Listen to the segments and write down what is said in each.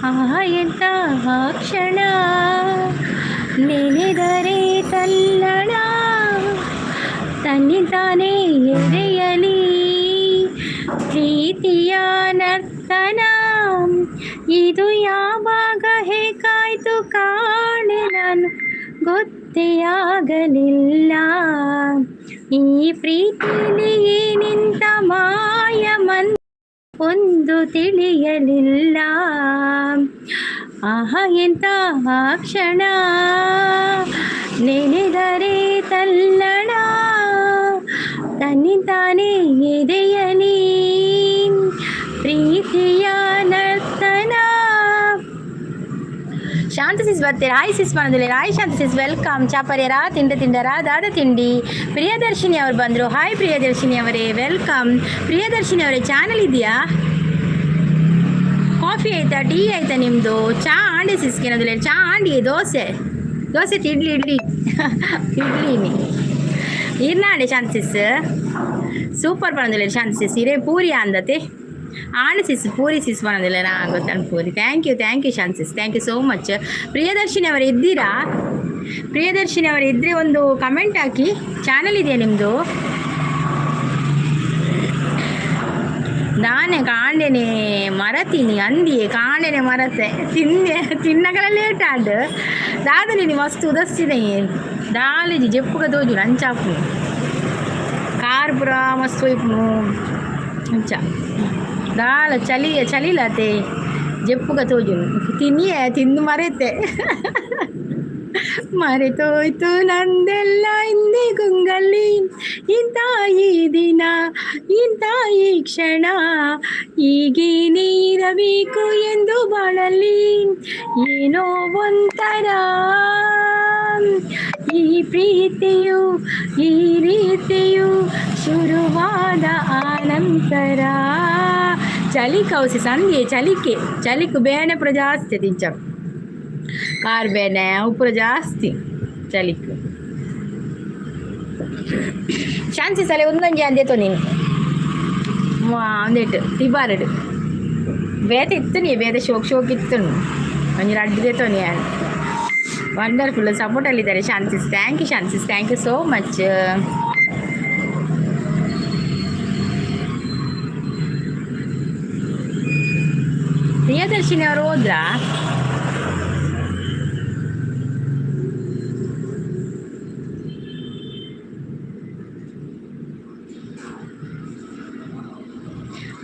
ಆಹಾ, ಎಂತ ಕ್ಷಣ, ನೆನೆದರೆ ತಲ್ಲಣ, ತನ್ನಿಂತಾನೇ ಎದೆಯಲಿ ಪ್ರೀತಿಯ ನರ್ತನ. ಇದು ಯಾವಾಗ ಹೇಗಾಯ್ತು ಕಾಣೆ ನಾನು, ಗೊತ್ತೇ ಆಗಲಿಲ್ಲ. ಈ ಪ್ರೀತಿಲಿ ಏನೆಂತ ಮಾಯ ಮನ್ ಒಂದು ತಿಳಿಯಲಿಲ್ಲ. ಆಹಾ, ಎಂತ ಕ್ಷಣ, ನೆನೆದರೆ ತಲ್ಲಣ, ತನ್ನಿಂತಾನೇ ಎದೆಯಲಿ ಪ್ರೀತಿಯ ನರ್ತನ. ಶಾಂತ ಸಿಸ್ ಬರ್ತೀರಾ? ಹಾಯ್ ಸಿಸ್ ಬಂದಿಲ್ಲ. ಹಾಯ್ ಶಾಂತ ಸಿಸ್, welcome. ಚಾಪರ್ಯರಾ ತಿಂಡ ತಿಂಡರಾ? ದಾದ ತಿಂಡಿ? ಪ್ರಿಯದರ್ಶಿನಿ ಅವರು ಬಂದರು. ಹಾಯ್ ಪ್ರಿಯದರ್ಶಿನಿ ಅವರೇ, welcome. Priyadarshini ಅವರೇ, ಚಾನಲ್ ಇದೆಯಾ? ಕಾಫಿ ಆಯ್ತಾ, ಟೀ ಆಯ್ತಾ ನಿಮ್ಮದು? ಚಾ ಆಂಡಿ ಸಿಸ್ಕೇನದಿಲ್ಲ. ಚಾ ಆಂಡಿ, ದೋಸೆ, ದೋಸೆ, ಇಡ್ಲಿ, ಇಡ್ಲಿ, ಇಡ್ಲಿನಿ. ಇರ್ನಾಂಡೆ ಶಾಂತ ಸಿಸ್. ಸೂಪರ್ ಬಂದಿಲ್ಲ ಶಾಂತ ಸಿಸ್. ಇರೇ ಪೂರಿ ಅಂದತೆ ಆಂಡ್ ಸಿಸ್, ಪೂರಿ ಸಿಸ್ ಬಂದಿಲ್ಲ. ನಾ ಗೊತ್ತಾನ puri. Thank you, thank you Shanta sis, thank you so much. Priyadarshini ಅವರು ಇದ್ದೀರಾ? ಪ್ರಿಯದರ್ಶಿನಿ ಅವರು ಇದ್ದರೆ ಒಂದು ಕಮೆಂಟ್ ಹಾಕಿ. ಚಾನಲ್ ಇದೆಯಾ ನಿಮ್ಮದು? ನಾನೇ ಕಾಂಡೆನೆ ಮರತೀನಿ ಅಂದಿಯೇ, ಕಾಂಡೆನೆ ಮರತೆ ತಿನ್ನೆ ತಿನ್ನಗಲ ಲೇಟ್ ಆಂಡ್. ದಾದಲಿ ಮಸ್ತ್ ಉದಸ್ತಿದೆ. ದಾಲಿಜಿ ಜೆಪ್ಪುಗ ತೋಜು ಅಂಚಾಪು ಕಾರ್ ಪೂರ ಮಸ್ತ್ ಒಯ್ಪುನು ಅಂಚ. ದಾಲ ಚಳಿ ಚಳಿಲತೆ ಜೆಪ್ಪುಗ ತೋಜುನು. ತಿನ್ನಿಯೇ, ತಿಂದು ಮರೆತೆ. ಮರೆತೋಯ್ತು ನಂದೆಲ್ಲ ಹಿಂದೆ ಗುಂಗಲ್ಲಿ. ಇಂಥ ಈ ದಿನ, ಇಂಥ ಈ ಕ್ಷಣ, ಹೀಗೇನೇ ಇರಬೇಕು ಎಂದು ಬಾಳಲ್ಲಿ. ಏನೋ ಒಂಥರ ಈ ಪ್ರೀತಿಯು, ಈ ರೀತಿಯು ಶುರುವಾದ ಆನಂತರ. ಚಳಿ ಕೌಸಿ ಸಂಧ್ಯೆ ಚಳಿಕೆ ಚಳಿಕು ಬೇನೆ ಪೂರ ಜಾಸ್ತಿ ತಿಂಚ. ಕಾರ್ ಬೇನೆ ಅವು ಪೂರ ಜಾಸ್ತಿ ಚಳಿಕ್. ಶಾಂತಿ ಸಲೆ ಒಂದೊಂಜಿ ಅಂದೇತೋ ನೀನು ಒಂದೇಟು ತಿಬಾರಡು ಬೇತೆ ಇತ್ತು ನೀ ಬೇತೆ ಶೋಕ್ ಶೋಕ್ ಇತ್ತು. ಒಂಜಿ ರಡ್ಡು ದೇತೋ ನೀ. ವಂಡರ್ಫುಲ್ ಸಪೋರ್ಟಲ್ಲಿದ್ದಾರೆ ಶಾಂತಿಸ್. Thank you ಶಾಂತಿಸ್, thank you so much. Priyadarshini ಅವರು ಹೋದ್ರಾ?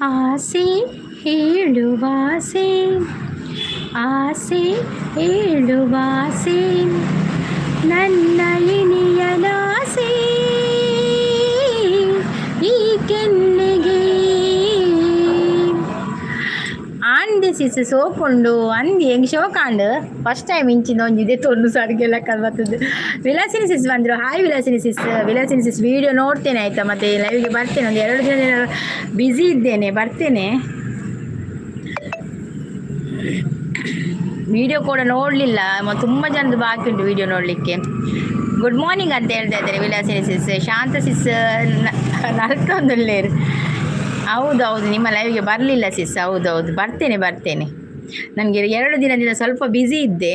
ಆಸೆ ಹೇಳುವಾಸೆ, ಆಸೆ ಹೇಳುವಾಸೆ, ನನ್ನ ಇನಿಯನಾಸೆ ಈ ಕೆನ್ನೆಗೆ. ಆಂಡಿ ಸಿಸ್ ಸೋಕೊಂಡು ಅಂದಿ ಹೆಂಗ್ ಶೋಕಾಂಡ್. ಫಸ್ಟ್ ಟೈಮ್ ಇಂಚಿನ ಒಂಜಿ ಇದೆ ತೊಂದು ಸರಿಗೆಲ್ಲ ಬರ್ತದೆ. ವಿಲಾಸಿನಿ ಸಿಸ್ ಬಂದರು. ಹಾಯ್ ವಿಲಾಸಿನಿ ಸಿಸ್. ವಿಲಾಸಿನಿ ಸಿಸ್, ವಿಡಿಯೋ ನೋಡ್ತೇನೆ ಆಯಿತಾ? ಮತ್ತೆ ಲೈವ್ಗೆ ಬರ್ತೇನೆ. ಒಂದು 2 ದಿನ ಬ್ಯುಸಿ ಇದ್ದೇನೆ, ಬರ್ತೇನೆ. ವಿಡಿಯೋ ಕೂಡ ನೋಡಲಿಲ್ಲ. ತುಂಬ ಜನದ್ದು ಬಾಕಿ ಉಂಟು ವಿಡಿಯೋ ನೋಡಲಿಕ್ಕೆ. ಗುಡ್ ಮಾರ್ನಿಂಗ್ ಅಂತ ಹೇಳ್ತಾ ಇದ್ದಾರೆ ವಿಲಾಸಿನಿ ಸಿಸ್. ಶಾಂತ ಸಿಸ್ ನರ್ತೊಂದುಲ್ಲೇರು. ಹೌದು ಹೌದು, ನಿಮ್ಮ ಲೈವ್ಗೆ ಬರಲಿಲ್ಲ ಸಿಸ್. ಹೌದೌದು, ಬರ್ತೇನೆ ಬರ್ತೇನೆ. ನನಗೆ 2 ದಿನದಿಂದ ಸ್ವಲ್ಪ ಬ್ಯುಸಿ ಇದ್ದೆ.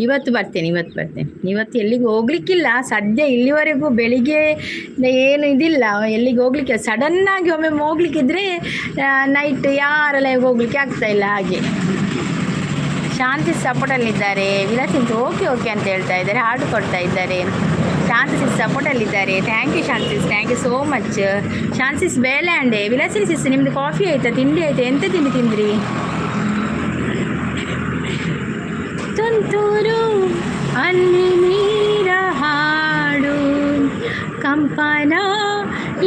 ಇವತ್ತು ಬರ್ತೇನೆ, ಇವತ್ತು ಬರ್ತೇನೆ. ಇವತ್ತು ಎಲ್ಲಿಗೂ ಹೋಗ್ಲಿಕ್ಕಿಲ್ಲ ಸದ್ಯ. ಇಲ್ಲಿವರೆಗೂ ಬೆಳಿಗ್ಗೆ ಏನು ಇದಿಲ್ಲ, ಎಲ್ಲಿಗೆ ಹೋಗ್ಲಿಕ್ಕೆ. ಸಡನ್ನಾಗಿ ಒಮ್ಮೆ ಹೋಗ್ಲಿಕ್ಕಿದ್ರೆ ನೈಟ್ ಯಾರ ಲೈವ್ಗೆ ಹೋಗ್ಲಿಕ್ಕೆ ಆಗ್ತಾ ಇಲ್ಲ ಹಾಗೆ. ಶಾಂತಿ ಸಪೋರ್ಟಲ್ಲಿದ್ದಾರೆ. ವಿಲಾಸಿಂತ ಓಕೆ ಓಕೆ ಅಂತ ಹೇಳ್ತಾ ಇದ್ದಾರೆ, ಹಾಡು ಕೊಡ್ತಾ ಇದ್ದಾರೆ. ಶಾಂತಿ ಸಿಸ್ ಸಪೋರ್ಟಲ್ಲಿದ್ದಾರೆ. Thank you Shanti sis, thank you so much. Shanti sis ಬೇಳೆ ಅಂಡೆ. ವಿಲಾಸಿನಿ ಸಿಸ್, ನಿಮ್ಮದು ಕಾಫಿ ಆಯಿತಾ, ತಿಂಡಿ ಆಯಿತಾ? ಎಂತ ತಿಂಡಿ ತಿಂದ್ರಿ? ತುಂತುರು ಅಲ್ಲಿ ನೀರ ಹಾಡು, ಕಂಪನ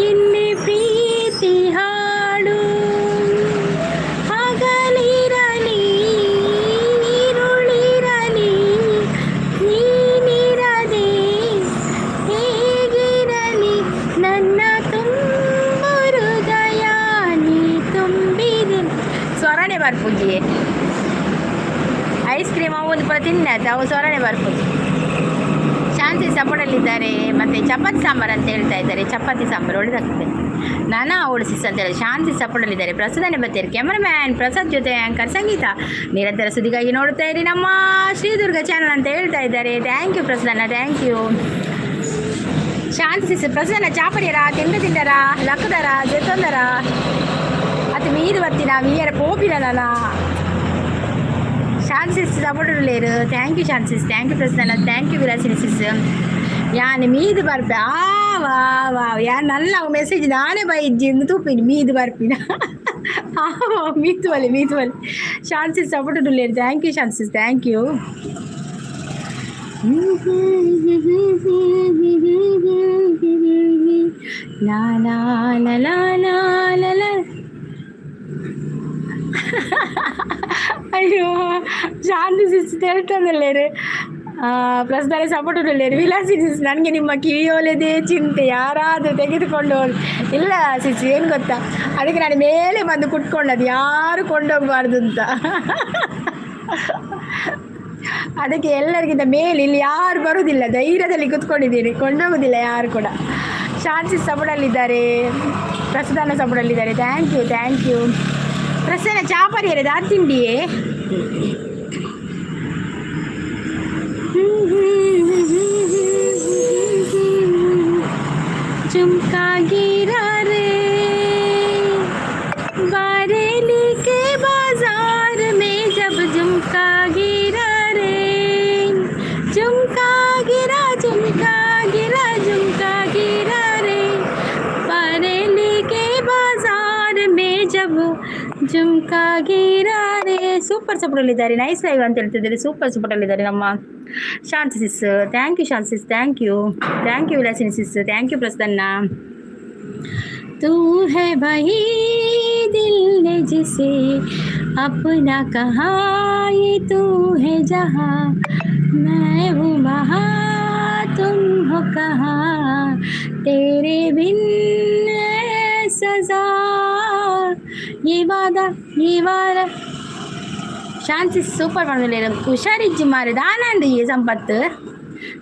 ಇಲ್ಲಿ ಪ್ರೀತಿ ಹಾಡು. ಹಗಲಿರಲಿ ഇരുಳಿರಲಿ, ನೀನಿರದೆ ಹೇಗಿರಲಿ? ನನ್ನ ತುಂಬ ಹೃದಯ ನೀ ತುಂಬಿದೆ. ಸ್ವರಣೆ ಬರ್ಪುಜಿ. ಐಸ್ ಕ್ರೀಮ್ ಅವು ಒಂದು ಪೂರ ತಿನ್ನಾತ, ಅವು ಸೊರಣೆ ಬರ್ಪುಜಿ. ಶಾಂತಿ ಸಪೋರ್ಟಲ್ಲಿದ್ದಾರೆ. ಮತ್ತು ಚಪಾತಿ ಸಾಂಬಾರು ಅಂತ ಹೇಳ್ತಾ ಇದ್ದಾರೆ. ಚಪಾತಿ ಸಾಂಬಾರು ಒಳ್ಳೆದಾಗ್ತದೆ. ನಾನಾ ಅವಳು ಸಿಸ್ ಅಂತ ಹೇಳಿ ಶಾಂತಿ ಸಪೋರ್ಟಲ್ಲಿದ್ದಾರೆ. ಪ್ರಸಾದನೆ ಬರ್ತಾರೆ, ಕ್ಯಾಮರಾಮ್ಯಾನ್ ಪ್ರಸಾದ್ ಜೊತೆ ಆ್ಯಂಕರ್ ಸಂಗೀತ. ನಿರಂತರ ಸುದ್ದಿಗಾಗಿ ನೋಡ್ತಾ ಇರಿ ನಮ್ಮ ಶ್ರೀದುರ್ಗ ಚಾನಲ್ ಅಂತ ಹೇಳ್ತಾ ಇದ್ದಾರೆ. Thank you Prasanna, thank you. Shanti sis, Prasanna ಚಾಪಡಿಯರ ತಿಂಡ ತಿಂಡರ ಲಕ್ಕದರ ಜೊತೊಂದರ ಅದು ಮೀದು ಬರ್ತೀನ ಮೀಯರ ಪೋಪಿನ ನಾನ. ಶಾಂತಿ ಸಿಸ್ support ಲೇರು. Thank you Shanti sis, thank you Prasanna, thank you Vilasini sis. ಯಾನ್ ಮೀದು ಬರ್ಪೆ. ಆ ವಾ ವಾ, ಯಾನ್ ನಲ್ಲ ಮೆಸೇಜ್ ನಾನೇ ಬೈಜ್ಜಿ ತೂಪಿನಿ ಮೀದು ಬರ್ಪಿನ. ಆ ಮೀತು ಬಲೆ, ಮೀತು ಬಲೆ. ಶಾಂತಿ ಸಿಸ್ support ಲೇರು. Thank you Shanti sis, thank you. ಲಾ ಲಾ ಲಾ ಲಾ ಲಾ ಲಾ ಲಾ. ಅಯ್ಯೋ, ಶಾಂತಿ ಸಿಸ್ ಹೇಳ್ತಾನಲ್ಲೇರು. ಪ್ರಸ್ತಾರ ಸಪೋರ್ಟ್ ಉಳ್ಳೇರು. ವಿಲಾಸಿ ಸಿಸ್, ನನಗೆ ನಿಮ್ಮ ಕಿವಿಯೋಲೆದೇ ಚಿಂತೆ, ಯಾರಾದರೂ ತೆಗೆದುಕೊಂಡು ಹೋಗಿ. ಇಲ್ಲ ಸಿಸ್, ಏನು ಗೊತ್ತಾ, ಅದಕ್ಕೆ ನಾನು ಮೇಲೆ ಬಂದು ಕುಟ್ಕೊಂಡದ್ದು, ಯಾರು ಕೊಂಡೋಗಬಾರ್ದು ಅಂತ. ಅದಕ್ಕೆ ಎಲ್ಲರಿಗಿಂತ ಮೇಲೆ, ಇಲ್ಲಿ ಯಾರು ಬರುವುದಿಲ್ಲ, ಧೈರ್ಯದಲ್ಲಿ ಕುತ್ಕೊಂಡಿದ್ದೀನಿ, ಕೊಂಡೋಗುದಿಲ್ಲ ಯಾರು ಕೂಡ. ಶಾಂತಿ ಸಪೋರ್ಟಲ್ಲಿದ್ದಾರೆ, ಪ್ರಸದಾನ ಸಪೋರ್ಟಲ್ಲಿದ್ದಾರೆ. Thank you, thank you Prasanna. ಚಾಪರಿಯರೆ ದಾ ತಿಂಡಿಯೇ. झुमका गिरा रे बारेली के बाजार में, जब झुमका गिरा रे, झुमका गिरा, झुमका गिरा, झुमका गिरा रे बारेली के बाजार में, जब झुमका गिरा ರೆ. ಸೂಪರ್ ಸಪೋರ್ಟಲ್ಲಿದ್ದಾರೆ. ನೈಸ್ ಲೈವ್ ಅಂತ ಹೇಳ್ತಿದ್ದಾರೆ. ಸೂಪರ್ ಸಪೋರ್ಟಲ್ಲಿದ್ದಾರೆ ನಮ್ಮ ಶಾಂತಿ ಸಿಸ್. Thank you Shanti sis, thank you, thank you Vilasini sis, thank you Prasanna. तू है वही दिल ने जिसे अपना कहा, ये तू है जहाँ, मैं हूँ वहाँ, तुम हो कहाँ, तेरे बिन ऐ सजा, ये वादा, ये वादा. ಶಾಂತಿ ಸೂಪರ್ பண்ணுలేదు. ಹುಷಾರಿಜ್ಜಿ ಮಾರೆ. ದಾನಾಂಡು ಈ ಸಂಪತ್ತು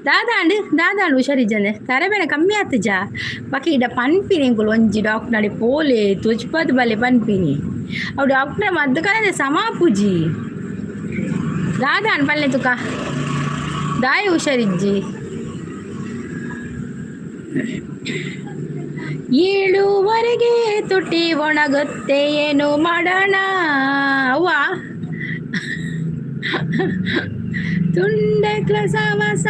ದಾದಾಂಡು ದಾದಾಂಡು. ಹುಷಾರಿಜ್ಜಂದೆ ತರಬೇನೆ ಕಮ್ಮಿ ಆತುಜ ಬಾಕಿ ಇಡ ಪನ್ಪಿನಿ. ಎಂಕುಲು ಒಂಜಿ ಡಾಕ್ಟರ್ ನಡಿ ಪೋಲೆ, ತುಚ್ಪದ್ ಬಲೆ ಪನ್ಪಿನಿ. ಅವು ಡಾಕ್ಟರ್ ಮದ್ದು ಕರೆ ಸಮಾಪುಜಿ. ದಾದಾಂಡ್ ಪಲ್ಲೆ ತುಕ ದಾಯಿ ಹುಷಾರಿಜ್ಜಿ. 7ವರೆಗೆ ತುಟಿ ಒಣಗುತ್ತೆ, ಏನು ಮಾಡೋಣ ಅವ್ವ? ತುಂಡೈಕ್ಲ ಸವಸ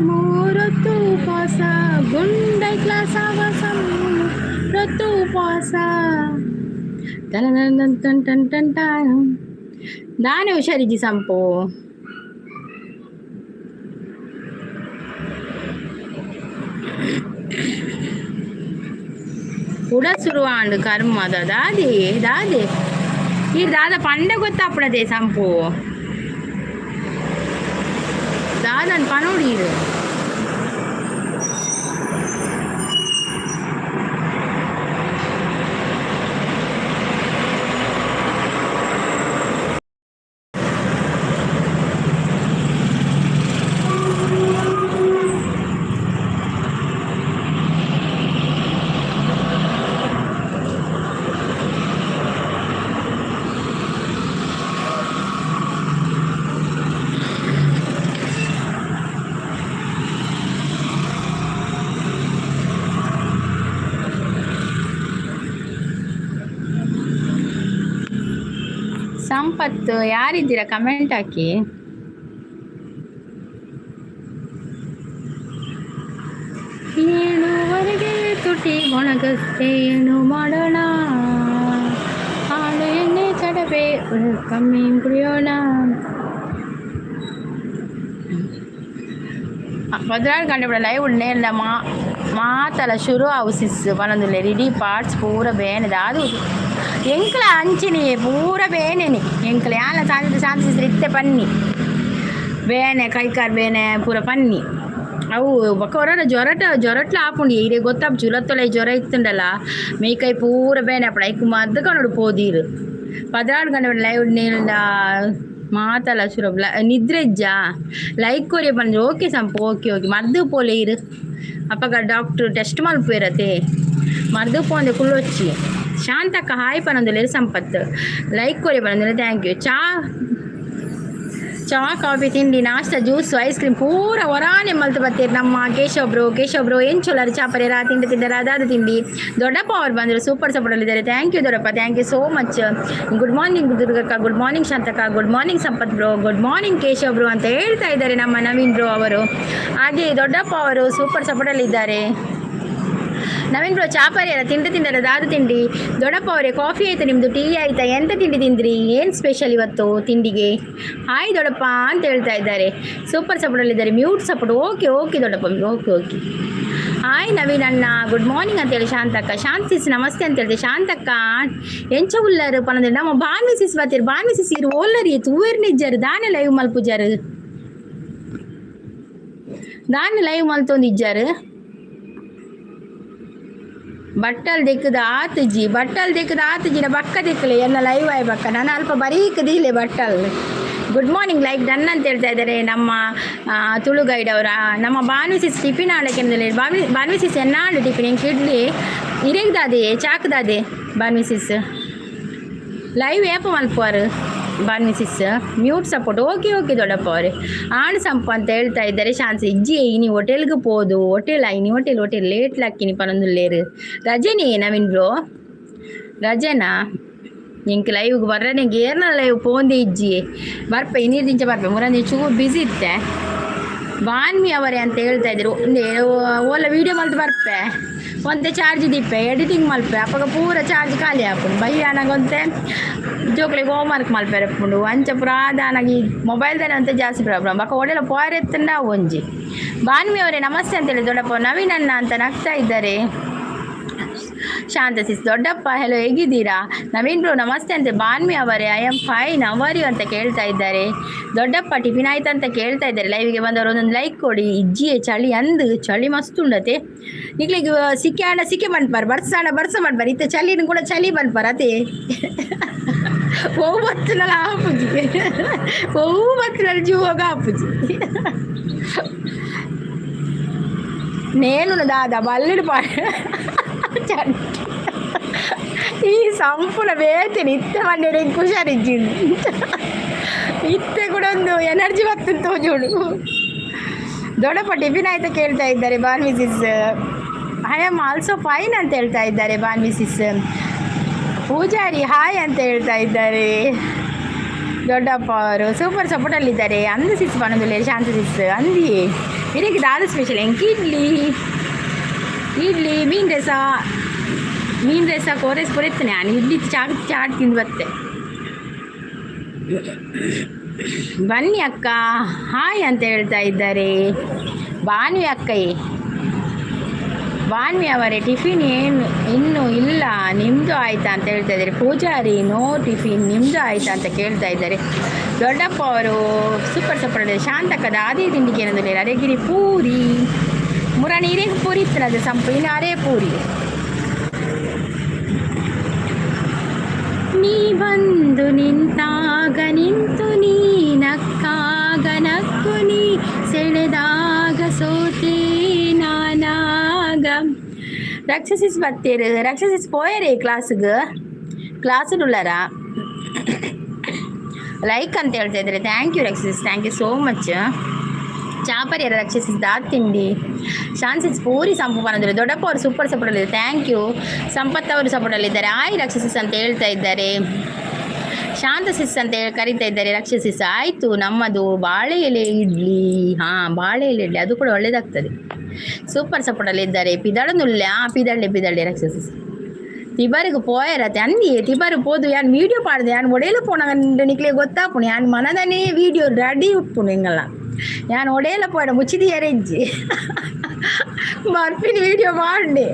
ಮೂರೊತ್ತು ಉಪವಾಸ, ಗುಂಡೈಕ್ಲ ಸವಸ ಮೂರೊತ್ತು ಉಪವಾಸ. Ton ton ton ton ton. ದಾನೆ ಹುಷಾರಿಜ್ಜಿ ಸಂಪು? ಕುಡ ಶುರುವಾಂಡು ಕರ್ಮದ. ದಾದಿ ದಾದಿ ಈ ದಾದ ಪಂಡ ಗೊತ್ತಾಪಡದೆ ಸಂಪು. ದಾದನ್ ಪನೋಡಿ. ಸಂಪತ್ತು, ಯಾರಿದ್ದೀರಾ? Comment hockey. 7ವರೆಗೆ ತುಟಿ ಒಣಗುತ್ತೆ, ಏನು ಮಾಡೋಣ? ಹಾಲು ಎಣ್ಣೆ ಕಡಬೆ ಕಮ್ಮಿ ಕುಡಿಯೋಣ. 14 ಗಂಟೆ ಲೈವ್ ನೇರ್ಲ ಮಾ ಮಾತಲ ಶುರು ಅವು ಸಿಸ್ ಪನೊಂದುಲ್ಲೆ. ಇಡೀ ಪಾರ್ಟ್ಸ್ ಪೂರ ಬೇನೆದ. ಅದು ಎಂಕ್ಲ ಅಂಚಿನಿ ಪೂರ ಬೇನೆನಿ ಎಂಕ್ಲ. ಯಾಲ ಶಾಂತಿ ಶಾಂತಿ ಸಿಸ್ ಇತ್ತೆ ಪನ್ನಿ, ಬೇನೆ ಕೈಕಾರ್ ಬೇನೆ ಪೂರ ಪನ್ನಿ. ಅವು ಬೊಕ ಒರ ಜ್ವರಟ ಜ್ವರಟ್ಲ ಆಪುಂಡು ಇರೆ ಗೊತ್ತಾಪು. ಜುಲತ್ತೊಲ ಜ್ವರ ಇತ್ತುಂಡಲ ಮೈಕೈ ಪೂರ ಬೇನೆ ಆಪುಂಡು. ಐಕ್ ಮದ್ದು ಕನೋಡು ಪೋದೀರು. 16 ಗಂಟೆ ಲೈವ್ ನೇಲ್ದ ಮಾತಲ ಶುರು. ನಿದ್ರೆ ಇಜ್ಜಾ? ಲೈಕ್ ಕೊರಿಯ ಪಂಡ್ರೆ. Okay Sampu, okay okay. ಮದ್ದು ಪೋಲೆ ಇರು. ಅಪ್ಪಗ ಡಾಕ್ಟ್ರ್ ಟೆಸ್ಟ್ ಮಲ್ಪುವೆರತೆ. ಮರ್ದು ಪೋಂದೆ ಕುಳ್ಳೊಚ್ಚಿ. ಶಾಂತಕ್ಕ ಹಾಯ್ ಪನೊಂದುಲ್ಲೆರ್. ಸಂಪತ್ ಲೈಕ್ ಕೊರಿ ಪನೊಂದುಲ್ಲೆರ್. Thank you. ಚಾ ಚಾ, ಕಾಫಿ, ತಿಂಡಿ, ನಾಷ್ಟ, ಜ್ಯೂಸ್, ಐಸ್ ಕ್ರೀಮ್ ಪೂರ ಹೊರಾನೆ ಮಲ್ತು ಬತ್ತೀರಿ ನಮ್ಮ ಕೇಶವ್ ಬ್ರೋ. ಕೇಶವ್ ಬ್ರೋ, ಎಂಚೊಲ್ಲರು? ಚಾಪರೇರ? ತಿಂಡಿ ತಿಂದರ? ಅದಾದ ತಿಂಡಿ? ದೊಡ್ಡಪ್ಪ ಅವ್ರು ಬಂದರು, ಸೂಪರ್ ಸಪೋರ್ಟಲ್ಲಿದ್ದಾರೆ. Thank you ದೊಡ್ಡಪ್ಪ, thank you so much. Good morning ದುರ್ಗಕ್ಕ, good morning Shantakka, good morning Sampath bro, good morning Keshav bro ಅಂತ ಹೇಳ್ತಾ ಇದ್ದಾರೆ ನಮ್ಮ ನವೀನ್ ಬ್ರೋ ಅವರು. ಹಾಗೆ ದೊಡ್ಡಪ್ಪ ಅವರು ಸೂಪರ್ ಸಪೋರ್ಟಲ್ಲಿದ್ದಾರೆ. ನವೀನ್ ಬ್ರೋ, ಚಾಪರಿಯರ? ತಿಂಡಿ ತಿಂದರ? ದಾದ ತಿಂಡಿ? ದೊಡ್ಡಪ್ಪ ಅವರೇ, ಕಾಫಿ ಆಯ್ತಾ ನಿಮ್ಮದು? ಟೀ ಆಯ್ತಾ? ಎಂತ ತಿಂಡಿ ತಿಂದ್ರಿ? ಏನು ಸ್ಪೆಷಲ್ ಇವತ್ತು ತಿಂಡಿಗೆ? ಹಾಯ್ ದೊಡ್ಡಪ್ಪ ಅಂತ ಹೇಳ್ತಾ ಇದ್ದಾರೆ. ಸೂಪರ್ ಸಪೋರ್ಟಲ್ಲಿದ್ದಾರೆ. ಮ್ಯೂಟ್ ಸಪೋರ್ಟ್, ಓಕೆ ಓಕೆ ದೊಡ್ಡಪ್ಪ, ಓಕೆ ಓಕೆ. ಹಾಯ್ ನವೀನ್ ಅಣ್ಣ, ಗುಡ್ ಮಾರ್ನಿಂಗ್ ಅಂತೇಳಿ ಶಾಂತಕ್ಕ. ಶಾಂತ ಸಿಸ್ ನಮಸ್ತೆ ಅಂತ ಹೇಳ್ತೆ. ಶಾಂತಕ್ಕ, ಎಂಚ ಉಲ್ಲರು ಪನಂದ್ರೆ ನಮ್ಮ ಬಾನ್ವಿ ಸಿಸ್ ಬತ್ತೀರಿ. ಬಾನ್ವಿ ಸಿಸ್, ಇರು ಓಲ್ಲರಿ? ತೂವೇರ್ ನಿಜ್ಜರು? ದಾನೆ ಲೈವ್ ಮಲ್ಪುಜಾರು? ದಾನೆ ಲೈವ್ ಮಲ್ತೊಂದು ಇಜ್ಜಾರು? ಬಟ್ಟಲ್ ದೆಕ್ಕದ ಆತುಜಿ, ಬಟ್ಟಲ್ ದೆಕ್ಕದ ಆತುಜಿನ ಬಕ್ಕ ದೆಕ್ಕಲೆ ಎಲ್ಲ ಲೈವ್ ಆಯ್ ಬಕ್ಕ. ನಾನು ಅಲ್ಪ ಬರೀಕ್ ದೀಲೆ ಬಟ್ಟಲ್. ಗುಡ್ ಮಾರ್ನಿಂಗ್, ಲೈಕ್ ಡನ್ ಅಂತ ಹೇಳ್ತಾ ಇದ್ದಾರೆ ನಮ್ಮ ತುಳು ಗೈಡ್ ಅವರ. ನಮ್ಮ ಬಾನ್ವಿ ಸಿಸ್ ಟಿಫಿನ್ ಆಡಕ್ಕೆ. ಬಾನ್ವಿ, ಬಾನ್ವಿ ಸಿಸ್, ಎನ್ನಾಂಡು ಟಿಫಿನ್? ಎಂಕ್ ಇಡ್ಲಿ. ಇರೆಗ್ದಾದೆ ಚಾಕ್ದಾದೆ? ಬಾನ್ವಿ ಸಿಸ್, ಲೈವ್ ಏಪ ಮಲ್ಪುವಾರು Banvi sis? Mute support, okay okay ದೊಡ್ಡಪ್ಪ ಅವರೇ. ಆಣ್ ಸಂಪ ಅಂತ ಹೇಳ್ತಾ ಇದ್ದಾರೆ ಶಾನ್ಸಿ. ಇಜ್ಜಿ, ಇನಿ ಹೋಟೆಲ್ಗೆ ಪೋದು. ಹೋಟೆಲ್ ಇನಿ ಹೋಟೆಲ್ ಹೋಟೆಲ್ ಲೇಟ್ ಲಾಕಿನಿ ಪನೊಂದುಲ್ಲೇರು. ರಜೆನೇ ನವೀನ್ ಬ್ರೋ? ರಜೆನಾ? ಎಂಕ್ ಲೈವ್ಗೆ ಬರ್ರನೆ ಏರ್ನ ಲೈವ್ ಪೋಂದೆ ಇಜ್ಜಿ. ಬರ್ಪೆ, ಇನ್ನೀರು ದಿಂಚ ಬರ್ಪೆ. ಮುರಂದಿ ಚೂರು ಬ್ಯುಸಿ ಇತ್ತೆ. ಬಾನ್ಮಿ ಅವರೇ ಅಂತ ಹೇಳ್ತಾ ಇದ್ರು. ಓಲ ವೀಡಿಯೋ ಮಲ್ತು ಬರ್ಪೆ, ಒಂತೆ ಚಾರ್ಜ್ ದಿಪ್ಪೆ, ಎಡಿಟಿಂಗ್ ಮಲ್ಪೆ, ಅಪ್ಪಗ ಪೂರ ಚಾರ್ಜ್ ಖಾಲಿ ಆಪುಂಡು. ಬಯ್ಯಾನಾಗ ಒಂತೆ ಜೋಕ್ಲೆಗ್ ಹೋಮ್ವರ್ಕ್ ಮಲ್ಪೆರೆ ಉಪ್ಪುಂಡು. ಅಂಚ ಪೂರ ಆದಾನಾಗ ಈ ಮೊಬೈಲ್ ದಾನೆ ಒಂತೆ ಜಾಸ್ತಿ ಪ್ರಾಬ್ಲಮ್. ಬೊಕ ಒಡೆಲ ಪೋಯರೆ ಎತ್ತುಂಡ ಒಂಜಿ. ಬಾನ್ಮಿ ಅವರೇ ನಮಸ್ತೆ ಅಂತೇಳಿ ದೊಡ್ಡಪ್ಪ. ನವೀನ್ ಅಣ್ಣ ಅಂತ ನಗ್ತಾ ಇದ್ದಾರೆ ಶಾಂತ ಸಿಸ್. ದೊಡ್ಡಪ್ಪ ಹೆಲೋ, ಹೇಗಿದ್ದೀರಾ? ನವೀನ್ ಬ್ರೋ ನಮಸ್ತೆ ಅಂತೆ. ಬಾನ್ಮಿ ಅವರೇ, I am fine, how are you ಅಂತ ಕೇಳ್ತಾ ಇದ್ದಾರೆ. ದೊಡ್ಡಪ್ಪ ಟಿಫಿನ್ ಆಯ್ತಾ ಅಂತ ಕೇಳ್ತಾ ಇದ್ದಾರೆ. ಲೈವ್ಗೆ ಬಂದವರು ಒಂದೊಂದು ಲೈಕ್ ಕೊಡಿ. ಇಜ್ಜಿಯೇ, ಚಳಿ ಅಂದು ಚಳಿ ಮಸ್ತ್ ಉಂಡತೆ. ನಿಕ್ಲಿಗ್ ಸಿಕ್ಕೆ ಆಂಡ ಸಿಕ್ಕೆ ಮನ್ಪಾರ್, ಬರ್ಸಾಣ ಬರ್ಸ ಮನ್ಪಾರ್. ಇತ್ತೆ ಚಳಿನ ಕೂಡ ಚಳಿ ಮನ್ಪಾರ್ ಅತೆ. ಒವು ಬತ್ತುನಲ ಆಪುಜಿ, ಒವು ಬತ್ತುನಲ ಜೀವಾಗ ಆಪುಜಿ. ನೇನು ದಾದ ಬಲ್ಲಿಡು ಪಾ ಈ ಸಂಪೂರ್ಣ ಬೇತೇನೆ. ಇತ್ತೆ ಮಂಡೆ ಹುಷಾರಿಜ್ಜಿಂದು. ಇತ್ತೆ ಕೂಡ ಒಂದು ಎನರ್ಜಿ ಬರ್ತಂತ ತೋಜೋಡು. ದೊಡ್ಡಪ್ಪ ಟಿಫಿನ್ ಆಯ್ತಾ ಕೇಳ್ತಾ ಇದ್ದಾರೆ ಬಾನ್ವಿ ಸಿಸ್. I am also fine ಅಂತ ಹೇಳ್ತಾ ಇದ್ದಾರೆ ಬಾನ್ವಿ ಸಿಸ್. ಪೂಜಾರಿ ಹಾಯ್ ಅಂತ ಹೇಳ್ತಾ ಇದ್ದಾರೆ. ದೊಡ್ಡಪ್ಪ ಅವರು ಸೂಪರ್ ಸಪೋರ್ಟಲ್ಲಿದ್ದಾರೆ. ಅಂದು ಸಿಸ್ ಪನೊಂದುಲ್ಲೆರ್ ಶಾಂತ ಸಿಸ್. ಅಂದಿ ಇರೆಗ್ ದಾದ ಸ್ಪೆಷಲ್? ಎಂಕ್ ಇಡ್ಲಿ, ಇಡ್ಲಿ, ಮೀನು ರಸ. ಮೀನು ರಸ ಕೋರೆಸ್ ಪೊರೆತ್ತನೆ. ನಾನು ಇಡ್ಲಿ ಚಾಟ್ ಚಾಟ್ ತಿಂದು ಬತ್ತೆ. ಬನ್ನಿ ಅಕ್ಕ, ಹಾಯ್ ಅಂತ ಹೇಳ್ತಾ ಇದ್ದಾರೆ ಬಾನ್ವಿ ಅಕ್ಕಯ್ಯ. ಬಾನ್ವಿ ಅವರೇ, ಟಿಫಿನ್ ಏನು ಇನ್ನೂ ಇಲ್ಲ, ನಿಮ್ಮದು ಆಯಿತಾ ಅಂತ ಹೇಳ್ತಾ ಇದ್ದಾರೆ. ಪೂಜಾರಿ, ನೋ ಟಿಫಿನ್, ನಿಮ್ಮದು ಆಯಿತಾ ಅಂತ ಕೇಳ್ತಾ ಇದ್ದಾರೆ. ದೊಡ್ಡಪ್ಪ ಅವರು ಸೂಪರ್ ಸೂಪರ್. ಶಾಂತಕ್ಕದ ಆದಿ ತಿಂಡಿಗೆ ಏನಂದ್ರೆ ಅರೆಗಿರಿ ಪೂರಿ. ಮುರಾಣಿ ಇರೇಗ ಪೂರಿ ಇತ್ತಲ್ಲ ಸಂಪು ಇನ್ನು ಅರೇ ಪೂರಿ. ನೀ ಬಂದು ನಿಂತಾಗ ನಿಂತು, ನೀ ನಕ್ಕಾಗ ನಕ್ಕು, ನೀ ಸೆಳೆದಾಗ ಸೋತೆ ನಾನಾಗ. ರಕ್ಷಸಿಸ್ ಬತ್ತೀರು? ರಕ್ಷಸಿಸ್ ಪೋಯರೇ ಕ್ಲಾಸ್ಗೆ? ಕ್ಲಾಸ್ ಉಳ್ಳಾರ? ಲೈಕ್ ಅಂತ ಹೇಳ್ತಾ ಇದ್ದಾರೆ. Thank you ರಕ್ಷಸಿಸ್, thank you so much. ಚಾಪರಿಯರ ರಕ್ಷಸಿಸ್? ದಾತ್ ತಿಂಡಿ? ಶಾನ್ಸಿಸ್ ಪೂರಿ ಸಂಪು ಪನಂದ್ರೆ. ದೊಡ್ಡಪ್ಪ ಅವರು ಸೂಪರ್ ಸಪೋರ್ಟಲ್ಲಿದ್ದಾರೆ. Thank you. Sampath ಅವರು ಸಪೋರ್ಟಲ್ಲಿದ್ದಾರೆ. ಆಯ್ ರಕ್ಷಸಿಸ್ ಅಂತ ಹೇಳ್ತಾ ಇದ್ದಾರೆ. ಶಾಂತ ಸಿಸ್ ಅಂತ ಹೇಳಿ ಕರಿತಾ ಇದ್ದಾರೆ ರಕ್ಷಸಿಸ್. ಆಯಿತು, ನಮ್ಮದು ಬಾಳೆ ಎಲೆ ಇಡ್ಲಿ. ಹಾಂ, ಬಾಳೆ ಎಲೆ ಇಡ್ಲಿ, ಅದು ಕೂಡ ಒಳ್ಳೇದಾಗ್ತದೆ. ಸೂಪರ್ ಸಪೋರ್ಟಲ್ಲಿದ್ದಾರೆ. ಪಿದಳನುಲ್ಲೆ? ಆ ಪಿದಳ್ಳೆ ಪಿದಳ್ಳೆ ರಕ್ಷಸಿಸ್. ತಿಬರಿಗೆ ಪೋಯರತೆ ಅಂದಿ ತಿಬರು ಪೋದು ಯಾನ್ ವೀಡಿಯೋ ಪಾಡ್ದೆ. ಯಾನ್ ಒಡೆಯಲು ಪೋನಾಗ ನಿಕ್ಲೆ ಗೊತ್ತಾಪುಣು. ಯಾನ್ ಮನದನೇ ವೀಡಿಯೋ ರೆಡಿ ಉಪ್ಪುನು ಎಂಗಲ್ಲ. ಯಾನ್ ಒಡೆಯಲ ಪೋಡ ಮುಚ್ಚಿದಿಯರೆ ಇಜ್ಜಿ ಬರ್ಪಿನ ವೀಡಿಯೋ ಮಾಡಿ.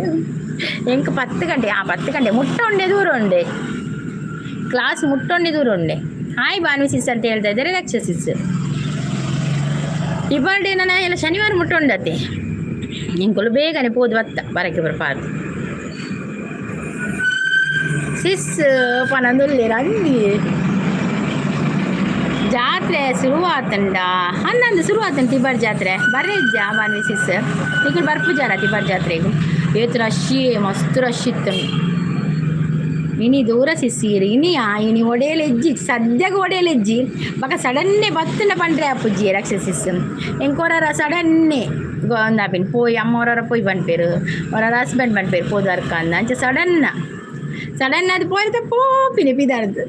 ಎಂಕ್ 10 ಗಂಟೆ, ಆ 10 ಗಂಟೆ ಮುಟ್ಟ ಉಂಡೆ, ದೂರ ಉಂಡೆ ಕ್ಲಾಸ್, ಮುಟ್ಟೊಂಡೆ ದೂರ ಉಂಡೆ. ಹಾಯ್ ಬಾನ್ವಿ ಸಿಸ್ ಅಂತ ಹೇಳ್ತಾ ಇದ್ದಾರೆ ರಕ್ಷಸಿಸ್. ಇಬ್ಬರು ನಾನು ಎಲ್ಲ ಶನಿವಾರ ಮುಟ್ಟೊಂಡತೆ. ಎಂಕುಲು ಬೇಗನೆ ಪೋದು ಬತ್ತ ಬರಕ್ಕೆ ಬರ್ಪಾರ್ದು. ಸಿಸ್ ಪನಂದುಲ್ಲೇರು ಅಂದಿ. ಜಾತ್ರೆ ಶುರುವಾತಂಡ ಹನ್ನೊಂದು ಶುರುವಾತಂಡ ತಿಬರ್ ಜಾತ್ರೆ. ಬರ್ರೆ ಇಜ್ಜಾ ಬಾನ್ವಿ ಸಿಸ್? ನಿಕುಲು ಬರ್ಪುಜಾರ ತಿಬರ್ ಜಾತ್ರೆಗೆ? ಏತ್ ರಶ್, ಮಸ್ತ್ ರಶ್ ಇತ್ತು. ಇನಿ ದೂರ ಸಿಸ್ಸೀರು ಇನಿ ಇನಿ ಒಡೆಯಲೆಜ್ಜಿ, ಸದ್ಯಗ ಒಡೆಯಲೆಜ್ಜಿ. ಬೊಕ ಸಡನ್ನೆ ಬತ್ತುಂಡ ಪಂಡ್ರೆ ಆಪುಜಿ ರಕ್ಷಸಿಸ್. ಎಂಕ್ ಒರರ ಸಡನ್ನೆ ಒಂದಾಪಿನ ಪೋಯಿ, ಅಮ್ಮ ಒರರ ಪೋಯಿ ಪನ್ಪೆರ್, ಒರರ ಹಸ್ಬೆಂಡ್ ಪನ್ಪೆರ್ ಪೋದು ಅಂದ. ಅಂಚ ಸಡನ್ನ ಸಡನ್ ಅದು ಪೋಯ್ತ ಪೋಪಿನಿ ಪಿದಾರ್ದು.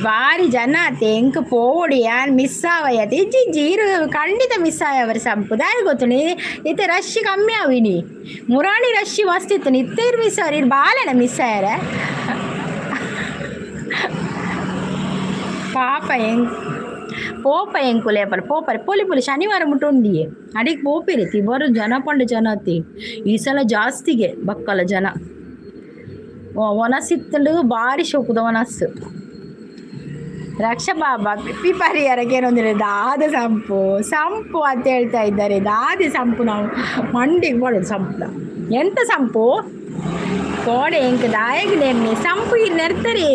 ಬಾರಿ ಜನ ಆತೆ. ಎಂಕ್ ಪೋವೊಡು, ಯಾನ್ ಮಿಸ್ ಆವಯತೆ. ಇಜ್ಜಿ ಇಜ್ಜಿ, ಇರು ಖಂಡಿತ ಮಿಸ್ ಆಯವರು ಸಂಪು. ದಾಯೆ ಗೊತ್ತುಂಡು? ಇತ್ತೆ ರಶ್ ಕಮ್ಮಿ ಆವಿನಿ. ಮುರಾಣಿ ರಶ್ ಮಸ್ತ್ ಇತ್ತು. ಇತ್ತೆ ಇರು ಮಿಸ್ ಆವರ್, ಇರು ಬಾಲೆನ ಮಿಸ್ ಆಯರ. ಪಾಪ ಎಂಕ್ ಪೋಪ ಎಂಕುಲೆ ಪರ ಪೋಪರೆ. ಪೋಲಿ ಪೋಲಿ, ಶನಿವಾರ ಮುಟ್ಟು ಉಂಡಿಯೆ ಅಡಿಗೆ ಪೋಪಿರಿ. ತಿಬರು ಜನ ಪಂಡ ಜನ ಅತಿ. ಈ ಸಲ ಜಾಸ್ತಿಗೆ ಬಕ್ಕಲ ಜನ. ಒನಸಿತ್ತಂಡು ಬಾರಿ ಶೋಕುದ ಒನಸ್ಸು. ರಕ್ಷಾ ಬಾಬಾ ಪಿಪ್ಪಿ ಪರಿಹಾರಕ್ಕೆ ಏನೊಂದಿಲ್ಲ. ದಾದ ಸಂಪು ಸಂಪು ಅಂತ ಹೇಳ್ತಾ ಇದ್ದಾರೆ. ದಾದೆ ಸಂಪು? ನಾವು ಮಂಡಿಗೆ ಮಾಡೋದು ಸಂಪು. ಎಂತ ಸಂಪು ಕೋಡೆ? ಎಂಕ್ ದಾಯಗ್ ನೆರ್ನಿ ಸಂಪು? ಇರು ನೆರ್ತಾರೆ.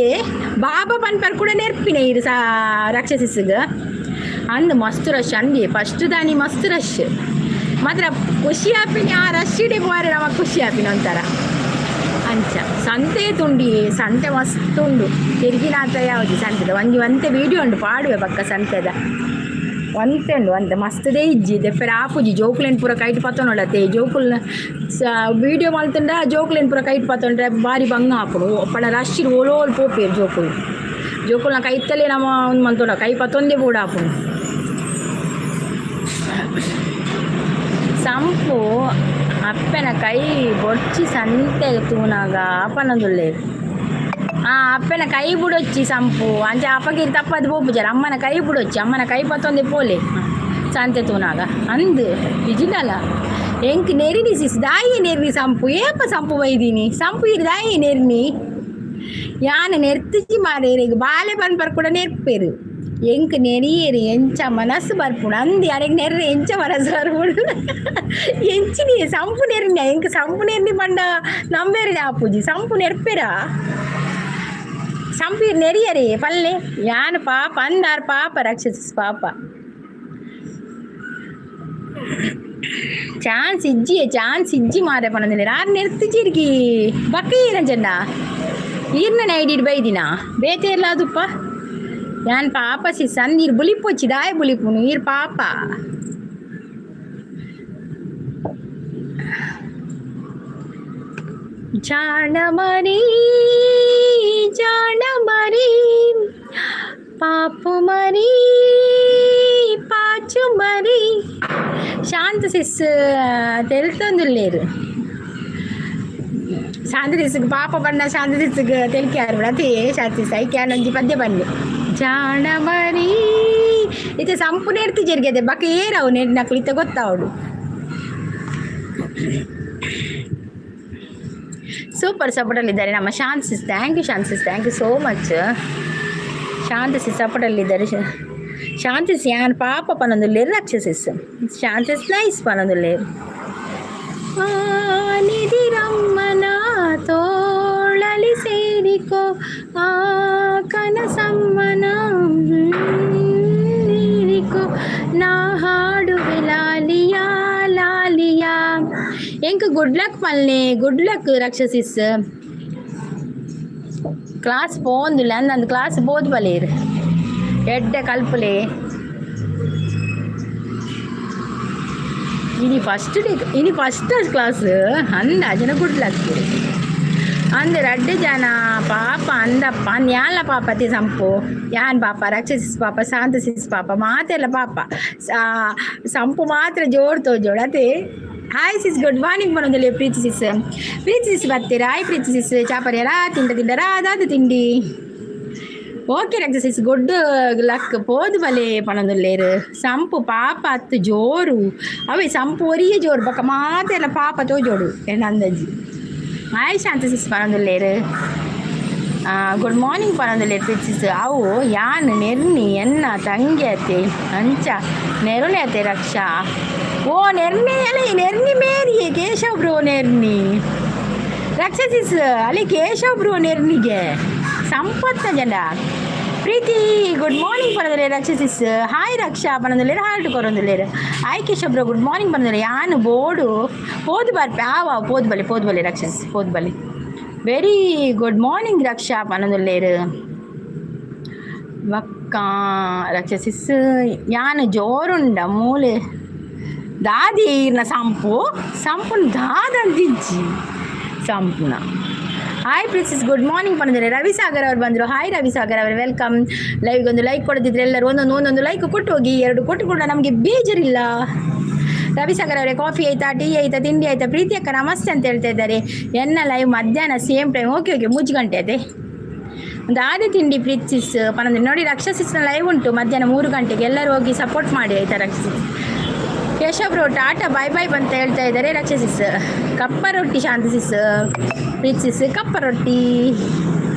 ಬಾಬಾ ಪನ್ಪರ್ ಕೂಡ ನೆರ್ಪಿನ ಇರು ಸಾ ರಾಕ್ಷಸಿಸ್ಗ ಅಂದ್. ಮಸ್ತ್ ರಶ್ ಅಂದಿ ಫಸ್ಟ್ ದಾನಿ. ಮಸ್ತ್ ರಶ್ ಮಾತ್ರ. ಖುಷಿ ಆಪಿನಿ. ಆ ರಶ್ ಇಡೆ ಪೋರೆ ನಮಕ್ ಖುಷಿ ಆಪಿನ ಒಂಥರ. ಅಂಚ ಸಂತೆ ತುಂಡಿ, ಸಂತೆ ಮಸ್ತ್ ಉಂಡು. ತಿರ್ಗಿನಾಥ ಯಾವುದು ಸಂತೆದ ಒಂಜಿ ಒಂತೆ ವೀಡಿಯೋ ಉಂಡು, ಪಾಡುವೆ ಪಕ್ಕ. ಸಂತೆದ ಒಂತೆ ಉಂಡು, ಒಂತೆ ಮಸ್ತದೇ ಇಜ್ಜಿ. ದೆಪ್ಪರೆ ಆಪುಜಿ. ಜೋಕುಲೆನ್ ಪೂರ ಕೈಟ್ ಪತ್ತೊಂಡತ್ತೆ. ಜೋಕುಲ್ನ ವೀಡಿಯೋ ಮಲ್ತುಂಡ ಜೋಕುಲೆನ್ ಪೂರ ಕೈಟ್ ಪತ್ತೊಂಡ್ರೆ ಬಾರಿ ಬಂಗ ಆಪುಂಡು. ಪಂಡ ರಶ್ ಓಲೋಲ್ ಪೋಪೆರ್ ಜೋಕುಲು. ಜೋಕುಲ್ನ ಕೈತಲ್ಲೇ ನಮ ಒಂದು ಮಲ್ತೊಂಡ ಕೈ ಪತ್ತೊಂದೇ ಬೋಡ ಆಪುಂಡು. ಸಂಪು ಅಪ್ಪೆನ ಕೈ ಬೊಡ್ಚಿ ಸಂತೆ ತೂನಾಗ ಪನೊಂದುಲ್ಲೆರ್. ಆ ಅಪ್ಪೆನ ಕೈ ಬುಡೊಚ್ಚಿ ಸಂಪು. ಅಂಚ ಅಪ್ಪಗಿರಿ ತಪ್ಪದು ಪೋಪುಜಾರ. ಅಮ್ಮನ ಕೈ ಬುಡೊಚ್ಚಿ, ಅಮ್ಮನ ಕೈ ಪತ್ತೊಂದೆ ಪೋಲೆ ಸಂತೆ ತೂನಾಗ ಅಂದ್. ನಿಜಿಂಡಲ ಎಂಕ್ ನೆರಿನಿ ಸಿಸ್. ದಾಯಿ ನೆರ್ನಿ ಸಂಪು? ಏಪ ಸಂಪು ಬೈದಿನಿ? ಸಂಪು ಇರ್ ದಾಯಿ ನೆರ್ನಿ? ಯಾನ್ ನೆರ್ತಿಜಿ ಮಾರೇರೆಗ್. ಬಾಲೆ ಪನ್ಪರ್ ಕೂಡ ನೆರ್ಪೆರು. ಎಂಕ್ ನೆರಿಯೆರ್ ಎಂಚ ಮನಸ್ಸು ಬರ್ಪುಂಡು ಅಂದ್. ಅರೆಗ್ ನೆರ್ರೆ ಎಂಚ ಮನಸ್ಸು ಬರ್ಪುಂಡು? ಎಂಚಿನಿ ಸಂಪು ನೆರ್ನಿ? ಎಂಕ್ ಸಂಪು ನೆರ್ನಿ ಪಂಡ ನಂಬೆರೆ ಆಪುಜಿ. ಸಂಪು ನೆರ್ಪೆರಾ? ಸಂಪು ಇರ್ ನೆರಿಯರೇ ಪಲ್ಲೆ. ಯಾನ್ ಪಾಪ ಅಂದಾರ್. ಪಾಪ ರಕ್ಷಸಿಸ್ ಪಾಪ. ಚಾನ್ಸ್ ಇಜ್ಜಿ, ಚಾನ್ಸ್ ಇಜ್ಜಿ ಮಾರೆ ಪನೊಂದಿಲ್ಲೆರ್. ಆರ್ ನೆರ್ತಿಜಿರ್ಗಿ ಬಕ್ಕ ಈರಂಜನ್ನ ಈರ್ನ ಐಡಿಡ್ ಬೈದಿನ ಬೇತೆ ಇರ್ಲ ಅದುಪ್ಪ. ಯಾನ್ ಪಾಪ ಸಿಸ್ ಅಂದ್. ಈರ್ ಬುಲಿಪೊಚ್ಚಿ. ದಾಯೆ ಬುಲಿಪುನು ಈರ್ ಪಾಪ? ಜಾಣ ಮರಿ, ಜಾಣ ಮರಿ, ಪಾಪು ಮರಿ, ಪಾಚು ಮರಿ. ಶಾಂತ ಸಿಸ್ ತೆಲ್ತೊಂದುಲ್ಲೆರ್. ಶಾಂತ ಸಿಸ್ಗ್ ಪಾಪ ಬಣ್ಣ. ಶಾಂತ ಸಿಸ್ಗ್ ತೆಲಿಕೆ ಆರು ಅದೇ. ಶಾಂತ ಸಿಸ್ ಐಕೆ ಒಂಜಿ ಪದ್ಯ ಬನ್ನಿ. ಜಾಣ ಮರಿ. ಇತ್ತೆ ಸಂಪು ನೆರ್ತಿಜೆರ್ಗೆ ಬಕ ಏರವು ನೆರ್ನಕುಲು ಇತ್ತೆ ಗೊತ್ತಾವಡು. ಸೂಪರ್ ಸಪೋರ್ಟಲ್ಲಿದ್ದಾರೆ ನಮ್ಮ ಶಾಂತ sis. Thank you Shanta sis, thank you so much. Shanta sis ಸಪೋರ್ಟಲ್ಲಿದ್ದಾರೆ. Shanti sis ಯಾನ್ ಪಾಪ ಪನೊಂದುಲ್ಲೆರ್. ರಕ್ಷ ಸಿಸ್, ಶಾಂತ ಸಿಸ್ ನೈಸ್ ಪನೊಂದುಲ್ಲೆರ್. ನಿಧಿರಮ್ಮನ ತೋಳಲಿ ಸೇರಿಕೋ, ಆ ಕನಸಮ್ಮನ ನೀರಿಕೋ, ನಾ ಹಾಡುವೆ ಲಾಲಿಯಾ ಲಾಲಿಯಾ. ಎಂಕ್ ಗುಡ್ ಲಕ್ ಪಲ್ನೆ. ಗುಡ್ ಲಕ್ ರಕ್ಷಸಿಸ್. ಕ್ಲಾಸ್ ಪೋಂದುಲ್ಲ ಅಂದ್. ಕ್ಲಾಸ್ ಬೋದು ಬಲೇರ್ ಎಡ್ಡೆ ಕಲ್ಪುಲೆ. ಇನಿ ಫಸ್ಟ್ ಡೇ, ಇನಿ ಫಸ್ಟ್ ಕ್ಲಾಸ್ ಅಂದಾಜನ. ಗುಡ್ ಲಕ್ ಅಂದ್. ರಡ್ಡ್ ಜನ ಪಾಪ ಅಂದಪ್ಪ. ಅಂದ್ ಯಾನ್ಲ ಪಾಪತಿ ಸಂಪು. ಯಾನ್ ಪಾಪ, ರಕ್ಷಸಿಸ್ ಪಾಪ, ಶಾಂತ ಸಿಸ್ ಪಾಪ, ಮಾತೆಲ್ಲ ಪಾಪ. ಸಂಪು ಮಾತ್ರ ಜೋರು ತೋಜೋಡು ಅದೇ. ಹಾಯ್ ಸಿಸ್, ಗುಡ್ ಮಾರ್ನಿಂಗ್ ಪನೊಂದುಲ್ಲೆ ಪ್ರೀತಿ ಸಿಸ್. ಪ್ರೀತಿ ಸಿಸ್ ಬರ್ತೀರಾ? ಹಾಯ್ ಪ್ರೀತಿ ಸಿಸ್. ಚಾಪರ್ಯರಾ ತಿಂಡ ತಿಂಡರಾ? ದಾದ ತಿಂಡಿ? ಓಕೆ ರಕ್ಷ ಸಿಸ್, ಗುಡ್ ಲಕ್. ಪೋದು ಬಲೆ ಪನೊಂದುಲ್ಲೆರ್. ಸಂಪು ಪಾಪ ಅತ್ತು ಜೋರು ಅವೇ. ಸಂಪು ಒರಿಯೇ ಜೋರು, ಬೊಕ ಮಾತೆಲ್ಲ ಪಾಪ ತೋಜೋಡು ಎನ್ನ ಅಂದಾಜಿ. ಹಾಯ್ ಶಾಂತ ಸಿಸ್ ಪನೊಂದುಲ್ಲೆರ್. ಗುಡ್ ಮಾರ್ನಿಂಗ್ ಪನೊಂದುಲ್ಲೆರ್ ಪ್ರೀತಿ ಸಿಸ್. ಅವು ಯಾನ್ ನೆರ್ನಿ ಎನ್ನ ತಂಗಿ ಅತ್ತೆ, ಅಂಚ ನೆರುನೆ ಅತ್ತೆ ರಕ್ಷಾ. ಓ ನೆರ್ನಿ ಅಲೆ ನೆರ್ನಿ ಮೇರಿಯೇ ಕೇಶವ್ ಬ್ರೋ ನೆರ್ನಿ. ರಕ್ಷಾ ಸಿಸ್ ಅಲ್ಲಿ ಕೇಶವ್ ಬ್ರೋ ನೆರ್ನಿಗೆ ಸಂಪತ್ತ ಜನ. ಪ್ರೀತಿ ಗುಡ್ ಮಾರ್ನಿಂಗ್ ಪನೊಂದುಲ್ಲೆರ್. ರಕ್ಷಸಿಸ್, ಹಾಯ್ ರಕ್ಷಾ ಪನೊಂದುಲ್ಲೆರ್. ಹಾರ್ಟ್ ಕೊರೊಂದುಲ್ಲೆರ್. Hi Keshav bro, good morning ಪನೊಂದುಲ್ಲೆರ್. ಯಾನ್ ಬೋಡು ಪೋದು ಬರ್ಪೆ. ಆವ, ಪೋದು ಬಲೆ, ಪೋದು ಬಲೆ ರಕ್ಷಸ್, ಪೋದು ಬಲೆ. ವೆರಿ ಗುಡ್ ಮಾರ್ನಿಂಗ್ ರಕ್ಷಾ ಪನೊಂದುಲ್ಲೆರ್. ಬೊಕ್ಕ ರಕ್ಷಸಿಸ್, ಯಾನ್ ಜೋರುಂಡ ಮೂಲೆ ದಾದಿ ಈರ್ನ ಸಂಪು ಸಂಪುನ ದಾದಂತಿಜ್ಜಿ ಸಂಪುನ. ಹಾಯ್ ಪ್ರಿನ್ಸಸ್, ಗುಡ್ ಮಾರ್ನಿಂಗ್ ಪನೊಂದುಲ್ಲೆರ್. ರವಿ ಸಾಗರ್ ಅವರು ಬಂದರು. ಹಾಯ್ ರವಿ ಸಾಗರ್ ಅವರು, welcome. ಲೈವ್ಗೆ ಒಂದು ಲೈಕ್ ಕೊಡದಿದ್ರೆ ಎಲ್ಲರೂ ಒಂದೊಂದು ಒಂದೊಂದು ಲೈಕ್ ಕೊಟ್ಟು ಹೋಗಿ. ಎರಡು ಕೊಟ್ಟು ಕೂಡ ನಮಗೆ ಬೇಜಾರಿಲ್ಲ. ರವಿ ಸಾಗರ್ ಅವರೇ, ಕಾಫಿ ಆಯ್ತಾ, ಟೀ ಆಯ್ತಾ, ತಿಂಡಿ ಆಯ್ತಾ? ಪ್ರೀತಿ ಅಕ್ಕ ನಮಸ್ತೆ ಅಂತ ಹೇಳ್ತಾ ಇದ್ದಾರೆ. ಎನ್ನ ಲೈವ್ ಮಧ್ಯಾಹ್ನ ಸೇಮ್ ಟೈಮ್. ಓಕೆ ಓಕೆ, 3 ಗಂಟೆ ಅದೇ. ಒಂದು ಆದಿ ತಿಂಡಿ ಪ್ರೀತಿಸ್ ಪನಂದ್ರೆ. ನೋಡಿ, ರಕ್ಷಸಿಸ್ನ ಲೈವ್ ಉಂಟು ಮಧ್ಯಾಹ್ನ 3 ಗಂಟೆಗೆ. ಎಲ್ಲರೂ ಹೋಗಿ ಸಪೋರ್ಟ್ ಮಾಡಿ, ಆಯ್ತಾ ರಕ್ಷಸಿಸ್? Keshav bro, tata bye bye ಅಂತ ಹೇಳ್ತಾ ಇದ್ದಾರೆ ರಕ್ಷಸಿಸ್. ಕಪ್ಪ ರೊಟ್ಟಿ ಶಾಂತಿಸಿಸ್, ಪ್ರೀತಿಸಿಸ್, ಕಪ್ಪ ರೊಟ್ಟಿ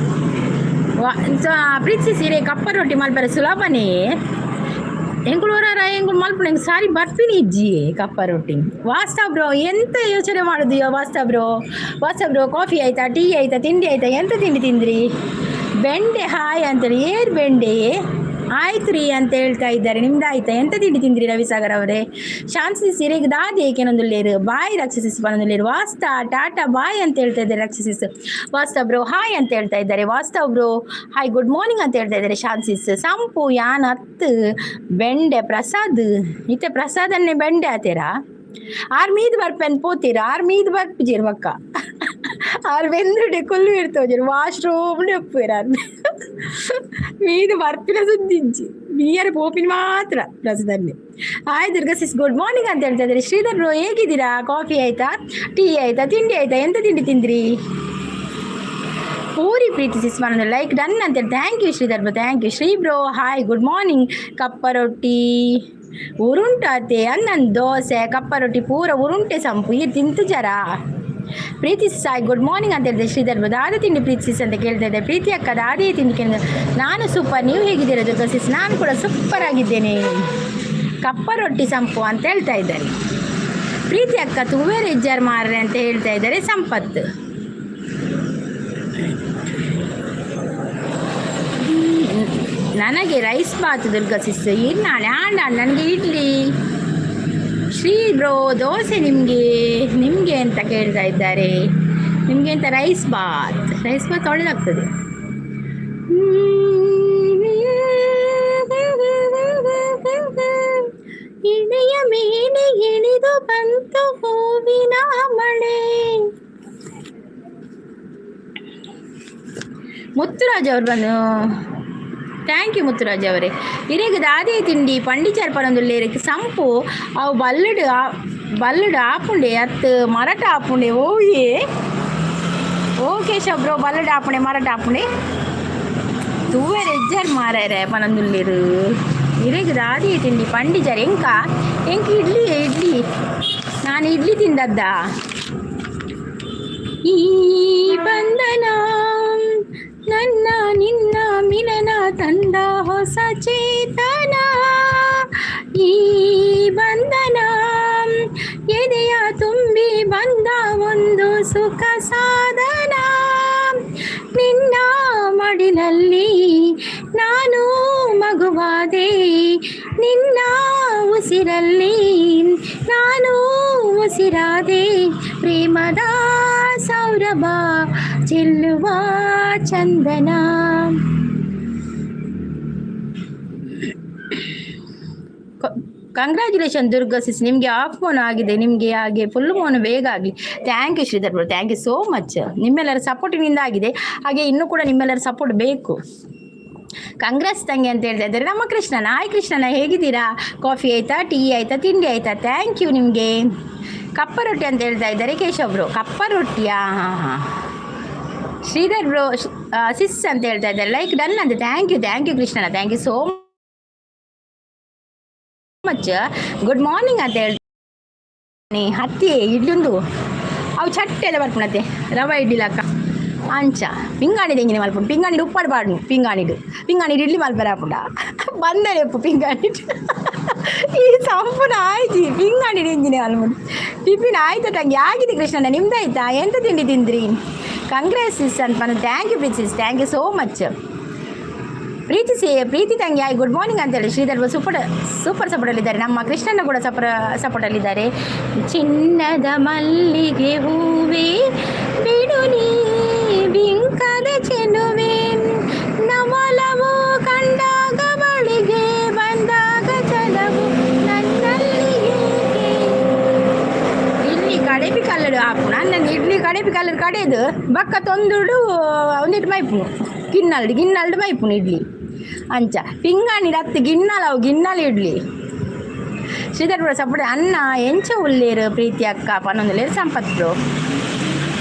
ವಾ. ಪ್ರೀತಿಸಿಸ್, ಇರೇ ಕಪ್ಪ ರೊಟ್ಟಿ ಮಲ್ಪರೆ ಸುಲಭನೇ. ಎಂಕುಲು ಹೊರ ಎಂಕುಲು ಮಲ್ಪುಣ, ಎಂಕ್ ಸಾರಿ ಬರ್ಪಿನಿ ಇಜ್ಜಿ ಕಪ್ಪ ರೊಟ್ಟಿ. ವಾಸ್ತಾ ಬ್ರೋ, ಎಂತ ಯೋಚನೆ ಮಾಡುದು ವಾಸ್ತಾ ಬ್ರೋ? ವಾಸ್ತಾ ಬ್ರೋ, ಕಾಫಿ ಆಯ್ತಾ, ಟೀ ಆಯ್ತಾ, ತಿಂಡಿ ಆಯ್ತಾ? ಎಂತ ತಿಂಡಿ ತಿಂದ್ರಿ? ಬೆಂಡೆ ಹಾಯ್ ಅಂತೇಳಿ. ಏರ್ ಬೆಂಡೆ? ಆಯ್ತು ರೀ ಅಂತ ಹೇಳ್ತಾ ಇದ್ದಾರೆ. ನಿಮ್ದು ಆಯ್ತಾ? ಎಂತ ತಿಂಡಿ ತಿಂದ್ರಿ ರವಿಸಾಗರ್ ಅವರೇ? ಶಾಂತಿ ಸಿರೆಗೆ ದಾದಿ ಏಕೆನೊಂದುಲ್ಲೇರು. ಬಾಯ್ ರಕ್ಷಸಿಸ್ ಪನೊಂದುಲ್ಲೇರು. ವಾಸ್ತಾ, ಟಾಟಾ ಬಾಯ್ ಅಂತ ಹೇಳ್ತಾ ಇದ್ದಾರೆ ರಕ್ಷಸಿಸ್. ವಾಸ್ತಾ ಬ್ರೋ, ಹಾಯ್ ಅಂತ ಹೇಳ್ತಾ ಇದ್ದಾರೆ. ವಾಸ್ತವ್ ಬ್ರೋ ಹಾಯ್, ಗುಡ್ ಮಾರ್ನಿಂಗ್ ಅಂತ ಹೇಳ್ತಾ ಇದ್ದಾರೆ ಶಾನ್ಸಿಸ್. ಸಂಪು ಯಾನ್ ಅತ್ತು ಬೆಂಡೆ ಪ್ರಸಾದ್. ಇತ್ತೆ ಪ್ರಸಾದನ್ನೇ ಬೆಂಡೆ ಆತೀರಾ? ಆರ್ ಮೀದ್ ಬರ್ಪೆನ್ ಪೋತೀರಾ? ಆರ್ ಮೀದ್ ಬರ್ಪುಜೀರ್ ಬಕ್ಕ. ಆರ್ ಬೆಂದ್ರುಡೆ ಕುಲ್ಲು ಇರ್ತೋಜರು, ವಾಶ್ರೂಮ್ ಉಪ್ಪುವೆರ್. ಆರ್ ಮೀದು ಬರ್ಪಿನ ಸುದ್ದಿಜ್ಜಿ, ಮೀಯರ ಪೋಪಿನ ಮಾತ್ರ ಪ್ರಸಾದನ್ನೇ. ಹಾಯ್ ದುರ್ಗಾ ಸಿಸ್, ಗುಡ್ ಮಾರ್ನಿಂಗ್ ಅಂತ ಹೇಳ್ತಾ ಇದ್ದಾರೆ. ಶ್ರೀಧರ್ ಬ್ರೋ, ಹೇಗಿದ್ದೀರಾ? ಕಾಫಿ ಆಯ್ತಾ, ಟೀ ಆಯ್ತಾ, ತಿಂಡಿ ಆಯ್ತಾ? ಎಂತ ತಿಂಡಿ ತಿಂದ್ರಿ? ಪೂರಿ ಪ್ರೀತಿ ಸಿಸ್ ಮಾಡೋದು. ಲೈಕ್ ಡನ್ ಅಂತೇಳಿ. Thank you Sridhar bro, thank you. Shri bro hi, good morning. ಕಪ್ಪ ರೊಟ್ಟಿ ಉರುಂಟಾತೆ ಅನ್ನನ್ ದೋಸೆ, ಕಪ್ಪ ರೊಟ್ಟಿ ಪೂರ ಉರುಂಟೆ ಸಂಪು. ಈ ತಿಂತು ಜರ. ಪ್ರೀತಿ ಸಾಯ್ ಗುಡ್ ಮಾರ್ನಿಂಗ್ ಅಂತ ಹೇಳಿದೆ. ಶ್ರೀಧರ್ ಬ್ರೋ, ದಾದ ತಿಂಡಿ ಪ್ರೀತಿ ಅಂತ ಕೇಳ್ತಾ ಇದ್ದೆ. ಪ್ರೀತಿ ಅಕ್ಕ, ದಾದಿ ತಿಂಡಿ ಕೇಳಿದೆ. ನಾನು ಸೂಪರ್, ನೀವು ಹೇಗಿದ್ದೀರಾ ದುರ್ಗಾ ಸಿಸ್? ನಾನು ಕೂಡ ಸೂಪರ್ ಆಗಿದ್ದೇನೆ. ಕಪ್ಪ ರೊಟ್ಟಿ ಸಂಪು ಅಂತ ಹೇಳ್ತಾ ಇದ್ದಾರೆ. ಪ್ರೀತಿ ಅಕ್ಕ, ತುವೇರ್ ಇಜ್ಜಾರ್ ಮಾರ್ರೆ ಅಂತ ಹೇಳ್ತಾ ಇದ್ದಾರೆ ಸಂಪತ್. ನನಗೆ ರೈಸ್ ಬಾತ್ ದುರ್ಗಾ ಸಿಸ್. ನಾಳೆ ಆಂಡ ನನಗೆ ಇಡ್ಲಿ. ಶ್ರೀ ಬ್ರೋ, ದೋಸೆ ನಿಮಗೆ, ನಿಮಗೆ ಅಂತ ಕೇಳ್ತಾ ಇದ್ದಾರೆ. ನಿಮಗೆ ಅಂತ ರೈಸ್ ಬಾತ್. ರೈಸ್ ಬಾತ್ ಒಳ್ಳೆದಾಗ್ತದೆ. ಎಳೆಯ ಮೇಲೆ ಇಳಿದು ಬಂತು ಹೂವಿನ ಮಳೆ. ಮುತ್ತುರಾಜ್ ಅವರು ಬಂದು, thank you Muthuraj ಅವರೇ. ಇರೆಗ್ ದಾದೆ ತಿಂಡಿ ಪಂಡಿಚಾರ್ ಪನೊಂದುಲ್ಲೆರ್. ಸಂಪು ಅವು ಬಲ್ಲುಡು ಬಲ್ಲುಡು ಆಪುಂಡೆ ಅತ್ತು ಮರಟ ಆಪುಂಡೆ. ಓಯೇ ಓಕೆ ಬ್ರೋ, ಬಲ್ಲುಡು ಆಪುಂಡೆ, ಮರಟ ಆಪುಂಡೆ. ತೂವೆರೆ ಎಜ್ಜಾರ್ ಮಾರಾರೆ ಪನೊಂದುಲ್ಲೆರ್. ಇರೆಗ್ ದಾದೆ ತಿಂಡಿ ಪಂಡಿಚಾರ್? ಎಂಕ ಎಂಕ್ ಇಡ್ಲಿ, ಇಡ್ಲಿ. ನಾನು ಇಡ್ಲಿ ತಿಂದದ್ದ. ಈ ಬಂಧನ ನನ್ನ ನಿನ್ನ ಮಿಲನ ತಂದ ಹೊಸ ಚೇತನ. ಈ ಬಂಧನ ಎದೆಯ ತುಂಬಿ ಬಂದ ಒಂದು ಸುಖ ಸಾಧನ. ನಿನ್ನ ಮಡಿಲಲ್ಲಿ ನಾನು ಮಗುವಾದೆ, ನಿನ್ನ ಉಸಿರಲ್ಲಿ ನಾನು ಉಸಿರಾದೆ. ಪ್ರೇಮದ ಸೌರಭ ಚೆಲ್ಲುವ ಚಂದನ. ಕಂಗ್ರ್ಯಾಚುಲೇಷನ್ ದುರ್ಗಾ ಸಿಸ್, ನಿಮಗೆ ಹಾಫ್ ಮೋನ್ ಆಗಿದೆ ನಿಮಗೆ, ಹಾಗೆ ಫುಲ್ ಮೋನ್ ಬೇಗ ಆಗಲಿ. Thank you Sridhar bro, thank you so much. ನಿಮ್ಮೆಲ್ಲರ ಸಪೋರ್ಟಿನಿಂದ ಆಗಿದೆ. ಹಾಗೆ ಇನ್ನೂ ಕೂಡ ನಿಮ್ಮೆಲ್ಲರ ಸಪೋರ್ಟ್ ಬೇಕು. ಕಂಗ್ರೆಸ್ ತಂಗಿ ಅಂತ ಹೇಳ್ತಾ ಇದ್ದಾರೆ ನಮ್ಮ ಕೃಷ್ಣನ. ಹಾಯ್ ಕೃಷ್ಣನ, ಹೇಗಿದ್ದೀರಾ? ಕಾಫಿ ಆಯಿತಾ, ಟೀ ಆಯಿತಾ, ತಿಂಡಿ ಆಯಿತಾ? Thank you ನಿಮಗೆ. ಕಪ್ಪ ರೊಟ್ಟಿ ಅಂತ ಹೇಳ್ತಾ ಇದ್ದಾರೆ ಕೇಶವ್ ಬ್ರೋ. ಕಪ್ಪ ರೊಟ್ಟಿಯಾ? ಹಾಂ ಹಾಂ. ಶ್ರೀಧರ್ ಬ್ರೋ ಸಿಸ್ ಅಂತ ಹೇಳ್ತಾ ಇದ್ದಾರೆ. ಲೈಕ್ ಡನ್ ಅಂತ. Thank you, thank you ಕೃಷ್ಣನ, thank you so much. Good morning ಅಂತ ಹೇಳ್ತೀನಿ. ಹತ್ತಿ ಇಡ್ಲೊಂದು ಅವು ಚಟ್ಟೆಲ್ಲ ಬರ್ಪುಣತೆ ರವ ಇಡ್ಲಿಲಕ್ಕ ಅಂಚ ಪಿಂಗಾಣಿ ತೆಂಗಿನ ಮಲ್ಪುಂಡು. ಪಿಂಗಾಣಿ ಉಪ್ಪಾಡು ಪಾಡು. ಪಿಂಗಾಣಿಡು ಪಿಂಗಾಣಿ ಇಡ್ಲಿ ಮಲ್ಪರ ಆಪುಂಡ ಬಂದರೆ ಉಪ್ಪು ಪಿಂಗಾಣಿ. ಈ ಸಂಪೂರ್ಣ ಆಯ್ತು. ಪಿಂಗಾಣಿ ಇಂಜಿನ ಮಲ್ಪುಂಡು. ಟಿಫಿನ್ ಆಯ್ತು ತಂಗಿ, ಆಗಿದೆ ಕೃಷ್ಣಣ್ಣ. ನಿಮ್ದಾಯ್ತಾ? ಎಂತ ತಿಂಡಿ ತಿಂದ್ರಿ? ಕಂಗ್ರೆಸ್ ಅಂತ. Thank you princess, thank you so much. Preethi ಸಿ ಪ್ರೀತಿ ತಂಗಿ, ಆಯ್, ಗುಡ್ ಮಾರ್ನಿಂಗ್ ಅಂತೇಳಿ. ಶ್ರೀಧರ್ ಸೂಪರ್ ಸೂಪರ್ ಸಪೋರ್ಟಲ್ಲಿದ್ದಾರೆ. ನಮ್ಮ ಕೃಷ್ಣನ ಕೂಡ ಸಪೋರ್ಟಲ್ಲಿದ್ದಾರೆ. ಚಿನ್ನದ ಮಲ್ಲಿಗೆ ಹೂವೇ, ಬಿಡು ನೀ ಬಿಂಕದ ಚೆಲುವೆ, ನವಲವು ಕಂಡಾಗ ಬಳಿಗೆ ಬಂದಾಗ ಛಲವು ನನ್ನಲ್ಲಿ ಏಕೆ? ಇಡ್ಲಿ ಕಡೆಪಿ ಕಲ್ಲಡು ಆಪುಣ ನನ್ನ ಇಡ್ಲಿ ಕಡೆಪಿ ಕಲ್ಲಡು ಕಡೆದು ಬಕ್ಕ ತೊಂದುಡು ಒಂದಿಟ್ಟು ಮೈಪುನು ಗಿನ್ನಲ್ಡು ಗಿನ್ನಲ್ಡು ಮೈಪುನು ಇಡ್ಲಿ ಅಂಚ ಪಿಂಗಾಣಿ ರತ್ತು ಗಿನ್ನಲ ಅವು ಗಿನ್ನಲ ಇಡ್ಲಿ. Sridhar bro support. ಅಣ್ಣ ಎಂಚ ಉಳ್ಳೇರು ಪ್ರೀತಿ ಅಕ್ಕ ಪನ್ನೊಂದುಲ್ಲೇರು Sampath bro.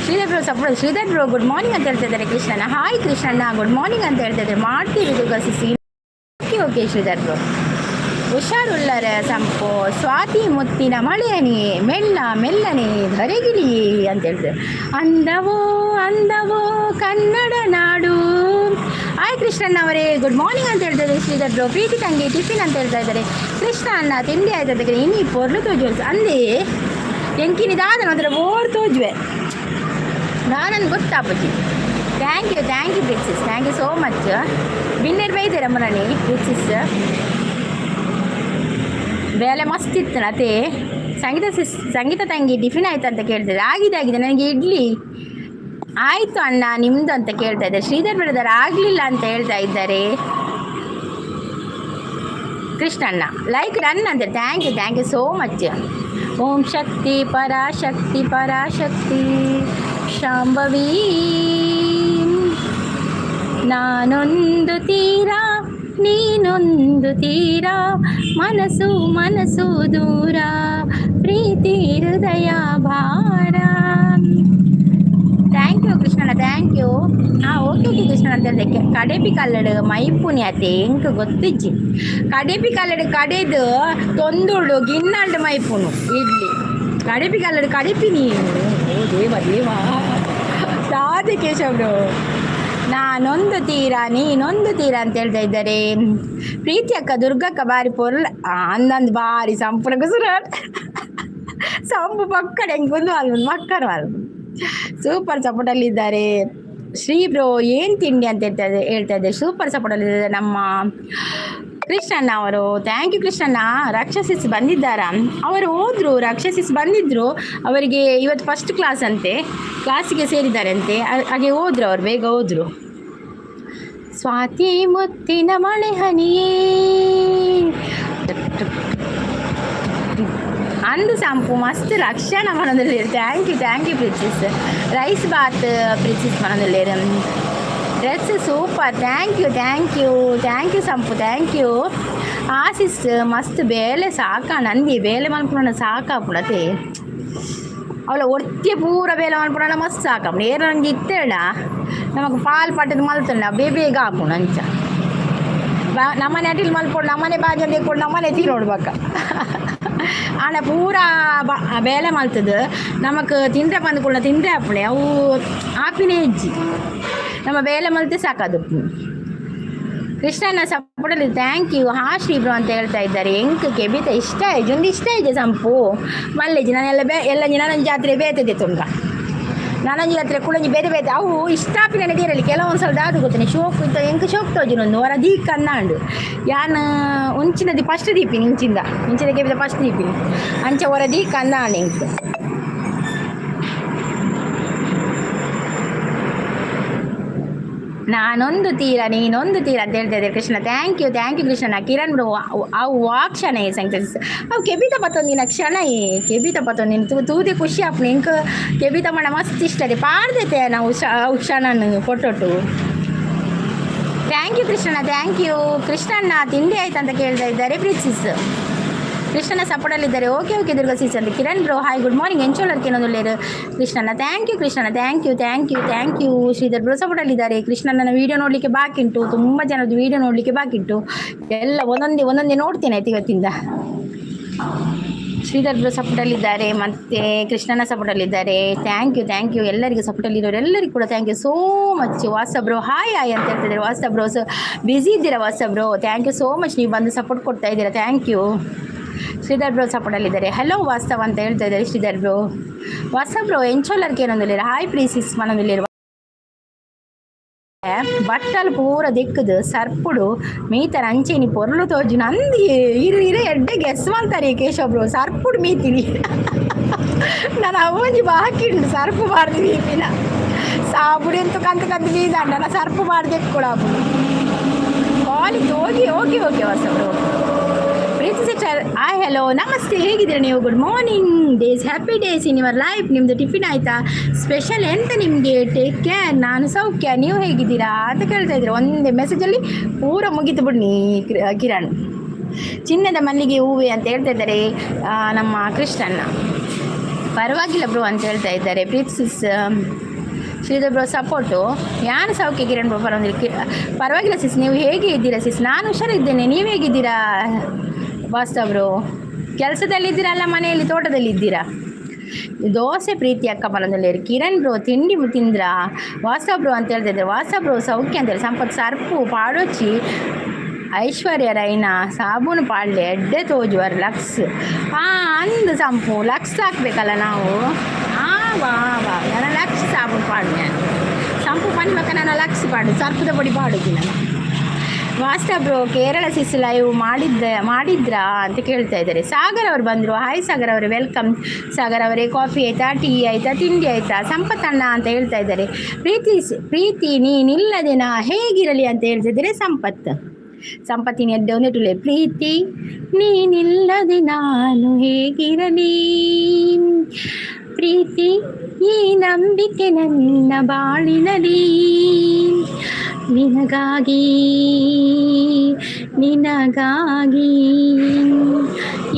Sridhar bro support. Sridhar bro, good morning ಅಂತ ಹೇಳ್ತಾ ಇದ್ದಾರೆ ಕೃಷ್ಣಣ್ಣ. ಹಾಯ್ ಕೃಷ್ಣಣ್ಣ, ಗುಡ್ ಮಾರ್ನಿಂಗ್ ಅಂತ ಹೇಳ್ತಾ ಇದ್ದಾರೆ. ಮಾಡ್ತೀವಿ ದುರ್ಗಾ ಸಿಸಿ. ಓಕೆ ಓಕೆ ಶ್ರೀಧರ್ ಬ್ರೋ, ಹುಷಾರುಲ್ಲರ ಸಂಪು. ಸ್ವಾತಿ ಮುತ್ತಿನ ಮಳೆಯನಿ ಮೆಲ್ಲ ಮೆಲ್ಲನೆ ಧರೆಗಿಳಿ ಅಂತ ಹೇಳ್ತಾರೆ. ಅಂದವೋ ಅಂದವೋ ಕನ್ನಡ ನಾಡು. ಹಾಯ್ ಕೃಷ್ಣಣ್ಣ ಅವರೇ, ಗುಡ್ ಮಾರ್ನಿಂಗ್ ಅಂತ ಹೇಳ್ತಾ ಇದ್ದಾರೆ ಶ್ರೀಧರ್ ಬ್ರೋ. ಪ್ರೀತಿ ತಂಗಿ, ಟಿಫಿನ್ ಅಂತ ಹೇಳ್ತಾ ಇದ್ದಾರೆ. ಕೃಷ್ಣ ಅಣ್ಣ, ತಿಂಡಿ ಆಯ್ತು ಅಂತ. ಇನಿ ಪೊರ್ಲು ತೋಜು ಅಂದೇ ಎಂಕಿನಿ ದಾದನ ಒಂಥರ ಬೋರ್ ತೋಜುವೆ ನಾನನ್ನು ಗೊತ್ತಾಪುಜಿ. Thank you, thank you ಪ್ರಿಕ್ಸಿಸ್, thank you so much. ಬಿನ್ನೆರ್ ಬೈದಿರ ಮುರಣಿ ಪ್ರಿಕ್ಸಿಸ್ ಬೇಲೆ ಮಸ್ತ್ ಇತ್ತು ಅದೇ. ಸಂಗೀತ ಸಿಸ್, ಸಂಗೀತ ತಂಗಿ, ಟಿಫಿನ್ ಆಯ್ತು ಅಂತ ಕೇಳ್ತಿದ್ದೆ. ಆಗಿದೆ ಆಗಿದೆ, ನನಗೆ ಇಡ್ಲಿ ಆಯಿತು. ಅಣ್ಣ, ನಿಮ್ಮದು ಅಂತ ಕೇಳ್ತಾ ಇದ್ದಾರೆ. ಶ್ರೀಧರ್ ಬ್ರದರ್, ಆಗಲಿಲ್ಲ ಅಂತ ಹೇಳ್ತಾ ಇದ್ದಾರೆ. ಕೃಷ್ಣಣ್ಣ, ಲೈಕ್ ಡನ್ ಅಂತ. Thank you, thank you so much. Om Shakti Parashakti Parashakti Shambhavi. ನಾನೊಂದು ತೀರ, ನೀನೊಂದು ತೀರ, ಮನಸ್ಸು ಮನಸ್ಸು ದೂರ, ಪ್ರೀತಿ ಹೃದಯ ಭಾರ. Thank you ಕೃಷ್ಣಣ್ಣ, thank you. ಹಾಂ, ಓಕೆ ಓಕೆ ಕೃಷ್ಣಣ್ಣ ಅಂತ ಹೇಳಿದೆ. ಕಡೆಪಿ ಕಲ್ಲಡು ಮೈಪುನಿ ಅತೆ ಎಂಕ್ ಗೊತ್ತಿಜ್ಜಿ. ಕಡೆಪಿ ಕಲ್ಲಡು ಕಡೆದು ತೊಂದುಡು ಗಿನ್ನಲ್ಡು ಮೈಪುನು ಇಡ್ಲಿ. ಕಡೆಪಿ ಕಲ್ಲಡು ಕಡೆಪಿ ನೀನು. ಓ ದೇವ ದೇವ ರಾಧೆ ಕೇಶವ್ರು. ನಾನೊಂದು ತೀರ, ನೀನೊಂದು ತೀರ ಅಂತ ಹೇಳ್ತಾ ಇದ್ದಾರೆ. ಪ್ರೀತಿ ಅಕ್ಕ, ದುರ್ಗಕ್ಕ ಬಾರಿ ಪೊರ್ಲ ಅಂದಂದು ಬಾರಿ ಸಂಪೂರ್ಣ ಕುಸುರ ಸಂಪು ಪಕ್ಕಡೆ ಹೆಂಗೊಂದು ಅಲ್ ಮಕ್ಕರು ಅಲ್. ಸೂಪರ್ ಸಪೋರ್ಟಲ್ಲಿದ್ದಾರೆ. ಶ್ರೀ ಬ್ರೋ, ಏನು ತಿಂಡಿ ಅಂತ ಹೇಳ್ತಾ ಇದ್ದಾರೆ. ಸೂಪರ್ ಸಪೋರ್ಟಲ್ಲಿದ್ದಾರೆ ನಮ್ಮ ಕೃಷ್ಣಣ್ಣ ಅವರು. Thank you Krishnanna. ರಕ್ಷಸಿಸ್ ಬಂದಿದ್ದಾರಾ? ಅವರು ಹೋದ್ರು. ರಕ್ಷಸಿಸ್ ಬಂದಿದ್ದರು. ಅವರಿಗೆ ಇವತ್ತು ಫಸ್ಟ್ ಕ್ಲಾಸ್ ಅಂತೆ, ಕ್ಲಾಸಿಗೆ ಸೇರಿದ್ದಾರೆ ಅಂತೆ. ಹಾಗೆ ಹೋದ್ರು ಅವರು, ಬೇಗ ಹೋದರು. ಸ್ವಾತಿ ಮುತ್ತಿನ ಮಳೆ ಹನಿಯೇ ಅಂದು ಸಂಪು ಮಸ್ತ್ ಲಕ್ಷಣ ಮನದಲ್ಲಿ. Thank you, thank you ಪ್ರಿಚಿಸ್. Rice Baat ಪ್ರಿಚಿಸ್ ಮನದಲ್ಲಿ. Dress super, thank you, thank you, thank you Sampu, thank you. ಆಸಿಸ್ ಮಸ್ತ್ ಬೇಲೆ ಸಾಕ ನಂದಿ ಬೇಲೆ ಮಲ್ಪುಣ ಸಾಕಾಪುಣತೆ. ಅವಳ ಒರ್ತಿ ಪೂರ ಬೇಲೆ ಮಲ್ಪುಣ ಮಸ್ತ್ ಸಾಕಪ್ಪಣ. ಏರಂಜಿ ಇತ್ತೇಳ ನಮಕ್ ಪಾಲ್ ಪಟ್ಟದ ಮಲ್ತುಂಡ ಬೇಗ ಬೇಗ ಆಪುಂಡು. ಅಂಚ ಬಾ ನಮ್ಮನೆ ಅಟಿಲ್ ಮಲ್ಪೊಡು, ನಮ್ಮನೆ ಬಾಜಿ ಕೊಡು, ನಮ್ಮನೆ ತಿನ್ನೋಡು ಬಕ್ಕ. ಆಂಡ ಪೂರ ಬ ಬೇಲೆ ಮಲ್ತದು ನಮಕ್ ತಿಂದ್ರೆ ಬಂದು ಕೂಡ ತಿಂದ್ರೆ ಆಪುಣೆ ಅವು ಆಪಿನೇ ಇಜ್ಜಿ. ನಮ್ಮ ಬೇಲೆ ಮಲ್ತೆ ಸಾಕದು. ಕೃಷ್ಣನ ಸಪೋರ್ಟಲ್ಲಿ thank you. ಹಾ ಶ್ರೀ ಬ್ರೋ ಅಂತ ಹೇಳ್ತಾ ಇದ್ದಾರೆ. ಎಂಕ್ ಕೆಬಿತ ಇಷ್ಟ ಆಯ್ತು ಒಂದು ಇಷ್ಟ ಇದೆ ಸಂಪು ಮಲ್ಲೆಜಿ. ನಾನೆಲ್ಲ ಬೇ ಎಲ್ಲ ನಾನೊಂದು ಜಾತ್ರೆ ಬೇತದೆ ತುಂಗ, ನಾನೊಂದು ಜಾತ್ರೆ ಕುಳಂಜಿ ಬೇರೆ ಬೇತೆ ಅವು ಇಷ್ಟ ಆಪಿನ ನೀರಲ್ಲಿ. ಕೆಲವೊಂದು ಸಲ ದಾದು ಗೊತ್ತೇನೆ ಶೋಕ್ ಇತ್ತ ಎಂಕ್ ಶೋಕ್ ತೋಜಿನ ಒಂದು ವರ ದೀಕ್ ಅಂದಾಂಡು. ಯಾನ್ ಉಂಚಿನದಿ ಫಸ್ಟ್ ದೀಪಿನಿ, ಇಂಚಿಂದ ಇಂಚಿನ ಕೆಬಿತ ಫಸ್ಟ್ ದೀಪಿನಿ. ಅಂಚ ವರ ದೀಕ್ ಅಂದಾಂಡು ಎಂಕ್. ನಾನೊಂದು ತೀರ, ನೀನೊಂದು ತೀರ ಅಂತ ಹೇಳ್ತಾ ಇದ್ದಾರೆ Krishna. Thank you, thank you Krishna. Kiran bro, ಅವು ವಾ ಕ್ಷಣ ಸಂಗೀತ ಅವು ಕೆಬಿತ ಪತ್ತೊಂದಿನ ಕ್ಷಣ ಏ ಕೆಬಿತ ಪತ್ತೊಂದಿನ ತೂ ತೂದೆ ಖುಷಿ ಆಪುಂಡು ಎಂಕ್. ಕೆಬಿತ ಮಣ ಮಸ್ತ್ ಇಷ್ಟ ಅದೇ ಪಾಡ್ದೈತೆ ನಾವು ಅವು ಕ್ಷಣನ ಫೋಟೋಟು. Thank you Krishnanna, thank you Krishnanna. ತಿಂಡಿ ಆಯ್ತು ಅಂತ ಕೇಳ್ತಾ ಇದ್ದಾರೆ ಪ್ರೀತಿಸ್. ಕೃಷ್ಣನ ಸಪೋರ್ಟಲ್ಲಿದ್ದಾರೆ. ಓಕೆ ಓಕೆ ದುರ್ಗಾ ಸೀಸ್ ಅಂತ. Kiran bro, hi, good morning. ಎಂಚೋಲರ್ಕೆ ಏನೊಂದು ಕೃಷ್ಣಣ್ಣ. Thank you ಕೃಷ್ಣಣ್ಣ, thank you, thank you, thank you. Sridhar bro ಸಪೋರ್ಟಲ್ಲಿದ್ದಾರೆ. ಕೃಷ್ಣಣ್ಣನ ವೀಡಿಯೋ ನೋಡಲಿಕ್ಕೆ ಬಾಕಿ ಉಂಟು. ತುಂಬ ಜನದ್ದು ವೀಡಿಯೋ ನೋಡಲಿಕ್ಕೆ ಬಾಕಿ ಉಂಟು. ಎಲ್ಲ ಒಂದೊಂದೇ ಒಂದೊಂದೇ ನೋಡ್ತೇನೆ ಆಯ್ತು ಇವತ್ತಿಂದ. ಶ್ರೀಧರ್ ಬ್ರೋ ಸಪೋರ್ಟಲ್ಲಿದ್ದಾರೆ ಮತ್ತು ಕೃಷ್ಣನ ಸಪೋರ್ಟಲ್ಲಿದ್ದಾರೆ. Thank you, thank you. ಎಲ್ಲರಿಗೂ, ಸಪೋರ್ಟಲ್ಲಿರೋರು ಎಲ್ಲರಿಗೂ ಕೂಡ thank you so much. ವಾಸ ಬ್ರೋ, ಹಾಯ್ ಹಾಯ್ ಅಂತ ಹೇಳ್ತಿದ್ದಾರೆ. ವಾಸ ಬ್ರೋ, ಸೊ ಬ್ಯುಸಿ ಇದ್ದೀರಾ ವಾಸ bro? Thank you so much. ನೀವು ಬಂದು ಸಪೋರ್ಟ್ ಕೊಡ್ತಾ ಇದ್ದೀರಾ, thank you. Sridhar bro ಸಪೋರ್ಟಲ್ಲಿದ್ದಾರೆ. ಹಲೋ ವಾಸ್ತವ ಅಂತ ಹೇಳ್ತಾ ಇದ್ದಾರೆ ಶ್ರೀಧರ್ ಬ್ರೋ. ವಾಸ್ತವ್ ಬ್ರೋ, ಎಂಚೋಲರ್ಗೆ ಏನೊಂದಿಲ್ಲ. ಹಾಯ್ ಪ್ರೀಸಿಸ್ ಮನೊಂದಿಲ್ಲ. ಬಟ್ಟಲ್ ಪೂರ ದಿಕ್ಕದು ಸರ್ಪುಡು ಮೀತರ ಅಂಚೆನಿ ಪೊರ್ಲು ತೋಜುನ ಅಂದ್ ಇರು ಇರು ಎಡ್ಡೆ ಗೆಸ್ ಮಲ್ತಾರೆ ಕೇಶವ ಬ್ರೋ. ಸರ್ಪುಡು ಮೀತಿನಿ ನಾನು. ಅವೊಂಜಿ ಬಾಕಿ ಉಂಡು. ಸರ್ಪು ಬಾರ್ದು ಮೀಪಿನ ಸಾಬುಡು ಎಂತ ಕಂತು ಕಂತು ಮೀದಂಡ ನಾ ಸರ್ಪು ಬಾರ್ದು ಎಕ್ಕುಡಾಪು ಕಾಲಿತ್ತು. ಹೋಗಿ, ಓಕೆ ಓಕೆ ವಾಸ ಬ್ರೋ. ಪ್ರೀತಿ ಸಿಸ್ಟರ್, ಹಾಯ್, ಹಲೋ, ನಮಸ್ತೆ. ಹೇಗಿದ್ದೀರಾ ನೀವು? Good morning days, happy days in your life. ನಿಮ್ಮದು ಟಿಫಿನ್ ಆಯಿತಾ? ಸ್ಪೆಷಲ್ ಎಂತ ನಿಮಗೆ? Take care. ನಾನು ಸೌಖ್ಯ, ನೀವು ಹೇಗಿದ್ದೀರಾ ಅಂತ ಕೇಳ್ತಾ ಇದ್ದೀರಾ. ಒಂದೇ ಮೆಸೇಜಲ್ಲಿ ಪೂರ ಮುಗೀತು ಬಿಡಿ. ಕಿರಣ್, ಚಿನ್ನದ ಮಲ್ಲಿಗೆ ಹೂವೆ ಅಂತ ಹೇಳ್ತಾ ಇದ್ದಾರೆ. ನಮ್ಮ ಕೃಷ್ಣನ್ನ ಪರವಾಗಿಲ್ಲ ಬ್ರೋ ಅಂತ ಹೇಳ್ತಾ ಇದ್ದಾರೆ. ಪ್ರೀತಿ ಸಿಸ್, ಶ್ರೀಧರ್ ಬ್ರೋ ಸಪೋರ್ಟು. ಯಾರು ಸೌಖ್ಯ ಕಿರಣ್ ಬ್ರೋ ಪರವಾಗಿಲ್ಲ. ಪರವಾಗಿಲ್ಲ ಸಿಸ್. ನೀವು ಹೇಗೆ ಇದ್ದೀರಾ ಸಿಸ್? ನಾನು ಹುಷಾರಿದ್ದೇನೆ. ನೀವು ಹೇಗಿದ್ದೀರಾ ವಾಸ್ತವ್ ಬ್ರೋ? ಕೆಲಸದಲ್ಲಿದ್ದೀರಲ್ಲ, ಮನೆಯಲ್ಲಿ ತೋಟದಲ್ಲಿ ಇದ್ದೀರಾ? ದೋಸೆ ಪ್ರೀತಿ ಅಕ್ಕ ಬಲದಲ್ಲಿ. ಕಿರಣ್ ಬ್ರೋ, ತಿಂಡಿ ತಿಂದ್ರಾ ವಾಸವ್ ಬ್ರೋ ಅಂತ ಹೇಳ್ತಾ ಇದ್ದಾರೆ. ವಾಸವ್ ಬ್ರೋ ಸೌಖ್ಯ ಅಂತೇಳಿ. ಸಂಪತ್, ಸರ್ಪು ಪಾಡೊಚ್ಚಿ. ಐಶ್ವರ್ಯ ರೈನ ಸಾಬೂನು ಪಾಡ್ಲೆ, ಎಡ್ಡೆ ತೋಜುವರು ಲಕ್ಸ್. ಹಾಂ, ಅಂದು ಸಂಪು ಲಕ್ಸ್ ಹಾಕ್ಬೇಕಲ್ಲ ನಾವು. ಹಾಂ, ವಾ ವಾ, ನಾನು ಲಕ್ಸ್ ಸಾಬೂನು ಪಾಡು. ನಾನು ಸಂಪು ಪನ್ಮಕ್ಕ ನಾನು ಲಕ್ಸ್ ಪಾಡು, ಸರ್ಪದ ಪೊಡಿ ಪಾಡುದು ನಾನು. ವಾಸ್ತವ್ ಬ್ರೋ, ಕೇರಳ ಸಿಸ್ ಲೈವ್ ಮಾಡಿದ್ರಾ ಅಂತ ಕೇಳ್ತಾ ಇದ್ದಾರೆ. ಸಾಗರ್ ಅವರು ಬಂದರು. ಹಾಯ್ ಸಾಗರ್ ಅವರೇ, welcome. Sagar ಅವರೇ, ಕಾಫಿ ಆಯಿತಾ? ಟೀ ಆಯಿತಾ? ತಿಂಡಿ ಆಯಿತಾ? ಸಂಪತ್ತಣ್ಣ ಅಂತ ಹೇಳ್ತಾ ಇದ್ದಾರೆ. ಪ್ರೀತಿ ಪ್ರೀತಿ ನೀನಿಲ್ಲದೆ ನಾ ಹೇಗಿರಲಿ ಅಂತ ಹೇಳ್ತಿದ್ದಾರೆ ಸಂಪತ್. ಸಂಪತ್ತಿನ ಎಡ್ಡೆ ಒಂದಿಟ್ಟುಲೆ. ಪ್ರೀತಿ ನೀನಿಲ್ಲದೆ ನಾನು ಹೇಗಿರಲಿ, ಪ್ರೀತಿ ಈ ನಂಬಿಕೆ ನನ್ನ ಬಾಳಿನಲಿ, ನಿನಗಾಗಿ ನಿನಗಾಗಿ,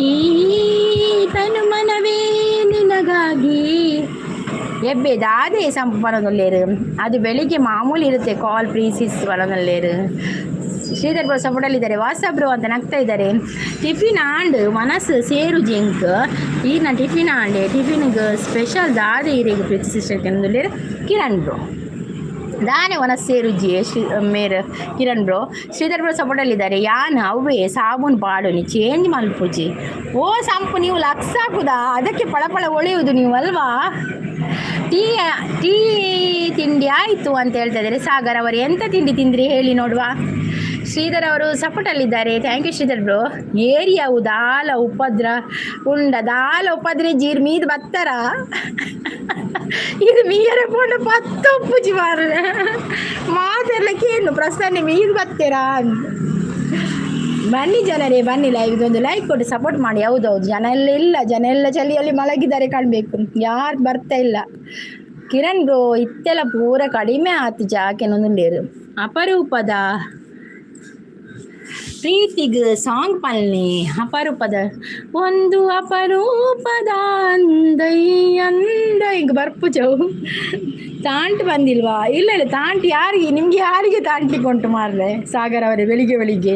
ಈ ತನು ಮನವೇ ನಿನಗಾಗಿ. ಎಬ್ಬೆ ದಾದೆ ಸಂಪು ಬರೋದಲ್ಲೇರು. ಅದು ಬೆಳಿಗ್ಗೆ ಮಾಮೂಲಿ ಇರುತ್ತೆ ಕಾಲ್ ಪ್ರೀಸಿಸ್ ಬರೋದಲ್ಲೇರು. ಶ್ರೀಧರ್ ಬ್ರೋ ಸಪೋರ್ಟಲ್ಲಿದ್ದಾರೆ. ವಾಸ ಬ್ರೋ ಅಂತ ನಗ್ತಾ ಇದ್ದಾರೆ. ಟಿಫಿನ್ ಆಂಡ್ ಮನಸ್ಸು ಸೇರು ಜಿಂಕ್ ಈರ್ನ ಟಿಫಿನ್ ಆಂಡೆ. ಟಿಫಿನ್ಗೆ ಸ್ಪೆಷಲ್ ದಾದೆ ಇರೆಗ್ ಪ್ರೀತಿ ಸಿಸ್ಟರ್ ಕೆಂದುಲ್ಲೇರು? ಕಿರಣ್ ಬ್ರೋ, ದಾನೆ ಒನಸ್ ಸೇರುಜಿ ಶ್ರೀ ಮೇರ್. ಕಿರಣ್ ಬ್ರೋ, ಶ್ರೀಧರ್ ಬ್ರೋ ಸಪೋರ್ಟಲ್ಲಿದ್ದಾರೆ. ಯಾನ್ ಅವ್ವೇ ಸಾಬೂನು ಪಾಡುನಿ, ಚೇಂಜ್ ಮಲ್ಪುಜಿ. ಓ ಸಂಪು, ನೀವು ಲಕ್ಸ್ ಹಾಕುದಾ? ಅದಕ್ಕೆ ಪಳಪಳ ಹೊಳೆಯುವುದು ನೀವು ಅಲ್ವಾ? ಟೀ ಟೀ ತಿಂಡಿ ಆಯಿತು ಅಂತ ಹೇಳ್ತಾ ಇದ್ದಾರೆ ಸಾಗರ್ ಅವರು. ಎಂತ ತಿಂಡಿ ತಿಂದ್ರಿ ಹೇಳಿ ನೋಡುವ. ಶ್ರೀಧರ್ ಅವರು ಸಪೋರ್ಟಲ್ಲಿದ್ದಾರೆ. Thank you Sridhar bro. ಏರಿಯಾವು ದಾಲ ಉಪದ್ರ ಉಂಡ ದಾಲ ಉಪದ್ರ ಜೀರ್ ಮೀದ್ ಬತ್ತಾರ. ಇದು ಮೀಯರ ಪೋಂಡ ಪತ್ತೊಪ್ಪುಜಿ ಮಾರ್ರೆ. ಮಾತೆಲ್ಲ ಕೇಳು ಪ್ರಸನ್ನ ಮೀದ್ ಬತ್ತೀರಾ ಅಂತ. ಬನ್ನಿ ಜನರೇ, ಬನ್ನಿ. ಲೈವ್ಗೆ ಒಂದು ಲೈಕ್ ಕೊಟ್ಟು ಸಪೋರ್ಟ್ ಮಾಡಿ. ಹೌದೌದು, ಜನ ಎಲ್ಲ ಇಲ್ಲ. ಜನ ಎಲ್ಲ ಚಳಿಯಲ್ಲಿ ಮಲಗಿದ್ದಾರೆ ಕಾಣಬೇಕು. ಯಾರು ಬರ್ತಾ ಇಲ್ಲ. ಕಿರಣ್ ಬ್ರೋ, ಇತ್ತೆಲ್ಲ ಪೂರ ಕಡಿಮೆ ಆತು ಜಾಕೆನೊಂದುಲ್ಲೇರು. ಅಪರೂಪದ ಪ್ರೀತಿಗ್ ಸಾಂಗ್ ಪಲ್ನಿ. ಅಪರೂಪದ ಒಂದು ಅಪರೂಪದ ಅಂದೈ ಅಂದ ಹಿಂಗೆ ಬರ್ಪುಜವು. ತಾಂಟ್ ಬಂದಿಲ್ವಾ? ಇಲ್ಲ ಇಲ್ಲ, ತಾಂಟ್ ಯಾರಿಗೆ? ನಿಮ್ಗೆ ಯಾರಿಗೆ ತಾಂಟ್ಲಿಕ್ಕೆ ಉಂಟು ಮಾರ್ರೆ? ಸಾಗರ್ ಅವರೇ, ಬೆಳಿಗ್ಗೆ ಬೆಳಿಗ್ಗೆ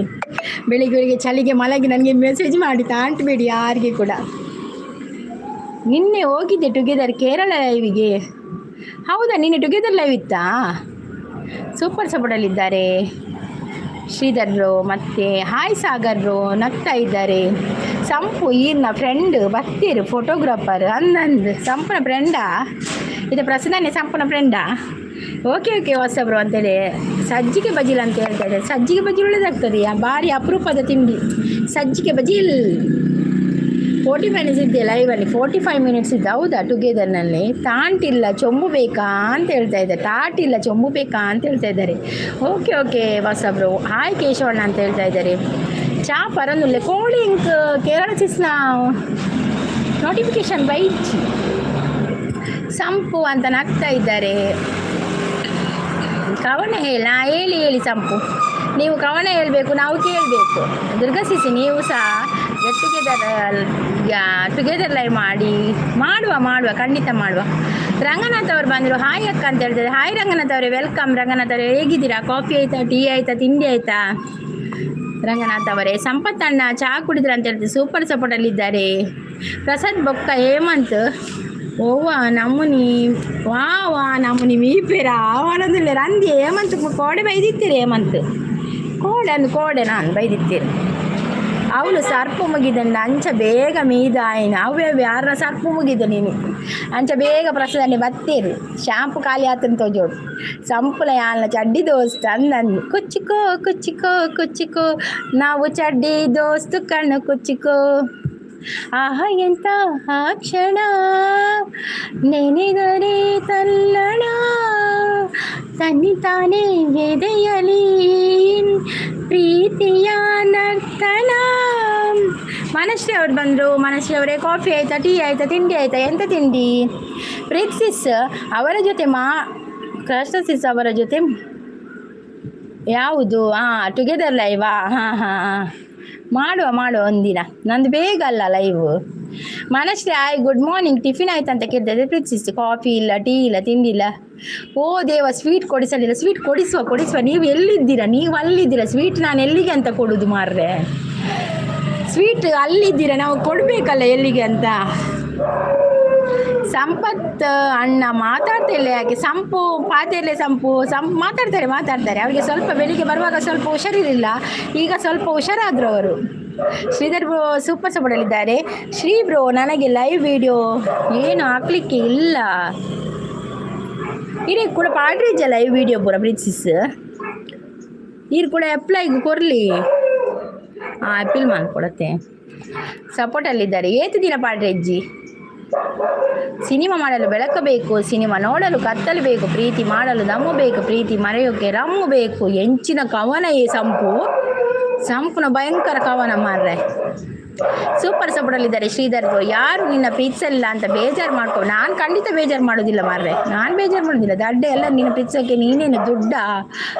ಬೆಳಿಗ್ಗೆ ಬೆಳಿಗ್ಗೆ ಚಳಿಗೆ ಮಲಗಿ ನನಗೆ ಮೆಸೇಜ್ ಮಾಡಿ ತಾಂಟ್ಬೇಡಿ ಯಾರಿಗೆ ಕೂಡ. ನಿನ್ನೆ ಹೋಗಿದ್ದೆ ಟುಗೆದರ್ ಕೇರಳ ಲೈವಿಗೆ. ಹೌದಾ? ನಿನ್ನೆ ಟುಗೆದರ್ ಲೈವ್ ಇತ್ತಾ? ಸೂಪರ್ ಸಪೋರ್ಟಲ್ಲಿದ್ದಾರೆ ಶ್ರೀಧರ್ ಬ್ರೋ ಮತ್ತು ಹಾಯ್ ಸಾಗರ್ ಬ್ರೋ ನಗ್ತಾ ಇದ್ದಾರೆ. ಸಂಪು ಈರ್ನ ಫ್ರೆಂಡ್ ಬತ್ತೀರು ಫೋಟೋಗ್ರಾಫರ್ ಅಂದಂದು. ಸಂಪುನ ಫ್ರೆಂಡಾ ಇದು? ಪ್ರಸನ್ನನೇ ಸಂಪುನ ಫ್ರೆಂಡಾ? ಓಕೆ ಓಕೆ ಹೊಸಬ್ರು ಅಂತೇಳಿ. ಸಜ್ಜಿಗೆ ಬಜಿಲ್ ಅಂತ ಹೇಳ್ತಾ ಇದ್ದಾರೆ. ಸಜ್ಜಿಗೆ ಬಜ್ಜಿ ಒಳ್ಳೆದಾಗ್ತದೆ. ಭಾರಿ ಅಪರೂಪದ ತಿಂಡಿ ಸಜ್ಜಿಗೆ ಬಜಿಲ್. 40 ಮಿನಿಟ್ಸ್ ಇದ್ದೆ ಲೈವಲ್ಲಿ. 45 ಮಿನಿಟ್ಸ್ ಇದ್ದೆ. ಹೌದಾ? ಟುಗೆದರ್ನಲ್ಲಿ ತಾಂಟಿಲ್ಲ, ಚೊಂಬು ಬೇಕಾ ಅಂತ ಹೇಳ್ತಾ ಇದ್ದಾರೆ. ತಾಟಿಲ್ಲ, ಚೊಂಬು ಬೇಕಾ ಅಂತ ಹೇಳ್ತಾ ಇದ್ದಾರೆ. ಓಕೆ ಓಕೆ ವಾಸಬ್ರು. ಹಾಯ್ ಕೇಶವಣ್ಣ ಅಂತ ಹೇಳ್ತಾ ಇದ್ದಾರೆ. ಚಾ ಪರಂದುಲ್ಲೆ ಕೋಳಿ ಇಂಕ್ ಕೇರಳ ಸಿಸ್ನ ನೋಟಿಫಿಕೇಶನ್ ಬೈಚಿ. ಸಂಪು ಅಂತ ನಗ್ತಾ ಇದ್ದಾರೆ. ಕವನ ಹೇಳ ಹೇಳಿ ಹೇಳಿ ಸಂಪು. ನೀವು ಕವನ ಹೇಳಬೇಕು, ನಾವು ಕೇಳಬೇಕು. ದುರ್ಗಾ ಸಿಸಿ, ನೀವು ಸಹ ಗೆಟ್ ಟುಗೆದರ್ ಟುಗೆದರ್ ಲೈವ್ ಮಾಡಿ. ಮಾಡುವ ಮಾಡುವ, ಖಂಡಿತ ಮಾಡುವ. ರಂಗನಾಥ್ ಅವರು ಬಂದರು. ಹಾಯ್ ಅಕ್ಕ ಅಂತ ಹೇಳ್ತಾರೆ. ಹಾಯ್ ರಂಗನಾಥ್ ಅವರೇ, welcome. Ranganath ಅವರೇ, ಹೇಗಿದ್ದೀರಾ? ಕಾಫಿ ಆಯ್ತಾ? ಟೀ ಆಯ್ತಾ? ತಿಂಡಿ ಆಯ್ತಾ ರಂಗನಾಥ್ ಅವರೇ? ಸಂಪತ್ ಅಣ್ಣ, ಚಹಾ ಕುಡಿದ್ರ ಅಂತ ಹೇಳ್ತಾರೆ. ಸೂಪರ್ ಸಪೋರ್ಟಲ್ಲಿದ್ದಾರೆ ಪ್ರಸಾದ್ ಬೊಕ್ಕ ಹೇಮಂತ್. ಓವ ನಮ್ಮನಿ ವಾ ವಾ ನಮ್ಮನಿ ಮೀಪೇರ ಆವನದಿಲ್ಲ ರಂದಿ ಹೇಮಂತ್. ಕೋಡೆ ಬೈದಿತ್ತೀರಿ ಹೇಮಂತ್. ಕೋಡೆ ಅಂದು ಕೋಡೆ ನಾನು ಬೈದಿತ್ತೀರಿ. ಅವಳು ಸರ್ಪು ಮುಗಿದಂಡ ಅಂಚ ಬೇಗ ಮೀದ ಆಯ್ನ. ಅವೇ ಯಾರ ಸರ್ಪು ಮುಗಿದ ನೀನು ಅಂಚ ಬೇಗ ಪ್ರಸದನೆ ಬತ್ತೀರು. ಶಾಂಪು ಖಾಲಿ ಆತನ ತೋಜೋಡು. ಸಂಪುಲ ಯಾಲ್ನ ಚಡ್ಡಿ ದೋಸ್ತ ಅಂದಂದು. ಕುಚ್ಚಿಕೋ ಕುಚ್ಚಿಕೋ ಕುಚ್ಚಿಕೋ, ನಾವು ಚಡ್ಡಿ ದೋಸ್ತು ಕಣ್ಣು ಕುಚ್ಚಿಕೋ. ಆಹ, ಎಂತ ಆ ಕ್ಷಣ, ನೆನೆದರೆ ತಲ್ಲಣ, ತನ್ನಿತಾನೇ ಎದೆಯಲಿ ಪ್ರೀತಿಯ ನರ್ತನ. ಮನಶ್ರೀ ಅವ್ರು ಬಂದರು. ಮನಶ್ರೀ ಅವರೇ, ಕಾಫಿ ಆಯ್ತಾ? ಟೀ ಆಯ್ತಾ? ತಿಂಡಿ ಆಯ್ತಾ? ಎಂತ ತಿಂಡಿ? ಪ್ರೀತ್ಸಿಸ್ ಅವರ ಜೊತೆ ಮಾ ಕೃಷ್ಣ ಅವರ ಜೊತೆ ಯಾವುದು? ಹಾಂ, ಟುಗೆದರ್ ಲೈವಾ? ಹಾಂ ಹಾಂ ಹಾಂ, ಮಾಡುವ ಮಾಡುವ ಒಂದಿನ. ನಂದು ಬೇಗ ಅಲ್ಲ ಲೈವ್. ಮನಶ್ರೀ, ಆಯ್, ಗುಡ್ ಮಾರ್ನಿಂಗ್. ಟಿಫಿನ್ ಆಯ್ತು ಅಂತ ಕೇಳ್ತಾ ಪ್ರೀತಿಸ್. ಕಾಫಿ ಇಲ್ಲ, ಟೀ ಇಲ್ಲ, ತಿಂಡಿ ಇಲ್ಲ. ಓ ದೇವ, ಸ್ವೀಟ್ ಕೊಡಿಸಲಿಲ್ಲ. ಸ್ವೀಟ್ ಕೊಡಿಸುವ, ಕೊಡಿಸುವ. ನೀವು ಎಲ್ಲಿದ್ದೀರಾ? ನೀವು ಅಲ್ಲಿದ್ದೀರಾ. ಸ್ವೀಟ್ ನಾನು ಎಲ್ಲಿಗೆ ಅಂತ ಕೊಡೋದು ಮಾರ್ರೆ? ಸ್ವೀಟ್ ಅಲ್ಲಿದ್ದೀರಾ, ನಾವು ಕೊಡಬೇಕಲ್ಲ ಎಲ್ಲಿಗೆ ಅಂತ. ಸಂಪತ್ ಅಣ್ಣ ಮಾತಾಡ್ತಾ ಇಲ್ಲ ಯಾಕೆ? ಸಂಪು ಪಾತೆಯಲ್ಲೇ ಸಂಪು ಸಂಪು ಮಾತಾಡ್ತಾರೆ, ಮಾತಾಡ್ತಾರೆ. ಅವರಿಗೆ ಸ್ವಲ್ಪ ಬೆಳಿಗ್ಗೆ ಬರುವಾಗ ಸ್ವಲ್ಪ ಹುಷಾರಿರಲಿಲ್ಲ. ಈಗ ಸ್ವಲ್ಪ ಹುಷಾರಾದರು ಅವರು. ಶ್ರೀಧರ್ ಬ್ರೋ ಸೂಪರ್ ಸಪೋರ್ಟಲ್ಲಿದ್ದಾರೆ. ಶ್ರೀ ಬ್ರೋ, ನನಗೆ ಲೈವ್ ವಿಡಿಯೋ ಏನು ಹಾಕ್ಲಿಕ್ಕೆ ಇಲ್ಲ. ಇಡೀ ಕೂಡ ಪಾಡ್ರಿಜ್ಜ ಲೈವ್ ವಿಡಿಯೋ ಪೂರ ಬ್ರಿಡ್ಜಿಸ್ ಈರ್ ಕೂಡ ಅಪ್ಲೈಗ್ ಕೊರ್ಲಿ. ಹಾಂ, ಅಪೀಲ್ ಮಾಡ್ಕೊಡತ್ತೆ. ಸಪೋರ್ಟಲ್ಲಿದ್ದಾರೆ. ಏತು ದಿನ ಪಾಡ್ರೆಜ್ಜಿ. ಸಿನಿಮಾ ಮಾಡಲು ಬೆಳಕು ಬೇಕು, ಸಿನಿಮಾ ನೋಡಲು ಕತ್ತಲು ಬೇಕು, ಪ್ರೀತಿ ಮಾಡಲು ದಮ್ಮು ಬೇಕು, ಪ್ರೀತಿ ಮರೆಯೋಕೆ ರಮ್ಮು ಬೇಕು. ಎಂಚಿನ ಕವನ ಈ ಸಂಪು! ಸಂಪುನ ಭಯಂಕರ ಕವನ ಮಾರ್ರೆ. ಸೂಪರ್ ಸಪೋರ್ಟಲ್ಲಿದ್ದಾರೆ ಶ್ರೀಧರ್ ಬ್ರೋ. ಯಾರು ನಿನ್ನ ಪ್ರೀತಿಸಲಿಲ್ಲ ಅಂತ ಬೇಜಾರು ಮಾಡ್ಕೊ. ನಾನು ಖಂಡಿತ ಬೇಜಾರು ಮಾಡೋದಿಲ್ಲ ಮಾರ್ರೆ. ನಾನು ಬೇಜಾರು ಮಾಡೋದಿಲ್ಲ. ದಡ್ಡೆ ಎಲ್ಲ ನಿನ್ನ ಪ್ರೀತಿಸೋಕೆ ನೀನೇನು ದುಡ್ಡ?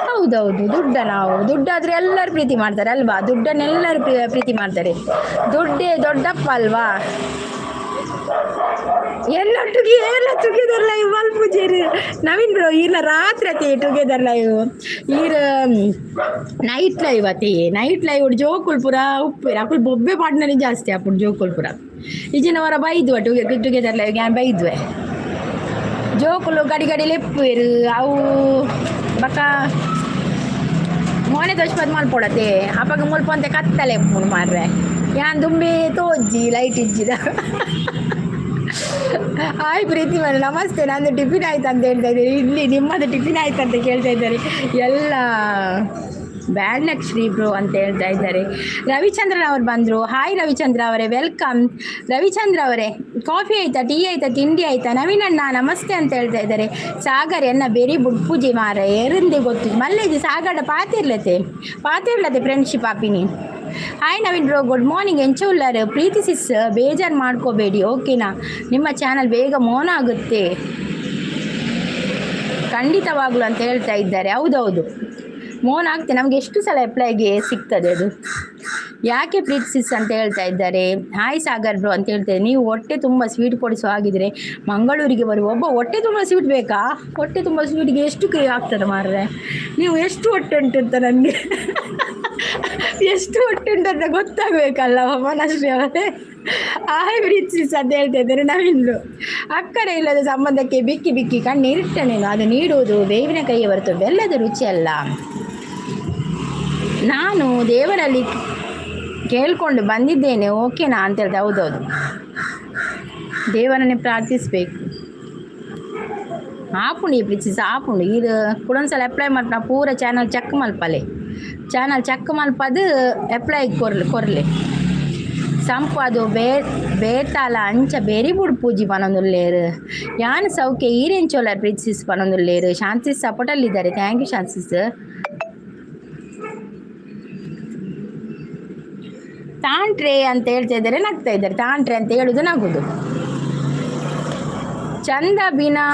ಹೌದೌದು, ದುಡ್ಡ. ನಾವು ದುಡ್ಡಾದರೆ ಎಲ್ಲರೂ ಪ್ರೀತಿ ಮಾಡ್ತಾರೆ ಅಲ್ವಾ? ದುಡ್ಡನ್ನೆಲ್ಲರೂ ಪ್ರೀತಿ ಮಾಡ್ತಾರೆ. ದುಡ್ಡೇ ದೊಡ್ಡಪ್ಪ ಅಲ್ವಾ? ಎಲ್ಲೊಟ್ಟಿಗೆ ಎಲ್ಲ ಟುಗೆದರ್ ಲೈವ್ ಮಲ್ಪುಜೇರು ನವೀನ್ ಬ್ರೋ. ಈರ್ನ ರಾತ್ರಿ ಅತಿ ಟುಗೆದರ್ ಲೈವ್. ಈರ್ ನೈಟ್ ಲೈವ್ ಅತಿ. ನೈಟ್ ಲೈವ್ ಜೋಕುಲ್ ಪುರ ಉಪ್ಪು ಅಕುಲ್ ಬೊಬ್ಬೆ ಪಾಡ್ನನೆ ಜಾಸ್ತಿ ಅಪ್ಪುಡು ಜೋಕುಲ್ ಪುರ. ಇಜಿನ ವರ ಬೈದ್ವ ಟುಗೆದರ್ ಲೈವ್ ಯಾನ್ ಬೈದ್ವೆ. ಜೋಕುಲು ಗಡಿ ಗಡಿ ಲೆಪ್ಪುವೆರು ಅವು. ಬಕ ಮೋನೆ ತೋಚ್ಪದ್ ಮಲ್ಪೊಡತೆ. ಅಪಗ ಮುಲ್ಪ ಒಂತೆ ಕತ್ತಲೆ ಉಪ್ಪುಂಡು ಮಾರ್ರೆ. ಯಾನ್ ದುಂಬೆ ತೋಜ್ಜಿ, ಲೈಟ್ ಇಜ್ಜಿದ. ಹಾಯ್ ಪ್ರೀತಿ ಮೇಡಮ್, ನಮಸ್ತೆ. ನಂದು ಟಿಫಿನ್ ಆಯ್ತು ಅಂತ ಹೇಳ್ತಾ ಇದ್ದಾರೆ. ಇಡ್ಲಿ. ನಿಮ್ಮದು ಟಿಫಿನ್ ಆಯ್ತು ಅಂತ ಕೇಳ್ತಾ ಇದ್ದಾರೆ ಎಲ್ಲ. ಬ್ಯಾಡ್ ಲಕ್ ಶ್ರೀ ಬ್ರೋ ಅಂತ ಹೇಳ್ತಾ ಇದ್ದಾರೆ. ರವಿಚಂದ್ರನ್ ಅವರು ಬಂದರು. ಹಾಯ್ ರವಿಚಂದ್ರ ಅವರೇ, welcome. Ravichandra ಅವರೇ, ಕಾಫಿ ಆಯ್ತಾ? ಟೀ ಆಯ್ತಾ? ತಿಂಡಿ ಆಯ್ತಾ? ನವೀನಣ್ಣ ನಮಸ್ತೆ ಅಂತ ಹೇಳ್ತಾ ಇದ್ದಾರೆ. ಸಾಗರ್ ಎನ್ನ ಬೆರಿ ಬುಡ್ಪುಜಿ ಮಾರ ಏರಿಂದೆ ಗೊತ್ತು ಮಲ್ಲೇಜಿ. ಸಾಗಡ ಪಾತಿರ್ಲತೆ, ಪಾತಿರ್ಲತೆ ಫ್ರೆಂಡ್ಶಿಪ್ ಆಪಿನಿ. Hi Naveen bro, good morning. ಎಂಚ ಉಲ್ಲರ್? ಪ್ರೀತಿ ಸಿಸ್, ಬೇಜಾರು ಮಾಡ್ಕೋಬೇಡಿ, ಓಕೆನಾ? ನಿಮ್ಮ ಚಾನಲ್ ಬೇಗ ಮೋನ ಆಗುತ್ತೆ ಖಂಡಿತವಾಗ್ಲು ಅಂತ ಹೇಳ್ತಾ ಇದ್ದಾರೆ. ಹೌದೌದು, ಮೋನ್ ಆಗ್ತದೆ. ನಮಗೆ ಎಷ್ಟು ಸಲ ಅಪ್ಲೈಗೆ ಸಿಗ್ತದೆ ಅದು. ಯಾಕೆ ಪ್ರೀತಿ ಸಿಸ್ ಅಂತ ಹೇಳ್ತಾ ಇದ್ದಾರೆ. ಹಾಯ್ ಸಾಗರ್ ಬ್ರೋ ಅಂತ ಹೇಳ್ತಾರೆ. ನೀವು ಹೊಟ್ಟೆ ತುಂಬ ಸ್ವೀಟ್ ಕೊಡಿಸೋ ಹಾಗಿದ್ರೆ ಮಂಗಳೂರಿಗೆ ಬರುವ ಒಬ್ಬ. ಹೊಟ್ಟೆ ತುಂಬ ಸ್ವೀಟ್ ಬೇಕಾ? ಹೊಟ್ಟೆ ತುಂಬ ಸ್ವೀಟ್ಗೆ ಎಷ್ಟು ಕೈ ಆಗ್ತದೆ ಮಾರ್ರೆ? ನೀವು ಎಷ್ಟು ಹೊಟ್ಟೆ ಉಂಟು ಅಂತ, ನನಗೆ ಎಷ್ಟು ಹೊಟ್ಟೆ ಉಂಟು ಅಂತ ಗೊತ್ತಾಗಬೇಕಲ್ಲ ಮನಶ್ರೀ ಅವರೇ. ಹಾಯ್ ಪ್ರೀತಿ ಅಂತ ಹೇಳ್ತಾ ಇದ್ದಾರೆ ನವೀನ್. ಅಕ್ಕರೆ ಇಲ್ಲದ ಸಂಬಂಧಕ್ಕೆ ಬಿಕ್ಕಿ ಬಿಕ್ಕಿ ಕಣ್ಣೀರಿಟ್ಟನೇನು. ಅದು ನೀಡುವುದು ಬೇವಿನ ಕೈಯ ಹೊರತು ಬೆಲ್ಲದ ರುಚಿ ಅಲ್ಲ. ನಾನು ದೇವರಲ್ಲಿ ಕೇಳ್ಕೊಂಡು ಬಂದಿದ್ದೇನೆ, ಓಕೆನಾ ಅಂತ ಹೇಳ್ದೆ. ಹೌದೌದು, ದೇವರನ್ನೇ ಪ್ರಾರ್ಥಿಸಬೇಕು. ಆಪುಂಡು ಈ ಪ್ರೀತಿ, ಆಪುಂಡು. ಇದು ಕುಡೊಂದ್ಸಲ ಅಪ್ಲೈ ಮಲ್ಪನ. ಪೂರ ಚಾನಲ್ ಚೆಕ್ ಮಲ್ಪಲೆ. ಚಾನಲ್ ಚೆಕ್ ಮಲ್ಪದು ಅಪ್ಲೈ ಕೊರ್ಲಿ ಕೊರ್ಲಿ. ಸಂಪು ಅದು ಬೇ ಬೇತಾಲ ಅಂಚ ಬೆರಿ ಬುಡ್ ಪೂಜಿ ಪನೊಂದುಲ್ಲೇರು. ಯಾನ್ ಸೌಖ್ಯ, ಈರೆಂಚೋಲಾರ್ ಪ್ರೀತಿಸ್ ಪನೊಂದುಲ್ಲೇರು. ಶಾಂತಿಸ್ ಸಪೋರ್ಟಲ್ಲಿದ್ದಾರೆ. Thank you ಶಾಂತಿಸ್. ತಾಂಟ್ರೆ ಅಂತ ಹೇಳ್ತಾ ಇದ್ದಾರೆ, ನಗ್ತಾ ಇದ್ದಾರೆ. ತಾಂಟ್ರೆ ಅಂತ ಹೇಳುದು, ನಗುದು. ಚಂದ ಬಿನಾ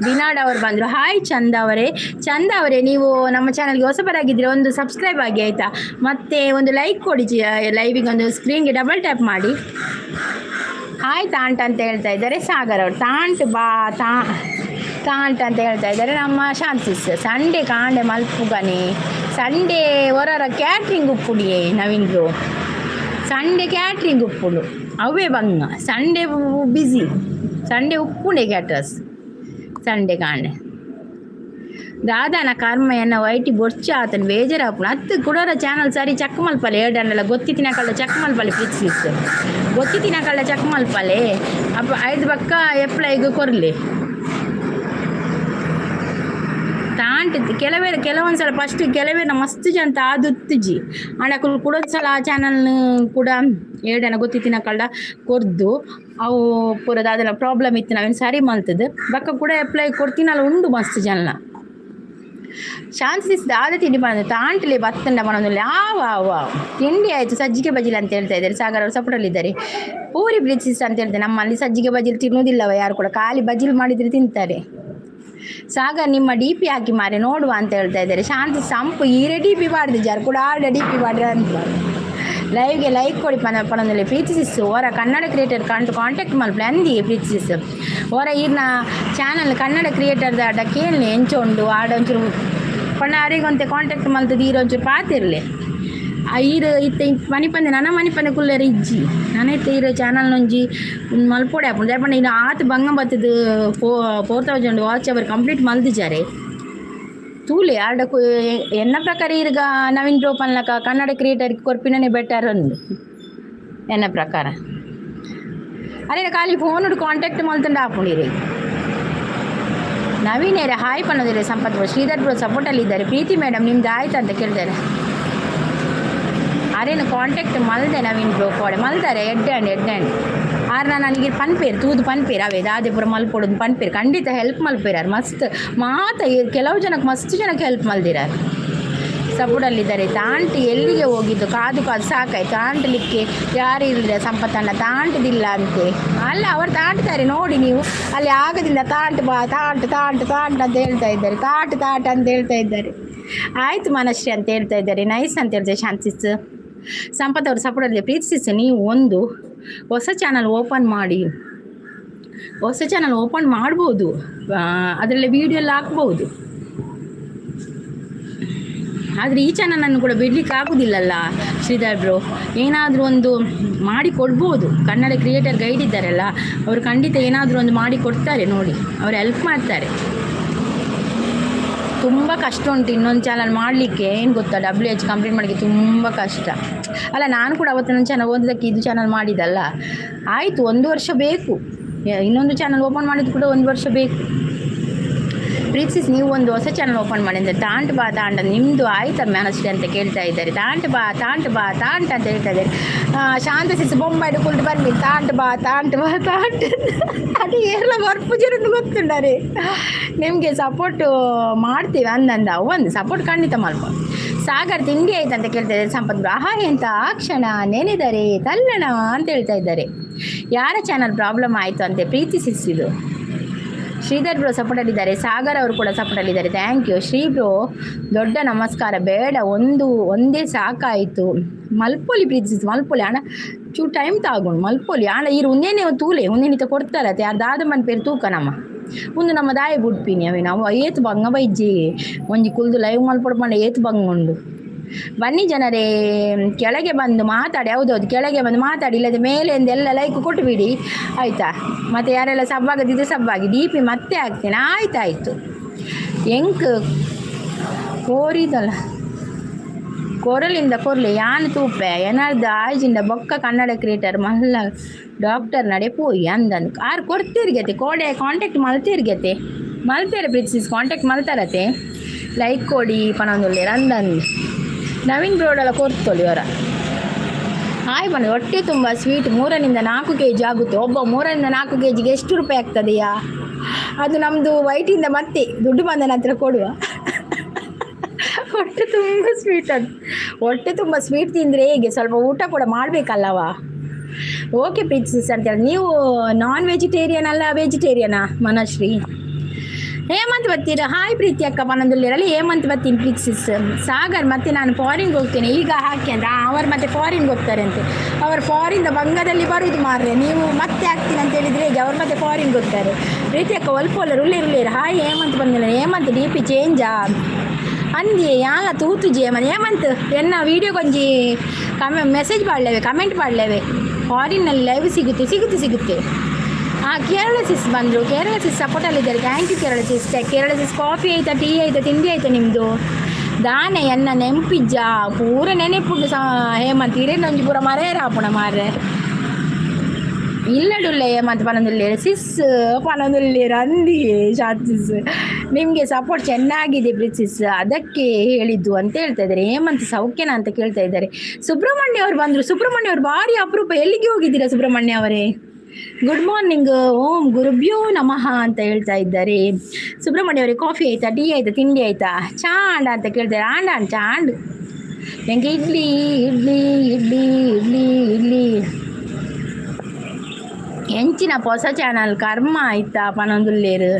ಬಿನಾಡ್ ಅವರು ಬಂದರು. ಹಾಯ್ ಚಂದ ಅವರೇ. ಚಂದ ಅವರೇ, ನೀವು ನಮ್ಮ ಚಾನಲ್ಗೆ ಹೊಸಬರಾಗಿದ್ದರೆ ಒಂದು ಸಬ್ಸ್ಕ್ರೈಬ್ ಆಗಿ, ಆಯಿತಾ? ಮತ್ತು ಒಂದು ಲೈಕ್ ಕೊಡಿ. ಲೈವಿಗೆ ಒಂದು ಸ್ಕ್ರೀನ್ಗೆ ಡಬಲ್ ಟ್ಯಾಪ್ ಮಾಡಿ. ಹಾಯ್ ತಾಂಟ್ ಅಂತ ಹೇಳ್ತಾ ಇದ್ದಾರೆ ಸಾಗರ್ ಅವರು. ತಾಂಟ್ ಬಾ ತಾ ತಾಂಟ್ ಅಂತ ಹೇಳ್ತಾ ಇದ್ದಾರೆ ನಮ್ಮ ಶಾಂತಿಸ್. ಸಂಡೇ ಕಾಂಡೆ ಮಲ್ಪುಗನೆ. ಸಂಡೇ ಹೊರರ ಕ್ಯಾಟ್ರಿಂಗ್ ಉಪ್ಪುಡಿಯೇ ನವೀನ್ ಬ್ರೋ. ಸಂಡೇ ಕ್ಯಾಟ್ರಿಂಗ್ ಉಪ್ಪುಡು ಅವೇ ಬಂಗ. ಸಂಡೇ ಬ್ಯುಸಿ, ಸಂಡೇ ಉಪ್ಪುಂಡೆ ಕ್ಯಾಟ್ರಸ್ ಸಂಡೇ ಕಾಂಡೆ. ದಾದಾನ ಕರ್ಮ ಎನ್ನ ವೈಟಿ ಬೊರ್ಚ ಆತನ ಬೇಜಾರಾಪುಣ ಅತ್ತು ಕುಡೋರ ಚಾನಲ್ ಸರಿ ಚೆಕ್ ಮಲ್ಪಲೆ ಏಡಂಡಲ ಗೊತ್ತಿತ್ತಿನ ಕಳ್ಳ ಚೆಕ್ ಮಲ್ಪಲೆ ಪ್ಲೀಸ್. ಗೊತ್ತಿತ್ತಿನ ಕಳ್ಳ ಚೆಕ್ ಮಲ್ಪಲೆ. ಅಪ್ಪ ಐದು ಬಕ್ಕ ಎಪ್ಲೈಗ್ ಕೊರ್ಲಿ. ತಾಂಟ್ ಕೆಲವೇರು ಕೆಲವೊಂದ್ಸಲ ಫಸ್ಟ್ ಕೆಲವೇರು ಮಸ್ತ್ ಜನ ತಾದುತ್ತುಜಿ ಆಂಡ ಅಕುಲು ಕುಡೊಂದ್ಸಲ ಆ ಚಾನಲ್ ಕೂಡ ಏಡನ ಗೊತ್ತಿತ್ತಿನ ಕಳ್ಳ ಕೊರ್ದು ಅವು ಪೂರ ದಾದನ ಪ್ರಾಬ್ಲಮ್ ಇತ್ತು ನಾವೇನು ಸರಿ ಮಲ್ತದ್ದು ಬಕ್ಕ ಕೂಡ ಅಪ್ಲೈ ಕೊಡ್ತೀನಲ್ಲ ಉಂಡು ಮಸ್ತ್ ಜನ. ಶಾಂತಿ ದಾದ ತಿಂಡಿ ಮಾಡೋದು ತಾಂಟ್ಲಿ ಬತ್ತಂಡ ಮಾಡೋದು ಯಾವ ಯಾವ ತಿಂಡಿ ಆಯಿತು. ಸಜ್ಜಿಗೆ ಬಜಿಲ್ ಅಂತ ಹೇಳ್ತಾ ಇದ್ದಾರೆ. ಸಾಗರ್ ಅವರು ಸಪೋರ್ಟಲ್ಲಿದ್ದಾರೆ. ಪೂರಿ ಬ್ರಿಡ್ಜಸ್ ಅಂತ ಹೇಳ್ತಾರೆ. ನಮ್ಮಲ್ಲಿ ಸಜ್ಜಿಗೆ ಬಜಿಲ್ ತಿನ್ನುವುದಿಲ್ಲವ ಯಾರು ಕೂಡ, ಖಾಲಿ ಬಜಿಲ್ ಮಾಡಿದರೆ ತಿಂತಾರೆ. ಸಾಗರ್ ನಿಮ್ಮ ಡಿಪಿ ಹಾಕಿ ಮಾರೆ ನೋಡುವ ಅಂತ ಹೇಳ್ತಾ ಇದ್ದಾರೆ. ಶಾಂತಿ ಸಂಪು ಈರೆ ಡಿಪಿ ಮಾಡಿದ ಕೂಡ ಆಡ ಡಿಪಿ ಮಾಡ್ರೆ ಅಂತ. ಲೈವ್ಗೆ ಲೈಕ್ ಕೊಡಿ ಪನ ಪಣದಲ್ಲಿ. ಪ್ರೀತಿ ಸಿಸ್ಸು ಓರ ಕನ್ನಡ ಕ್ರಿಯೇಟರ್ ಕಂಡು ಕಾಂಟ್ಯಾಕ್ಟ್ ಮಲ್ಪಲೆ ಅಂದಿ. ಪ್ರೀತಿ ಸಿಸ್ಸು ಓರ ಈರ್ನ ಚಾನಲ್ ಕನ್ನಡ ಕ್ರಿಯೇಟರ್ದ ಆಡ ಕೇಳಲಿ ಎಂಚ ಉಂಡು ಆಡ ಒಂಚೂರು ಪಂಡ ಅರೆಗೊಂತೆ ಕಾಂಟ್ಯಾಕ್ಟ್ ಮಲ್ತದ ಈರು ಒಂಚೂರು ಪಾತಿರ್ಲಿ. ಆ ಈರು ಇತ್ತೆ ಮನಿಪಂದೆ ನನ ಮನಿಪಂದೆ ಕುಲ್ಲೆರ್ ಇಜ್ಜಿ ನನ ಇತ್ತೆ ಈರು ಚಾನಲ್ ಒಂಜಿ ಮಲ್ಪೊಡೆ ಆಪುಂಡು. ದಾಯೆ ಪಂಡ ಇನ್ನು ಆತ್ ಬಂಗ ಬತ್ತದು 4000 ವಾಚ್ ಅವರ್ ಕಂಪ್ಲೀಟ್ ಮಲ್ದಿಜಾರೆ. ತೂಲೆ ಆರ್ಡ ಎನ್ನ ಪ್ರಕಾರ ಈರ್ಗ ನವೀನ್ ಬ್ರೋ ಪನ್ಲಕ ಕನ್ನಡ ಕ್ರಿಯೇಟರ್ ಕೊರ್ಪಿನನೇ ಬೆಟರ್ ಒಂದು ಎನ್ನ ಪ್ರಕಾರ. ಅರೆ ಖಾಲಿ ಫೋನ್ ಕಾಂಟ್ಯಾಕ್ಟ್ ಮಲ್ತಂಡ ಆಪುಂಡು. ನವೀನ್ ಏರೆ ಹಾಯ್ ಪನ್ನೋದಿಲ್ಲ. ಸಂಪತ್ ಬ್ರೋ, ಶ್ರೀಧರ್ ಬ್ರೋ ಸಪೋರ್ಟಲ್ಲಿ ಇದ್ದಾರೆ. ಪ್ರೀತಿ ಮೇಡಮ್ ನಿಮ್ದು ಆಯ್ತು ಅಂತ ಕೇಳ್ತಾರೆ. ಅರೇನು ಕಾಂಟ್ಯಾಕ್ಟ್ ಮಲ್ದೆ ನವೀನ್ ಬ್ರೋ ಕೋಡೆ ಮಲ್ತಾರೆ. ಎಡ್ಡೆ ಅಂಡ್ ಎಡ್ಡೆ ಅಂಡ್ ಆರ್ ನನಗೆ ಪನ್ಪೇರು ತೂದು ಪನ್ಪೇರು ಅವೇ ದಾದೆ ಪೂರ ಮಲ್ಪೊಡು ಪನ್ಪೇರು. ಖಂಡಿತ ಹೆಲ್ಪ್ ಮಲ್ಪೇರಾರು ಮಸ್ತ್ ಮಾತ. ಕೆಲವು ಜನಕ್ಕೆ ಮಸ್ತ್ ಜನಕ್ಕೆ ಹೆಲ್ಪ್ ಮಲ್ದಿರಾರು. ಸಪೋರ್ಟಲ್ಲಿದ್ದಾರೆ. ತಾಂಟಿ ಎಲ್ಲಿಗೆ ಹೋಗಿದ್ದು? ಕಾದು ಕಾದು ಸಾಕಾಯ್ತು. ತಾಂಟಲಿಕ್ಕೆ ಯಾರು ಇರಲಿಲ್ಲ ಸಂಪತ್ತಣ್ಣ ತಾಂಟದಿಲ್ಲ ಅಂತೆ. ಅಲ್ಲ, ಅವರು ತಾಂಟ್ತಾರೆ ನೋಡಿ ನೀವು. ಅಲ್ಲಿ ಆಗದಿಲ್ಲ. ತಾಂಟು ಬಾ, ತಾಂಟು ತಾಂಟು ತಾಂಟು ಅಂತ ಹೇಳ್ತಾ ಇದ್ದಾರೆ. ತಾಟು ತಾಟ್ ಅಂತ ಹೇಳ್ತಾ ಇದ್ದಾರೆ. ಆಯಿತು ಮನಶ್ರೀ ಅಂತ ಹೇಳ್ತಾ ಇದ್ದಾರೆ. ನೈಸ್ ಅಂತ ಹೇಳ್ತಾರೆ ಶಾಂತಿಸ್. ಸಂಪತ್ ಅವರು ಸಪೋರ್ಟಲ್ಲಿ. ಪ್ರೀತಿಸಿಸ್ ನೀವು ಒಂದು ಹೊಸ ಚಾನಲ್ ಓಪನ್ ಮಾಡಿ. ಹೊಸ ಚಾನಲ್ ಓಪನ್ ಮಾಡ್ಬೋದು, ಅದರಲ್ಲಿ ವೀಡಿಯೋ ಎಲ್ಲ ಹಾಕ್ಬೋದು. ಆದರೆ ಈ ಚಾನಲನ್ನು ಕೂಡ ಬಿಡಲಿಕ್ಕೆ ಆಗೋದಿಲ್ಲಲ್ಲ ಶ್ರೀಧರ್ ಬ್ರೋ. ಏನಾದರೂ ಒಂದು ಮಾಡಿ ಕೊಡ್ಬೋದು. ಕನ್ನಡ ಕ್ರಿಯೇಟರ್ ಗೈಡ್ ಇದ್ದಾರಲ್ಲ, ಅವರು ಖಂಡಿತ ಏನಾದರೂ ಒಂದು ಮಾಡಿ ಕೊಡ್ತಾರೆ ನೋಡಿ. ಅವರು ಹೆಲ್ಪ್ ಮಾಡ್ತಾರೆ. ತುಂಬ ಕಷ್ಟ ಉಂಟು ಇನ್ನೊಂದು ಚಾನಲ್ ಮಾಡಲಿಕ್ಕೆ. ಏನು ಗೊತ್ತಾ, ಡಬ್ಲ್ಯೂ ಎಚ್ ಕಂಪ್ಲೀಟ್ ಮಾಡಲಿಕ್ಕೆ ತುಂಬ ಕಷ್ಟ ಅಲ್ಲ. ನಾನು ಕೂಡ ಅವತ್ತು ನನ್ನ ಚಾನಲ್ ಓದೋದಕ್ಕೆ ಇದು ಚಾನಲ್ ಮಾಡಿದಲ್ಲ. ಆಯಿತು, ಒಂದು ವರ್ಷ ಬೇಕು. ಇನ್ನೊಂದು ಚಾನಲ್ ಓಪನ್ ಮಾಡಿದ್ದು ಕೂಡ ಒಂದು ವರ್ಷ ಬೇಕು. ಪ್ರೀತಿಸ್ ನೀವು ಒಂದು ಹೊಸ ಚಾನಲ್ ಓಪನ್ ಮಾಡಿ ಅಂದರೆ ತಾಂಟ್ ಬಾ ತಾಂಟ. ನಿಮ್ಮದು ಆಯ್ತಾ ಮ್ಯಾನಸ್ಟಿ ಅಂತ ಕೇಳ್ತಾ ಇದ್ದಾರೆ. ತಾಂಟ್ ಬಾ ತಾಂಟ್ ಬಾ ತಾಂಟ್ ಅಂತ ಹೇಳ್ತಾ ಇದ್ದಾರೆ. ಶಾಂತ ಸಿಸ್ ಬೊಂಬಾಯ್ಡು ಕುಲ್ಟು ಬರ್ಲಿ. ತಾಂಟ್ ಬಾ ತಾಂಟ್ ಬಾ ತಾಂಟ್. ಅದು ಏರ್ಲ ಬರ್ಪುಜರಂದು ಗೊತ್ತುಂಡರೆ. ನಿಮಗೆ ಸಪೋರ್ಟ್ ಮಾಡ್ತೀವಿ ಅಂದಂದ ಒಂದು ಸಪೋರ್ಟ್ ಖಂಡಿತ ಮಲ್ಪ. ಸಾಗರ್ ತಿಂಡಿ ಆಯ್ತು ಅಂತ ಕೇಳ್ತಾ ಇದ್ದಾರೆ. ಸಂಪತ್ ಬ್ರೋ ಆಹಾ ಎಂತ ಆ ಕ್ಷಣ ನೆನೆದರೆ ತಲ್ಲಣ ಅಂತ ಹೇಳ್ತಾ ಇದ್ದಾರೆ. ಯಾರ ಚಾನಲ್ ಪ್ರಾಬ್ಲಮ್ ಆಯಿತು ಅಂತೆ ಪ್ರೀತಿ ಸಿಸಿದು. ಶ್ರೀಧರ್ ಬ್ರೋ ಸಪೋರ್ಟಲ್ಲಿದ್ದಾರೆ. ಸಾಗರ್ ಅವರು ಕೂಡ ಸಪೋರ್ಟಲ್ಲಿದ್ದಾರೆ. Thank you Shri bro. ದೊಡ್ಡ ನಮಸ್ಕಾರ. ಬೇಡ, ಒಂದು ಒಂದೇ ಸಾಕಾಯಿತು. ಮಲ್ಪೊಲಿ ಪ್ರೀತಿಸಿ ಮಲ್ಪೊಲಿ ಅಣ್ಣ. ಚೂ ಟೈಮ್ ತಾಗೊಂಡು ಮಲ್ಪೊಲಿ ಆಣ. ಈರು ಒಂದೇನೆ ತೂಲೆ ಒಂದೇನಿತ ಕೊಡ್ತಾರೆ ಯಾರು ದಾದ ಮನ್ ಪೇರು ತೂಕ ನಮ್ಮ ಒಂದು ನಮ್ಮ ದಾಯ ಬುಡ್ಪಿನಿ ಅವೆ ನಾವು ಏತ್ ಬಂಗ ಬೈಜಿ ಒಂಜಿ ಕುಲ್ದು ಲೈವ್ ಮಲ್ಪೊಡು ಪಂಡ ಏತ್ ಬಂಗ ಉಂಡು. ಬನ್ನಿ ಜನರೇ, ಕೆಳಗೆ ಬಂದು ಮಾತಾಡಿ. ಹೌದೌದು, ಕೆಳಗೆ ಬಂದು ಮಾತಾಡಿ. ಇಲ್ಲದೆ ಮೇಲೆ ಎಲ್ಲ ಲೈಕ್ ಕೊಟ್ಟುಬಿಡಿ ಆಯಿತಾ? ಮತ್ತು ಯಾರೆಲ್ಲ ಸಬ್ಬಾಗದಿದ್ರೆ ಸಬ್ಬಾಗಿ. ಡಿಪಿ ಮತ್ತೆ ಹಾಕ್ತೇನೆ. ಆಯ್ತಾಯಿತು. ಎಂಕ್ ಕೋರಿದಲ್ಲ ಕೊರಲಿಂದ ಕೊರ್ಲೆ ಯಾನ್ ತೂಪೆ ಏನಾರ್ದು ಆಯ್ಜಿಂದ ಬೊಕ್ಕ ಕನ್ನಡ ಕ್ರಿಯೇಟರ್ ಮಲ್ಲ ಡಾಕ್ಟರ್ ನಡೆ ಪೋಯಿ ಅಂದಂದು ಆರು ಕೊಡ್ತೀರ್ಗೆತೆ. ಕೋಡೆ ಕಾಂಟ್ಯಾಕ್ಟ್ ಮಲ್ತೀರ್ಗೆತೆ ಮಲ್ತೇರೆ. ಪ್ರೀತಿಸ್ ಕಾಂಟ್ಯಾಕ್ಟ್ ಮಲ್ತಾರತೆ. ಲೈಕ್ ಕೊಡಿ ಪನೊಂದುಲ್ಲೇರ್ ಅಂದಂದು. ನವೀನ್ ಬ್ರೋಡೆಲ್ಲ ಕೊರ್ತೊಲಿ ಅವರ. ಹಾಯ್ ಬನ್ನಿ. ಹೊಟ್ಟೆ ತುಂಬ ಸ್ವೀಟ್ 3ರಿಂದ 4 ಕೆ ಜಿ ಆಗುತ್ತೆ. ಒಬ್ಬ 3ರಿಂದ 4 ಕೆ ಜಿಗೆ ಎಷ್ಟು ರೂಪಾಯಿ ಆಗ್ತದೆಯಾ? ಅದು ನಮ್ಮದು ವೈಟಿಂದ ಮತ್ತೆ ದುಡ್ಡು ಬಂದ ನಂತರ ಕೊಡುವ. ಹೊಟ್ಟೆ ತುಂಬ ಸ್ವೀಟ್ ಅದು. ಹೊಟ್ಟೆ ತುಂಬ ಸ್ವೀಟ್ ತಿಂದರೆ ಹೇಗೆ? ಸ್ವಲ್ಪ ಊಟ ಕೂಡ ಮಾಡಬೇಕಲ್ಲವಾ? ಓಕೆ ಪ್ರೀತಿಸ್ ಅಂತೇಳಿ. ನೀವು ನಾನ್ ವೆಜಿಟೇರಿಯನ್ ಅಲ್ಲ ವೆಜಿಟೇರಿಯನಾ ಮನಶ್ರೀ? ಹೇಮಂತ್ ಬತ್ತೀರ? ಹಾಯ್ ಪ್ರೀತಿ ಅಕ್ಕ ಪನಂದುಲ್ಲೇರಲ್ಲಿ. ಹೇಮಂತ್ ಬತ್ತೀನಿ. ಪ್ರೀತಿಸ್ ಸಾಗರ್ ಮತ್ತೆ ನಾನು ಫಾರಿನ್ಗೆ ಹೋಗ್ತೇನೆ ಈಗ ಹಾಕಿ ಅಂತ. ಅವರು ಮತ್ತೆ ಫಾರಿನ್ಗೆ ಹೋಗ್ತಾರೆ ಅಂತೆ. ಅವರು ಫಾರಿನ್ದ ಬಂಗದಲ್ಲಿ ಬರುವುದು ಮಾರ್ರೆ. ನೀವು ಮತ್ತೆ ಹಾಕ್ತೀನಿ ಅಂತ ಹೇಳಿದರೆ ಹೇಗೆ? ಅವರು ಮತ್ತೆ ಫಾರಿನ್ಗೆ ಹೋಗ್ತಾರೆ. ಪ್ರೀತಿ ಅಕ್ಕ ಒಲ್ಪೋಲ್ಲ ರುಲ್ಲೇರು ರುಲ್ಲೇರು. ಹಾಯ್ ಹೇಮಂತ್ ಬಂದಿಲ್ಲ. ಹೇಮಂತ್ ಡಿಪಿ ಚೇಂಜಾ ಅಂದಿ ಯಾಲ ತೂತುಜಿ ಹೇಮಂತ್. ಹೇಮಂತ್ ಎನ್ನ ವೀಡಿಯೋಗೊಂಜಿ ಕಮೆ ಮೆಸೇಜ್ ಮಾಡಲೇವೆ, ಕಮೆಂಟ್ ಮಾಡಲೇವೆ. ಫಾರಿನ್ನಲ್ಲಿ ಲೈವ್ ಸಿಗುತ್ತೆ ಸಿಗುತ್ತೆ ಸಿಗುತ್ತೆ. ಹಾಂ, ಕೇರಳ ಸಿಸ್ ಬಂದರು. ಕೇರಳ ಸಿಸ್ ಸಪೋರ್ಟಲ್ಲಿದ್ದಾರೆ. Thank you Kerala sis. Kerala sis, coffee ಆಯ್ತಾ? ಟೀ ಆಯ್ತಾ? ತಿಂಡಿ ಆಯ್ತಾ ನಿಮ್ಮದು? ದಾನೆ ಎನ್ನ ನೆಂಪಿಜ್ಜ? ಪೂರ ನೆನೆಪುಂಡು ಹೇಮಂತ್. ಇರೇನೊಂಜಿ ಪೂರ ಮರೇರ ಆಪುಣ ಮಾರ್ರೆ. ಇಲ್ಲಡುಲ್ಲೆ ಹೇಮಂತ್ ಪನೊಂದುಲ್ಲೇರು. ಸಿಸ್ ಪನೊಂದುಲ್ಲೇರು ಅಂದಿಯೇ. ಶಾಂತ್ ಸಿಸ್, ನಿಮಗೆ ಸಪೋರ್ಟ್ ಚೆನ್ನಾಗಿದೆ ಪ್ರೀತ್ ಸಿಸ್, ಅದಕ್ಕೆ ಹೇಳಿದ್ದು ಅಂತ ಹೇಳ್ತಾ ಇದ್ದಾರೆ. ಹೇಮಂತ್ ಸೌಖ್ಯನ ಅಂತ ಕೇಳ್ತಾ ಇದ್ದಾರೆ. ಸುಬ್ರಹ್ಮಣ್ಯ ಅವರು ಬಂದರು. ಸುಬ್ರಹ್ಮಣ್ಯ ಅವರು ಭಾರಿ ಅಪರೂಪ. ಎಲ್ಲಿಗೆ ಹೋಗಿದ್ದೀರಾ ಸುಬ್ರಹ್ಮಣ್ಯ ಅವರೇ? ಗುಡ್ ಮಾರ್ನಿಂಗ್, ಓಂ ಗುರುಭ್ಯೋ ನಮಃ ಅಂತ ಹೇಳ್ತಾ ಇದ್ದಾರೆ. ಸುಬ್ರಹ್ಮಣ್ಯ ಅವರೇ, ಕಾಫಿ ಆಯ್ತಾ? ಟೀ ಆಯ್ತಾ? ತಿಂಡಿ ಆಯ್ತಾ? ಚಾಂಡ ಅಂತ ಕೇಳ್ತಾರೆ. ಆಂಡ ಚಾಂಡ್ ಹೆಂಗೆ? ಇಡ್ಲಿ ಇಡ್ಲಿ ಇಡ್ಲಿ ಇಡ್ಲಿ ಇಡ್ಲಿ. ಎಂಚಿನ ಹೊಸ ಚಾನಲ್ ಕರ್ಮ ಆಯ್ತಾ ಪನೊಂದುಲ್ಲೇರು.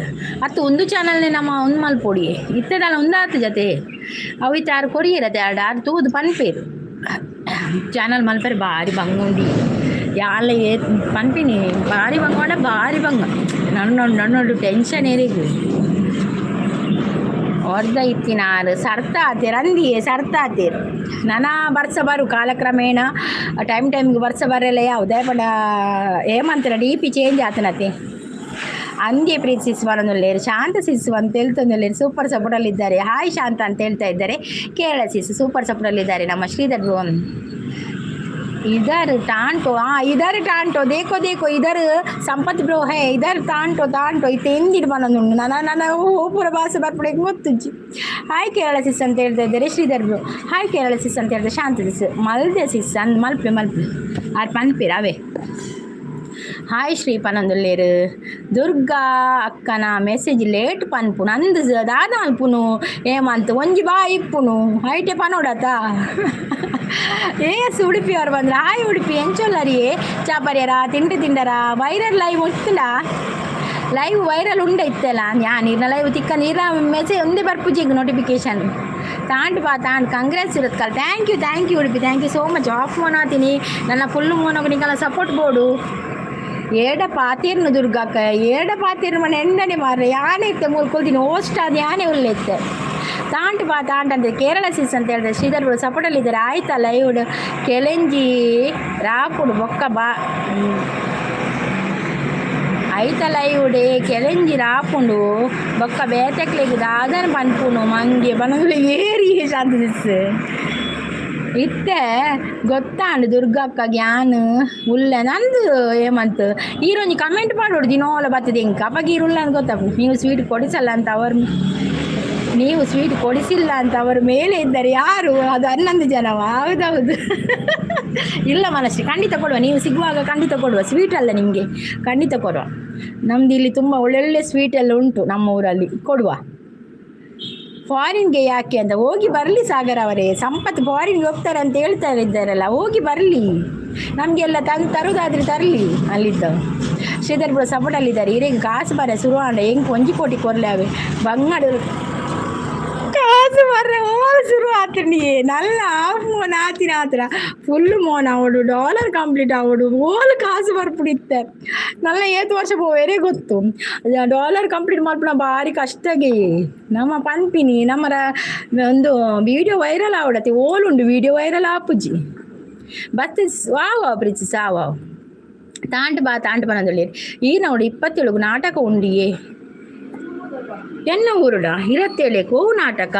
ಅತ್ತು ಒಂದು ಚಾನಲ್ನೇ ನಮ್ಮ ಒಂದು ಮಲ್ಪೊಡಿ ಇತ್ತದಲ್ಲ ಒಂದಾತು ಜೊತೆ ಅವು ಇತ್ತ ಆರು ಕೊರಿಯರತೆ ಆಡು ಆರು ತೂದು ಪನ್ಪೇರು. ಚಾನಲ್ ಮಲ್ಪೆರೆ ಭಾರಿ ಬಂಗುಂಡಿ ಯಾಲ ಏ ಪನ್ಪಿನಿ. ಭಾರಿ ಬಂಗ, ಭಾರಿ ಬಂಗ. ನನ್ನ ನನ್ನ ಟೆನ್ಷನ್ ಏರಿಗು ಹೊರ್ದ ಇತ್ತಿನಾರು ಸರ್ತಾತೇರ್ ಅಂದಿಯೇ ಸರ್ತಾತೇರ್. ನನ ಬರ್ಸ ಬರು ಕಾಲಕ್ರಮೇಣ ಟೈಮ್ ಟೈಮ್ಗೆ ಬರ್ಸ ಬರಲ್ಲ. ಯಾವುದೇ ಪಂಡ ಹೇಮಂತರ ಡಿಪಿ ಚೇಂಜ್ ಆತನತೆ ಅಂದ್ಯ. ಪ್ರೀತಿ ಸಿಸ್ ಬರೋನುಲ್ಲೇರು. ಶಾಂತ ಸಿಸ್ ಅಂತ ಹೇಳ್ತಂದುಲ್ಲೇರು. ಸೂಪರ್ ಸಪೋರ್ಟಲ್ಲಿದ್ದಾರೆ. ಹಾಯ್ ಶಾಂತ ಅಂತ ಹೇಳ್ತಾ ಇದ್ದಾರೆ. ಕೇರಳ ಸಿಸ್ ಸೂಪರ್ ಸಪೋರ್ಟಲ್ಲಿದ್ದಾರೆ. ನಮ್ಮ ಶ್ರೀಧರ್ इधर टांटो. हाँ, इधर टांटो. देखो देखो, इधर संपತ್ ಬ್ರೋ ಹೇ. इधर ತಾಂಟೋ ತಾಂಟೋ ಇತ್ತೆ ಎಂದಿಡು ಬನ್ನೊಂದುಂಡು. ನನ್ನ ನನ್ನ ಪೂರ ಭಾಷೆ ಬರ್ಪಡೆಗೆ ಗೊತ್ತುಜ್ಜಿ. ಹಾಯ್ ಕೇರಳ ಸಿಸ್ ಅಂತ ಹೇಳ್ತಾ ಇದ್ದಾರೆ ಶ್ರೀಧರ್ ಬ್ರೋ. ಹಾಯ್ ಕೇರಳ ಸಿಸ್ ಅಂತ ಹೇಳ್ತಾರೆ. ಶಾಂತ ಸಿಸ್ ಮಲ್ದೆ ಸಿಸ್ ಅಂದ್ ಮಲ್ಪೆ ಮಲ್ಪೆ ಆರ್ ಪನ್ಪೇರು ಅವೇ. ಹಾಯ್ ಶ್ರೀ ಪನೊಂದುಲ್ಲೇರು. ದುರ್ಗಾ ಅಕ್ಕನ ಮೆಸೇಜ್ ಲೇಟ್ ಪನ್ಪುನು ಅಂದ್ ದಾದ ಅಲ್ಪುನು ಏಮಂತ ಒಂಜಿ ಬಾ ಇಪ್ಪುನು ಐಟೆ ಪನೋಡತ. ಏ ಎಸ್ ಉಡುಪಿ ಅವರು ಬಂದ್ರು. ಹಾಯ್ ಉಡುಪಿ, ಎಂಚೊಲ್ಲರಿ? ಚಾಪರ್ಯರ ತಿಂಡಿ ತಿಂಡರ? ವೈರಲ್ ಲೈವ್ ಒತ್ತುಂಡ? ಲೈವ್ ವೈರಲ್ ಉಂಡ ಇತ್ತಲ್ಲ. ಯಾ ನೀರ್ನ ಲೈವ್ ತಿಕ್ಕ ನೀರ್ನ ಮೆಸೇಜ್ ಒಂದೇ ಬರ್ಪುಜಿಗ್ ನೋಟಿಫಿಕೇಶನ್. ತಾಂಡ್ ಬಾ ತಾಂಡ್. ಕಂಗ್ರೆಸ್ ಇರುತ್ತಲ್ಲ. Thank you, thank you Udupi, thank you so much. Of Mon ಆತೀನಿ ನನ್ನ ಫುಲ್ ಮೋನೋಗ ನಿಕಲ ಸಪೋರ್ಟ್ ಬೋಡು. ಏಡ ಪಾತೀರ್ನು ದುರ್ಗಕ್ಕ, ಏಡ ಪಾತೀರ್ನು ಮನೆ ಎಂಡನೆ ಮಾರ್ರೆ. ಯಾನೆ ಇತ್ತೆ ಮೂಲು ಕೊಲ್ತೀನಿ ಓಸ್ಟ್ ಅದು ಯಾನೆ ಉಲ್ಲೆತ್ತೆ. ತಾಂಟ್ ಬಾ ತಾಂಟ್ ಅಂತ ಕೇರಳ ಸಿಸ್ ಅಂತ ಹೇಳಿದ್ರೆ. ಶ್ರೀಧರ್ ಬ್ರೋ ಸಪೋರ್ಟಲ್ಲಿದ್ದಾರೆ. ಆಯ್ತಾ ಲೈವ್? ಕೆಲೆಂಜಿ ರಾಪುಡು ಬೊಕ್ಕ ಬಾ. ಐತ ಲೈವ್ ಕೆಲೆಂಜಿ ರಾಪುಂಡು ಬೊಕ್ಕ ಬೇತೆಕ್ಲೆಗ್ ದಾದನ ಪನ್ಪುನು ಮಂಗೆ ಬನಗುಲು ಏರಿ. ಶಾಂತ ಸಿಸ್ ಇತ್ತೆ ಗೊತ್ತಾಂಡ್ ದುರ್ಗಕ್ಕ ಗ್ಯಾನ್ ಉಲ್ಲ ನಂದು. ಏಮಂತ ಈರೊಂಜಿ ಕಮೆಂಟ್ ಮಾಡೋಡು ದಿನೋಲ ಬರ್ತದೆ ಇಂಕ ಅಪ್ಪಗೆ ಈರುಲ್ಲ ಅಂತ ಗೊತ್ತಾಪು. ನೀವು ಸ್ವೀಟ್ ಕೊಡಿಸಲ್ಲ ಅಂತ ಅವರು, ನೀವು ಸ್ವೀಟ್ ಕೊಡಿಸಿಲ್ಲ ಅಂತ ಅವರು ಮೇಲೆ ಇದ್ದಾರೆ. ಯಾರು ಅದು? 11 ಜನವ? ಹೌದೌದು. ಇಲ್ಲ ಮನಸ್ಸಿ, ಖಂಡಿತ ಕೊಡುವ. ನೀವು ಸಿಗುವಾಗ ಖಂಡಿತ ಕೊಡುವ. ಸ್ವೀಟ್ ಅಲ್ಲ ನಿಮಗೆ, ಖಂಡಿತ ಕೊಡುವ. ನಮ್ದು ಇಲ್ಲಿ ತುಂಬ ಒಳ್ಳೊಳ್ಳೆ ಸ್ವೀಟ್ ಎಲ್ಲ ಉಂಟು ನಮ್ಮ ಊರಲ್ಲಿ, ಕೊಡುವ. ಫಾರಿನ್ಗೆ ಯಾಕೆ ಅಂತ? ಹೋಗಿ ಬರಲಿ ಸಾಗರ್ ಅವರೇ. ಸಂಪತ್ ಫಾರಿನ್ಗೆ ಹೋಗ್ತಾರೆ ಅಂತ ಹೇಳ್ತಾ ಇದ್ದಾರಲ್ಲ, ಹೋಗಿ ಬರಲಿ. ನಮಗೆಲ್ಲ ತಂದು ತರುವುದಾದ್ರೆ ತರಲಿ ಅಲ್ಲಿದ್ದ. ಶ್ರೀಧರ್ ಬ್ರೋ ಸಪೋರ್ಟಲ್ಲಿದ್ದಾರೆ. ಇರೆಗ್ ಕಾಸು ಬರ ಶುರು ಆಂಡ ಎಂಕ್ ಒಂಜಿ ಕೋಟಿ ಕೊರ್ಲೆ ಅವೆ. ಬಂಗಾಡು ಕಾಸು ಬರ್ರೆ ಓ ಶುರು ಆತಂಡಿ. ನಲ್ಲ ಹಾಫ್ ಮೋನ್ ಆತಿನ ಆತರ ಫುಲ್ ಮೋನ್ ಆವಡು, ಡಾಲರ್ ಕಂಪ್ಲೀಟ್ ಆವಡು, ಓಲ್ ಕಾಸು ಬರ್ಪುಡಿತ್ತೆ. ನಲ್ಲ ಏತ್ ವರ್ಷ ಪೋವೇರೆ ಗೊತ್ತು. ಡಾಲರ್ ಕಂಪ್ಲೀಟ್ ಮಲ್ಪುನ ಬಾರಿ ಕಷ್ಟಗೆ. ನಮ್ಮ ಪನ್ಪಿನಿ ನಮ್ಮ ಒಂದು ವಿಡಿಯೋ ವೈರಲ್ ಆವಡತಿ. ಓಲುಂಡು ವಿಡಿಯೋ ವೈರಲ್ ಆಪುಜಿ. ಬತ್ ವಾವ್ ಪ್ರೀತಿ ಸಾವ್. ತಾಂಟ್ ಬಾ ತಾಂಟ್ ಬನದೊಳ್ಳಿ. ಈ ನೋಡು 27 ನಾಟಕ ಉಂಡಿಯೇ ಎನ್ನ ಊರುಡ ಇರತ್ತೇಳೇಕು. ಓ ನಾಟಕ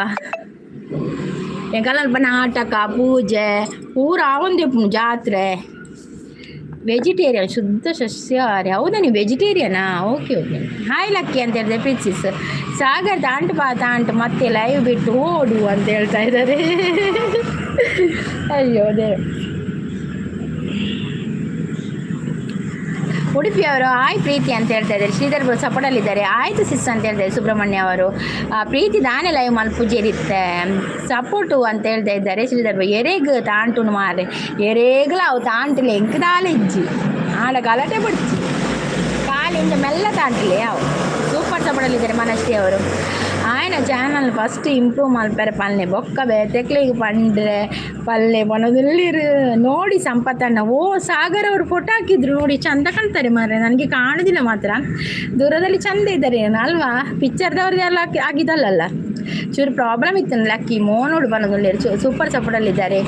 ಎಂಕಲ್ಪ ನಾಟಕ ಪೂಜೆ ಪೂರ ಆವೊಂದೇ ಜಾತ್ರೆ. ವೆಜಿಟೇರಿಯನ್, ಶುದ್ಧ ಸಸ್ಯಾಹಾರಿ. ಹೌದಾ? ನೀವು ವೆಜಿಟೇರಿಯನಾ? Okay okay. ಹಾಯ್ ಲಕ್ಕಿ ಅಂತ ಹೇಳಿದೆ ಪ್ರೀತಿಸ್. ಸಾಗರ್ ತಾಂಟು ಬಾ ತಾಂಟು, ಮತ್ತೆ ಲೈವ್ ಬಿಟ್ಟು ಓಡು ಅಂತ ಹೇಳ್ತಾ ಇದ್ದಾರೆ. ಅಯ್ಯೋ ಅದೇ. ಉಡುಪಿಯವರು ಹಾಯ್ ಪ್ರೀತಿ ಅಂತ ಹೇಳ್ತಾ ಇದ್ದಾರೆ. ಶ್ರೀಧರ್ ಸಪೋರ್ಟಲ್ಲಿದ್ದಾರೆ. ಆಯ್ತು ಸಿಸ್ ಅಂತ ಹೇಳ್ತಾರೆ ಸುಬ್ರಹ್ಮಣ್ಯ ಅವರು. ಪ್ರೀತಿ ದಾನೆ ಲೈವ್ ಮಲ್ಪುಜೇರಿತ್ತೆ ಸಪೋರ್ಟು ಅಂತ ಹೇಳ್ತಾ ಇದ್ದಾರೆ ಶ್ರೀಧರ್. ಎರೆಗ್ ತಾಂಟುನು ಮಾರೆ, ಎರೇಗ್ಲ ಅವು ತಾಂಟಿಲ್ಲ. ಎಂಕ್ ದಾಲೆಜ್ಜಿ ಆಡ ಗಲಾಟೆ ಬಿಡ್ಚಿ ಕಾಲಿಂದ ಮೆಲ್ಲ ತಾಂಟಿಲ್ಲ ಅವು. ಸೂಪರ್ ಸಪೋರ್ಟಲ್ಲಿದ್ದಾರೆ ಮನಶ್ರೀ ಅವರು. ಆಯ್ನ ಚಾನಲ್ ಫಸ್ಟ್ ಇಂಪ್ರೂವ್ ಮಲ್ಪೆರೆ ಪಲ್ನೆ, ಬೊಕ್ಕ ಬೇತೆಕ್ಲೆಗ್ ಪಂಡ್ರೆ ಪಲ್ಲೆ ಬನದುಲ್ಲಿರು ನೋಡಿ ಸಂಪತ್ತಣ್ಣ. ಓ ಸಾಗರ್ ಅವರು ಫೋಟೋ ಹಾಕಿದ್ರು ನೋಡಿ, ಚಂದ ಕಾಣ್ತಾರೆ ಮಾರ್ರೆ. ನನಗೆ ಕಾಣುದಿಲ್ಲ ಮಾತ್ರ, ದೂರದಲ್ಲಿ ಚಂದ ಇದ್ದಾರೆ ಅಲ್ವಾ? ಪಿಕ್ಚರ್ದವ್ರದ್ದೆಲ್ಲ ಆಗಿದ್ದಲ್ಲಲ್ಲ, ಚೂರು ಪ್ರಾಬ್ಲಮ್ ಇತ್ತು. ಲಕ್ಕಿ ಮೋನೋಡು ಬನದುಲ್ಲೇರು. ಸೂಪರ್ ಸಪೋರ್ಟಲ್ಲಿದ್ದಾರೆ.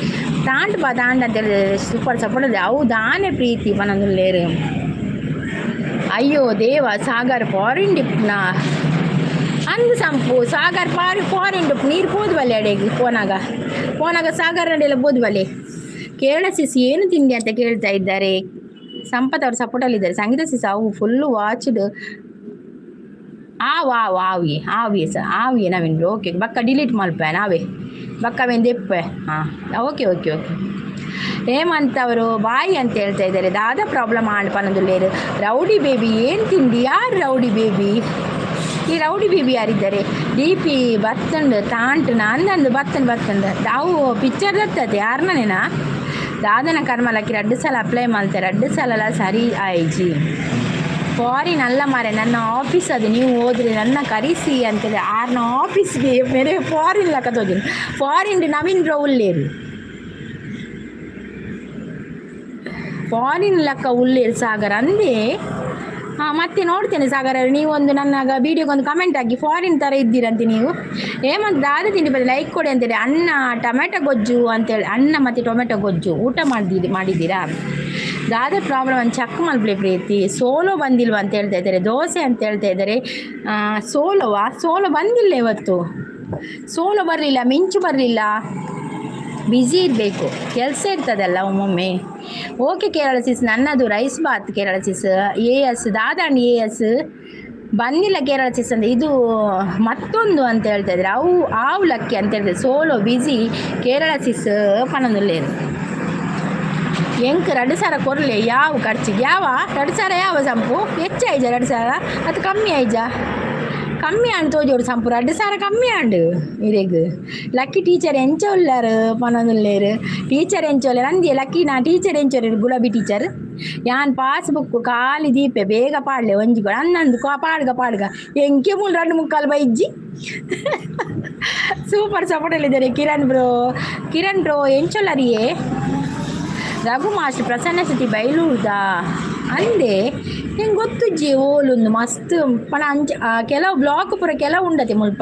ತಾಂಟ್ ಬಾ ತಾಂಟ್ ಅಂತ ಹೇಳಿದ್ರೆ ಸೂಪರ್ ಸಪೋರ್ಟ್. ಹೌದಾನೆ ಪ್ರೀತಿ ಬನದುಲ್ಲೇರು. ಅಯ್ಯೋ ದೇವ, ಸಾಗರ್ ಫಾರಿನ್ ಡಿಪ್ನ ಅಂದು ಸಂಪು. ಸಾಗರ್ ಪಾರಿ ಫಾರಿನ್ ಡಿಪ್ ನೀರು ಪೋದು ಬಲ್ಲೆ ಅಡೆಗೆ ಪೋನಾಗ ಪೋನಾಗ ಸಾಗರ್ ನಡೆಲ್ಲ ಬೋದು ಬಲ್ಲೆ. ಕೇರಳ ಸಿಸ್, ಏನು ತಿಂಡಿ ಅಂತ ಕೇಳ್ತಾ ಇದ್ದಾರೆ. ಸಂಪತ್ ಅವರು ಸಪೋರ್ಟಲ್ಲಿದ್ದಾರೆ. ಸಂಗೀತ ಸಿಸ್, ಅವು ಫುಲ್ಲು ವಾಚ್ಡ್. ಆ ವಾ ಆವಿ ಆವಿ ಸ ಆವಿ ನವೀನ್. ಓಕೆ, ಬಕ್ಕ ಡಿಲೀಟ್ ಮಲ್ಪೆ ನಾವೇ ಬಕ್ಕ ಅವೇನು. ಹಾಂ, ಓಕೆ ಓಕೆ ಓಕೆ. ಹೇಮಂತ್ ಅವರು ಬಾಯ್ ಅಂತ ಹೇಳ್ತಾ ಇದ್ದಾರೆ. ದಾದ ಪ್ರಾಬ್ಲಮ್ ಆಂಡ್ ಪನದುಲ್ಲೇರು. ರೌಡಿ ಬೇಬಿ, ಏನು ತಿಂಡಿ? ಯಾರು ರೌಡಿ ಬೇಬಿ? ಈ ರೌಡಿ ಬೇಬಿ ಯಾರಿದ್ದಾರೆ? ಡಿ ಪಿ ಬತ್ತಂಡು ತಾಂಟು ನಂದಂದು ಬತ್ತಂಡು ಬತ್ತಂಡು ಅವು ಪಿಕ್ಚರ್ ದತ್ತತೆ ಯಾರನೇನಾ? ದಾದನ ಕರ್ಮಲಕ್ಕಿ ರಡ್ಡು ಸಲ ಅಪ್ಲೈ ಮಾಡ್ತಾರೆ, ರಡ್ಡು ಸಲ ಸರಿ ಆಯ್ಜಿ. ಫಾರಿನ್ ಅಲ್ಲ ಮಾರೆ, ನನ್ನ ಆಫೀಸ್ ಅದು. ನೀವು ಹೋದ್ರೆ ನನ್ನ ಕರೆಸಿ ಅಂತೇಳಿ ಆರ್ನ ಆಫೀಸ್ಗೆ ಬೇರೆ ಫಾರಿನ್ ಲೆಕ್ಕ ತೋಜಿನ. ಫಾರಿನ್ ನವೀನ್ ಬ್ರೋ ಉಲ್ಲೇರು, ಫಾರಿನ್ ಲೆಕ್ಕ ಉಲ್ಲೇರು ಸಾಗರ್ ಅಂದೇ. ಹಾಂ, ಮತ್ತೆ ನೋಡ್ತೇನೆ ಸಾಗರ್ ಅವ್ರೆ. ನೀವೊಂದು ನನ್ನ ವೀಡಿಯೋಗೊಂದು ಕಮೆಂಟ್ ಹಾಕಿ, ಫಾರಿನ್ ಥರ ಇದ್ದೀರಂತೆ ನೀವು. ಹೇಮಂತ್, ದಾದ ತಿಂಡಿ ಬಂದು ಲೈಕ್ ಕೊಡಿ ಅಂತೇಳಿ. ಅನ್ನ ಟೊಮೆಟೊ ಗೊಜ್ಜು ಅಂತೇಳಿ. ಅನ್ನ ಮತ್ತು ಟೊಮೆಟೊ ಗೊಜ್ಜು. ಊಟ ಮಾಡಿದ್ದೀರಿ ಮಾಡಿದ್ದೀರಾ? ದಾದ ಪ್ರಾಬ್ಲಮ್ ಒಂದು ಚಕ್ ಮಲ್ಪಲೆ ಪ್ರೀತಿ. ಸೋಲೋ ಬಂದಿಲ್ವ ಅಂತ ಹೇಳ್ತಾ ಇದ್ದಾರೆ. ದೋಸೆ ಅಂತ ಹೇಳ್ತಾ ಇದ್ದಾರೆ. ಸೋಲೋವಾ? ಸೋಲೋ ಬಂದಿಲ್ಲ ಇವತ್ತು. ಸೋಲೋ ಬರಲಿಲ್ಲ, ಮಿಂಚು ಬರಲಿಲ್ಲ. ಬ್ಯುಸಿ ಇರಬೇಕು, ಕೆಲಸ ಇರ್ತದಲ್ಲ ಒಮ್ಮೊಮ್ಮೆ. ಓಕೆ ಕೇರಳ ಸಿಸ್, ನನ್ನದು rice Baat. Kerala sis, A S ದಾದಾಂಡ್ A S ಬಂದಿಲ್ಲ ಕೇರಳ ಸಿಸ್ ಅಂತ. ಇದು ಮತ್ತೊಂದು ಅಂತ ಹೇಳ್ತಾ ಇದ್ದಾರೆ. ಅವು ಆವು ಲಕ್ಕಿ ಅಂತ ಹೇಳ್ತಾರೆ. ಸೋಲೋ ಬ್ಯುಸಿ ಕೇರಳ ಸಿಸ್ ಪನೊಂದುಲ್ಲೇರು. ಎಂಕ್ 2000 ಕೊರ್ಲೆ ಯಾವ ಖರ್ಚಿಗೆ? ಯಾವ 2000? ಯಾವ ಸಂಪು? ಹೆಚ್ಚಾಯ್ಜ 2000 ಅದು ಕಮ್ಮಿ ಆಯ್ಜ? ಕಮ್ಮಿ ಆಂಡ್ ತೋಜೋಡು ಸಂಪು. 2000 ಕಮ್ಮಿ ಆಂಡು ಇರೆಗ್. ಲಕ್ಕಿ ಟೀಚರ್ ಎಂಚ ಉಲ್ಲಾರು ಪನೊಂದುಲ್ಲೇರು. ಟೀಚರ್ ಎಂಚ ಉಲ್ಲೇರು ಅಂದಿ ಲಕ್ಕಿ ನಾ ಟೀಚರ್ ಎಂಚ ಉಲ್ಲೇರು? ಗುಲಾಬಿ ಟೀಚರ್ ಯಾನ್ ಪಾಸ್ಬುಕ್ ಖಾಲಿ ದೀಪೆ, ಬೇಗ ಪಾಡ್ಲೆ ಒಂಜಿ ಕೊಡ ಅಂದಂದು ಪಾಡ್ಗ ಪಾಡ್ಗ. ಎಂಕೆ ಮೂಲು ರಡ್ಡು ಮುಕ್ಕಾಲು ಬೈಜ್ಜಿ. ಸೂಪರ್ ಸಪೋರ್ಟಲ್ಲಿದ್ದಾರೆ ಕಿರಣ್ ಬ್ರೋ. ಕಿರಣ್ ಬ್ರೋ, ಎಂಚೊಲ್ಲರಿಯೇ? ರಘು ಮಾಸ್ಟರ್, ಪ್ರಸನ್ನ ಶೆಟ್ಟಿ ಬೈಲೂರ್ದ ಅಂದೆ. ನಿಂಗೆ ಗೊತ್ತುಜ್ಜಿ ಓಲುಂದು ಮಸ್ತ್ ಪಣ ಅಂಚ ಕೆಲವು ಬ್ಲಾಕ್ ಪೂರ ಕೆಲವು ಉಂಡತೆ ಮುಲ್ಪ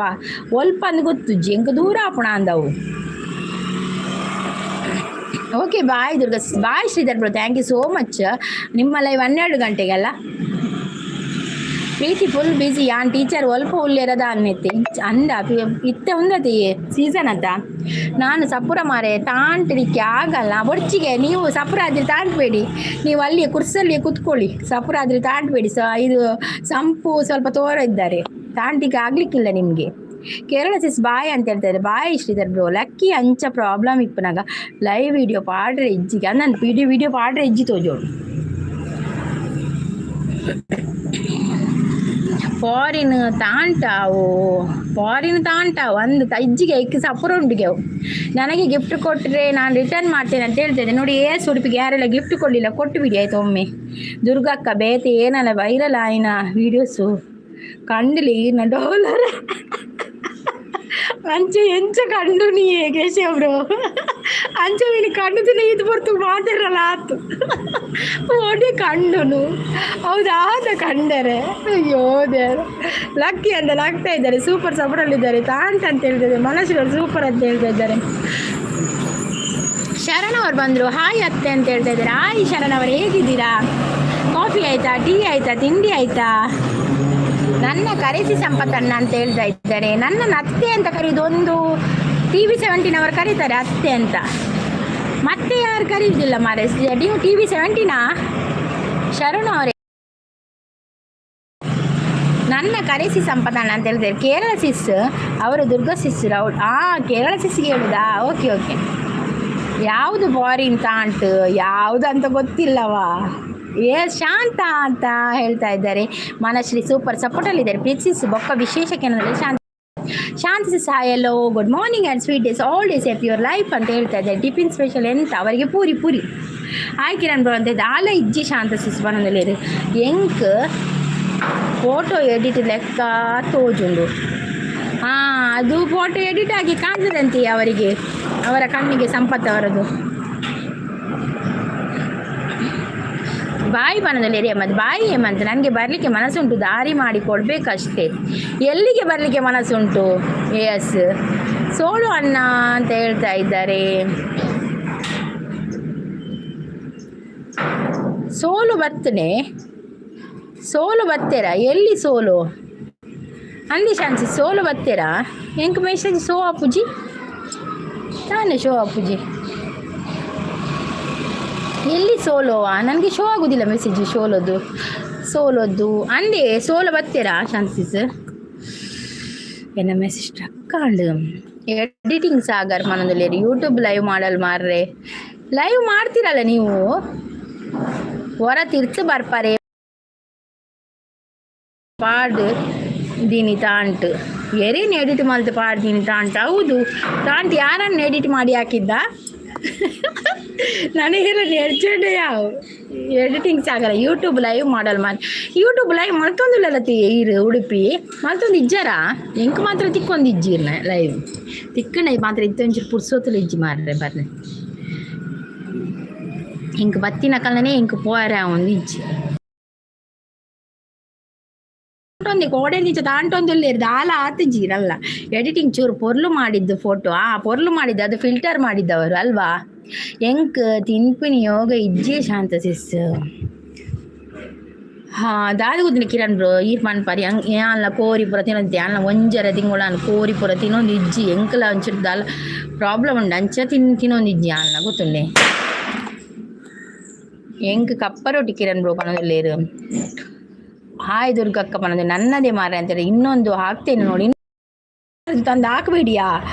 ಒಲ್ಪ ಅಂದ್ ಗೊತ್ತುಜ್ಜಿ ಎಂಕ್, ದೂರ ಆಪುಣ ಅಂದವು. Okay, bye Durga, bye Sridhar bro, thank you so much. ನಿಮ್ಮ ಲೈವ್ 12 ಗಂಟೆಗೆಲ್ಲ. Preethi full busy. ಯಾನ್ ಟೀಚರ್ ಒಲ್ಪ ಉಲ್ಲೇರದ ಅನ್ನೆತ್ತೆ ಅಂದ. ಇತ್ತೆ ಉಂದತಿ ಸೀಸನ್ ಅತ್ತ. ನಾನು ಸಪುರ ಮಾರೆ, ತಾಂಟಲಿಕ್ಕೆ ಆಗಲ್ಲ ಬೊಡ್ಚಿಗೆ. ನೀವು ಸಪುರ ಆದರೆ ತಾಂಟಬೇಡಿ. ನೀವು ಅಲ್ಲಿ ಕುರ್ಸಲ್ಲಿ ಕುತ್ಕೊಳ್ಳಿ. ಸಪುರ ಆದರೆ ತಾಂಟಬೇಡಿ. ಸ ಇದು ಸಂಪು ಸ್ವಲ್ಪ ತೋರ ಇದ್ದಾರೆ, ತಾಂಟಿಗೆ ಆಗಲಿಕ್ಕಿಲ್ಲ ನಿಮಗೆ. ಕೇರಳ ಸಿಸ್ ಬಾಯ್ ಅಂತ ಹೇಳ್ತಾರೆ. Boy Sridhar bro. ಲಕ್ಕಿ ಅಂಚ ಪ್ರಾಬ್ಲಮ್ ಇಪ್ಪನಾಗ ಲೈವ್ ವಿಡಿಯೋ ಪಾಡ್ರೆ ಇಜ್ಜಿಗೆ ಅಂದನ್. ವಿಡಿಯೋ ವಿಡಿಯೋ ಪಾಡ್ರೆ ಇಜ್ಜಿ ತೋಜೋಡು. ಫಾರಿನ್ ತಾಂಟಾವು, ಫಾರಿನ್ ತಾಂಟಾವು ಅಂದ್ ಇಜ್ಜಿಗೆ ಇಕ್ ಸಪುರ ಉಂಡುಗೆ ಅವು. ನನಗೆ ಗಿಫ್ಟ್ ಕೊಟ್ಟರೆ ನಾನು ರಿಟರ್ನ್ ಮಾಡ್ತೇನೆ ಅಂತ ಹೇಳ್ತೇನೆ. ನೋಡಿ, ಏ ಉಡುಪಿಗೆ ಯಾರೆಲ್ಲ ಗಿಫ್ಟ್ ಕೊಡಲಿಲ್ಲ, ಕೊಟ್ಟು ಬಿಡಿ ಆಯ್ತು ಒಮ್ಮೆ. ದುರ್ಗಕ್ಕ ಬೇತೆ ಏನಲ್ಲ ವೈರಲ್ ಆಯ್ನ ವೀಡಿಯೋಸು ಕಂಡಲಿ ನ ಡಾಲರ್ ಅಂಚೆ ಎಂಚ ಕಂಡು ನೀ ಕೇಶವ್ರು ಅಂಚೆ ನೀನು ಕಣ್ಣು ಇದು ಬರ್ತು ಮಾತಿರಲ್ಲ ಆತು ಓಡಿ ಕಂಡುನು. ಹೌದಾ? ಕಂಡರೆ ಅಯ್ಯೋ ದೇವ್ರ. ಲಕ್ಕಿ ಅಂತ ನಗ್ತಾ ಇದ್ದಾರೆ. ಸೂಪರ್ ಸಪೋರ್ಟಲ್ಲಿದ್ದಾರೆ. ತಾಂಟ್ ಅಂತ ಹೇಳ್ತಾ ಇದ್ದಾರೆ. ಮನಸ್ಸುಗಳು ಸೂಪರ್ ಅಂತ ಹೇಳ್ತಾ ಇದ್ದಾರೆ. ಶರಣ್ ಅವ್ರು ಬಂದರು. ಹಾಯ್ ಅತ್ತೆ ಅಂತ ಹೇಳ್ತಾ ಇದ್ದಾರೆ. ಹಾಯ್ ಶರಣ್ ಅವರು, ಹೇಗಿದ್ದೀರಾ? ಕಾಫಿ ಆಯಿತಾ? ಟೀ ಆಯಿತಾ? ತಿಂಡಿ ಆಯಿತಾ? ನನ್ನ ಕರೆಸಿ ಸಂಪತ್ತಣ್ಣ ಅಂತ ಹೇಳ್ತಾ ಇದ್ದಾರೆ. ನನ್ನನ್ನು ಅತ್ತೆ ಅಂತ ಕರೆಯುವುದು ಒಂದು ಟಿವಿ 17 ಅವರು ಕರೀತಾರೆ ಅತ್ತೆ ಅಂತ. ಮತ್ತೆ ಯಾರು ಕರೆಯುವುದಿಲ್ಲ ಮಾರೆ. ನೀವು ಟಿವಿ 17ನಾ ಶರಣು ಅವರೇ? ನನ್ನ ಕರೆಸಿ ಸಂಪದಣ್ಣ ಅಂತ ಹೇಳ್ತಾರೆ. ಕೇರಳ ಸಿಸ್ ಅವರು, ದುರ್ಗಾ ಸಿಸ್ ರೌಡ್. ಆ ಕೇರಳ ಸಿಸ್ಗೆ ಹೇಳುದಾ? Okay okay. ಯಾವುದು ಫಾರಿನ್ ತಾಂಟ್ ಯಾವುದು ಅಂತ ಗೊತ್ತಿಲ್ಲವಾ? ಏ ಶಾಂತ ಅಂತ ಹೇಳ್ತಾ ಇದ್ದಾರೆ. ಮನಶ್ರೀ ಸೂಪರ್ ಸಪೋರ್ಟಲ್ಲಿದ್ದಾರೆ. ಪ್ರೀತಿಸ್ ಬೊಕ್ಕ ವಿಶೇಷಕ್ಕೆ ಏನಂದರೆ ಶಾಂತ ಶಾಂತಿ sis, hello, good morning and sweet days, all days of your life ಅಂತ ಹೇಳ್ತಾ ಇದ್ದಾರೆ. ಟಿಫಿನ್ ಸ್ಪೆಷಲ್ ಎಂತ? ಅವರಿಗೆ ಪೂರಿ ಪೂರಿ. ಹಾಯ್ ಕಿರಣ್ ಬ್ರೋ ಅಂತ ಆಲ ಇಜ್ಜಿ. ಶಾಂತ ಸಿಸ್ ಬನಂದಲೇರು. ಎಂಕ್ ಫೋಟೋ ಎಡಿಟ್ ಲೆಕ್ಕ ತೋಜುಂಡು. ಹಾಂ, ಅದು ಫೋಟೋ ಎಡಿಟ್ ಆಗಿ ಕಾಣ್ತದಂತೆ ಅವರಿಗೆ, ಅವರ ಕಣ್ಣಿಗೆ ಸಂಪತ್ ಅವರದು. ಬಾಯಿ ಬನದಲ್ಲಿ ಹೇಮಂತ್, ಬಾಯಿ ಹೇಮಂತ್. ನನಗೆ ಬರಲಿಕ್ಕೆ ಮನಸ್ಸುಂಟು, ದಾರಿ ಮಾಡಿ ಕೊಡಬೇಕಷ್ಟೇ. ಎಲ್ಲಿಗೆ ಬರಲಿಕ್ಕೆ ಮನಸ್ಸುಂಟು? ಎಸ್ ಸೋಳು ಅಣ್ಣ ಅಂತ ಹೇಳ್ತಾ ಇದ್ದಾರೆ. ಸೋಲು ಬರ್ತನೆ. ಸೋಲು ಬತ್ತೆರಾ? ಎಲ್ಲಿ ಸೋಲು? ಅಂದಿ ಶಾನ್ಸಿ, ಸೋಲು ಬತ್ತೆರಾ? ಎಂಕ್ ಮೆಸೇಜ್ ಸೋ ಆಪುಜಿ ತಾನೆ, ಶೋ ಆಪುಜಿ. ಎಲ್ಲಿ ಸೋಲೋವಾ? ನನಗೆ ಶೋ ಆಗೋದಿಲ್ಲ ಮೆಸೇಜ್ ಸೋಲೋದು ಸೋಲೋದು. ಅಂದೆ ಸೋಲ ಬತ್ತೆರಾ ಶಾನ್ಸಿಸ್? ಎನ್ನ ಮೆಸೇಜ್ ಸ್ಟ್ರಕ್ ಆಂಡ್. ಎಡಿಟಿಂಗ್ ಸಾಗರ್ ಮನದಲ್ಲಿ ಯೂಟ್ಯೂಬ್ ಲೈವ್ ಮಾಡಲ್ ಮಾರ್ರೆ. ಲೈವ್ ಮಾಡ್ತೀರಲ್ಲ ನೀವು? ಹೊರ ತಿರ್ತು ಬರ್ಪಾರೆ ಪಾಡ್ ದೀನಿ ತಾಂಟ್. ಎರೇನು ಎಡಿಟ್ ಮಲ್ತು ಪಾಡ್ದೀನಿ ತಾಂಟ್? ಹೌದು, ತಾಂಟ್ ಯಾರನ್ನು ಎಡಿಟ್ ಮಾಡಿ ಹಾಕಿದ್ದ? ನನಗೆ ಎರ್ಜೆಂಟ್ ಯಾವ ಎಡಿಟಿಂಗ್ ಸಾಗಲ್ಲ. ಯೂಟ್ಯೂಬ್ ಲೈವ್ ಮಾಡಲ್ ಮಾರ್. ಯೂಟ್ಯೂಬ್ ಲೈವ್ ಮಲ್ತೊಂದುಲ್ಲ ಇರು ಉಡುಪಿ ಮಲ್ತೊಂದು ಇಜ್ಜಾರ? ಎಂಕ್ ಮಾತ್ರ ತಿಕ್ಕೊಂದು ಇಜ್ಜಿರ್ನ ಲೈವ್ ತಿಕ್ಕಂಡ ಮಾತ್ರ ಇತ್ತೊಂಚೂರು ಪುರ್ಸೊತ್ತುಲು ಇಜ್ಜಿ ಮಾರ್ರೆ. ಬರ್ರೆ, ಎಂಕ್ ಬತ್ತಿನ ಕಲ್ಲನೆ ಎಂಕ್ ಪೋಯರೆ ಒಂದು ಇಜ್ಜಿ. ತಾಂಟೊಂದಿ ಕೋಡೆ ನಿಚ ತಾಂಟೊಂದುಲ್ಲೇರ್ ದಾಲ ಆತಿಜೀರಲ್ಲ. ಎಡಿಟಿಂಗ್ ಚೂರು ಪೊರ್ಲು ಮಾಡಿದ್ದು ಫೋಟೋ. ಆ ಪೊರ್ಲು ಮಾಡಿದ್ದು, ಅದು ಫಿಲ್ಟರ್ ಮಾಡಿದ್ದವರು ಅಲ್ವಾ? ಎಂಕ್ ತಿನ್ಪಿನಿ ಯೋಗ ಇಜ್ಜಿ ಶಾಂತ ಸಿಸ್. ಹಾಂ, ದಾದ ಗೊತ್ತಿಲ್ಲ ಕಿರಣ್ ಬ್ರೋ. ಈರ್ ಪನ್ಪರಿ ಯಾನ್ಲ ಕೋರಿ ಪೂರ ತಿನ್ನೊಂದು. ಯಾನ್ಲ ಒಂಜರೆ ತಿಂಗೊಳಾನ್ ಕೋರಿ ಪೂರ ತಿನ್ನೊಂದು ಇಜ್ಜಿ. ಎಂಕ್ಲ ಒಂಚೂರು ದಾಲ ಪ್ರಾಬ್ಲಮ್ ಉಂಡು, ಅಂಚ ತಿನ್ನೊಂದು ಇಜ್ಜಿ ಯಾನ್ಲ, ಗೊತ್ತುಂಡೆ? ಎಂಕ್ ಕಪ್ಪ ರೊಟ್ಟಿ ಕಿರಣ್ ಬ್ರೋ ಪನೊಂದುಲ್ಲೇರು. ಹಾಯ್ ದುರ್ಗಕ್ಕ ಪನೊಂದು. ನನ್ನದೇ ಮಾರ ಅಂತೇಳಿ ಇನ್ನೊಂದು ಹಾಕ್ತೇನೆ ನೋಡಿ. ತಂದು ಹಾಕಬೇಡಿಯಾ?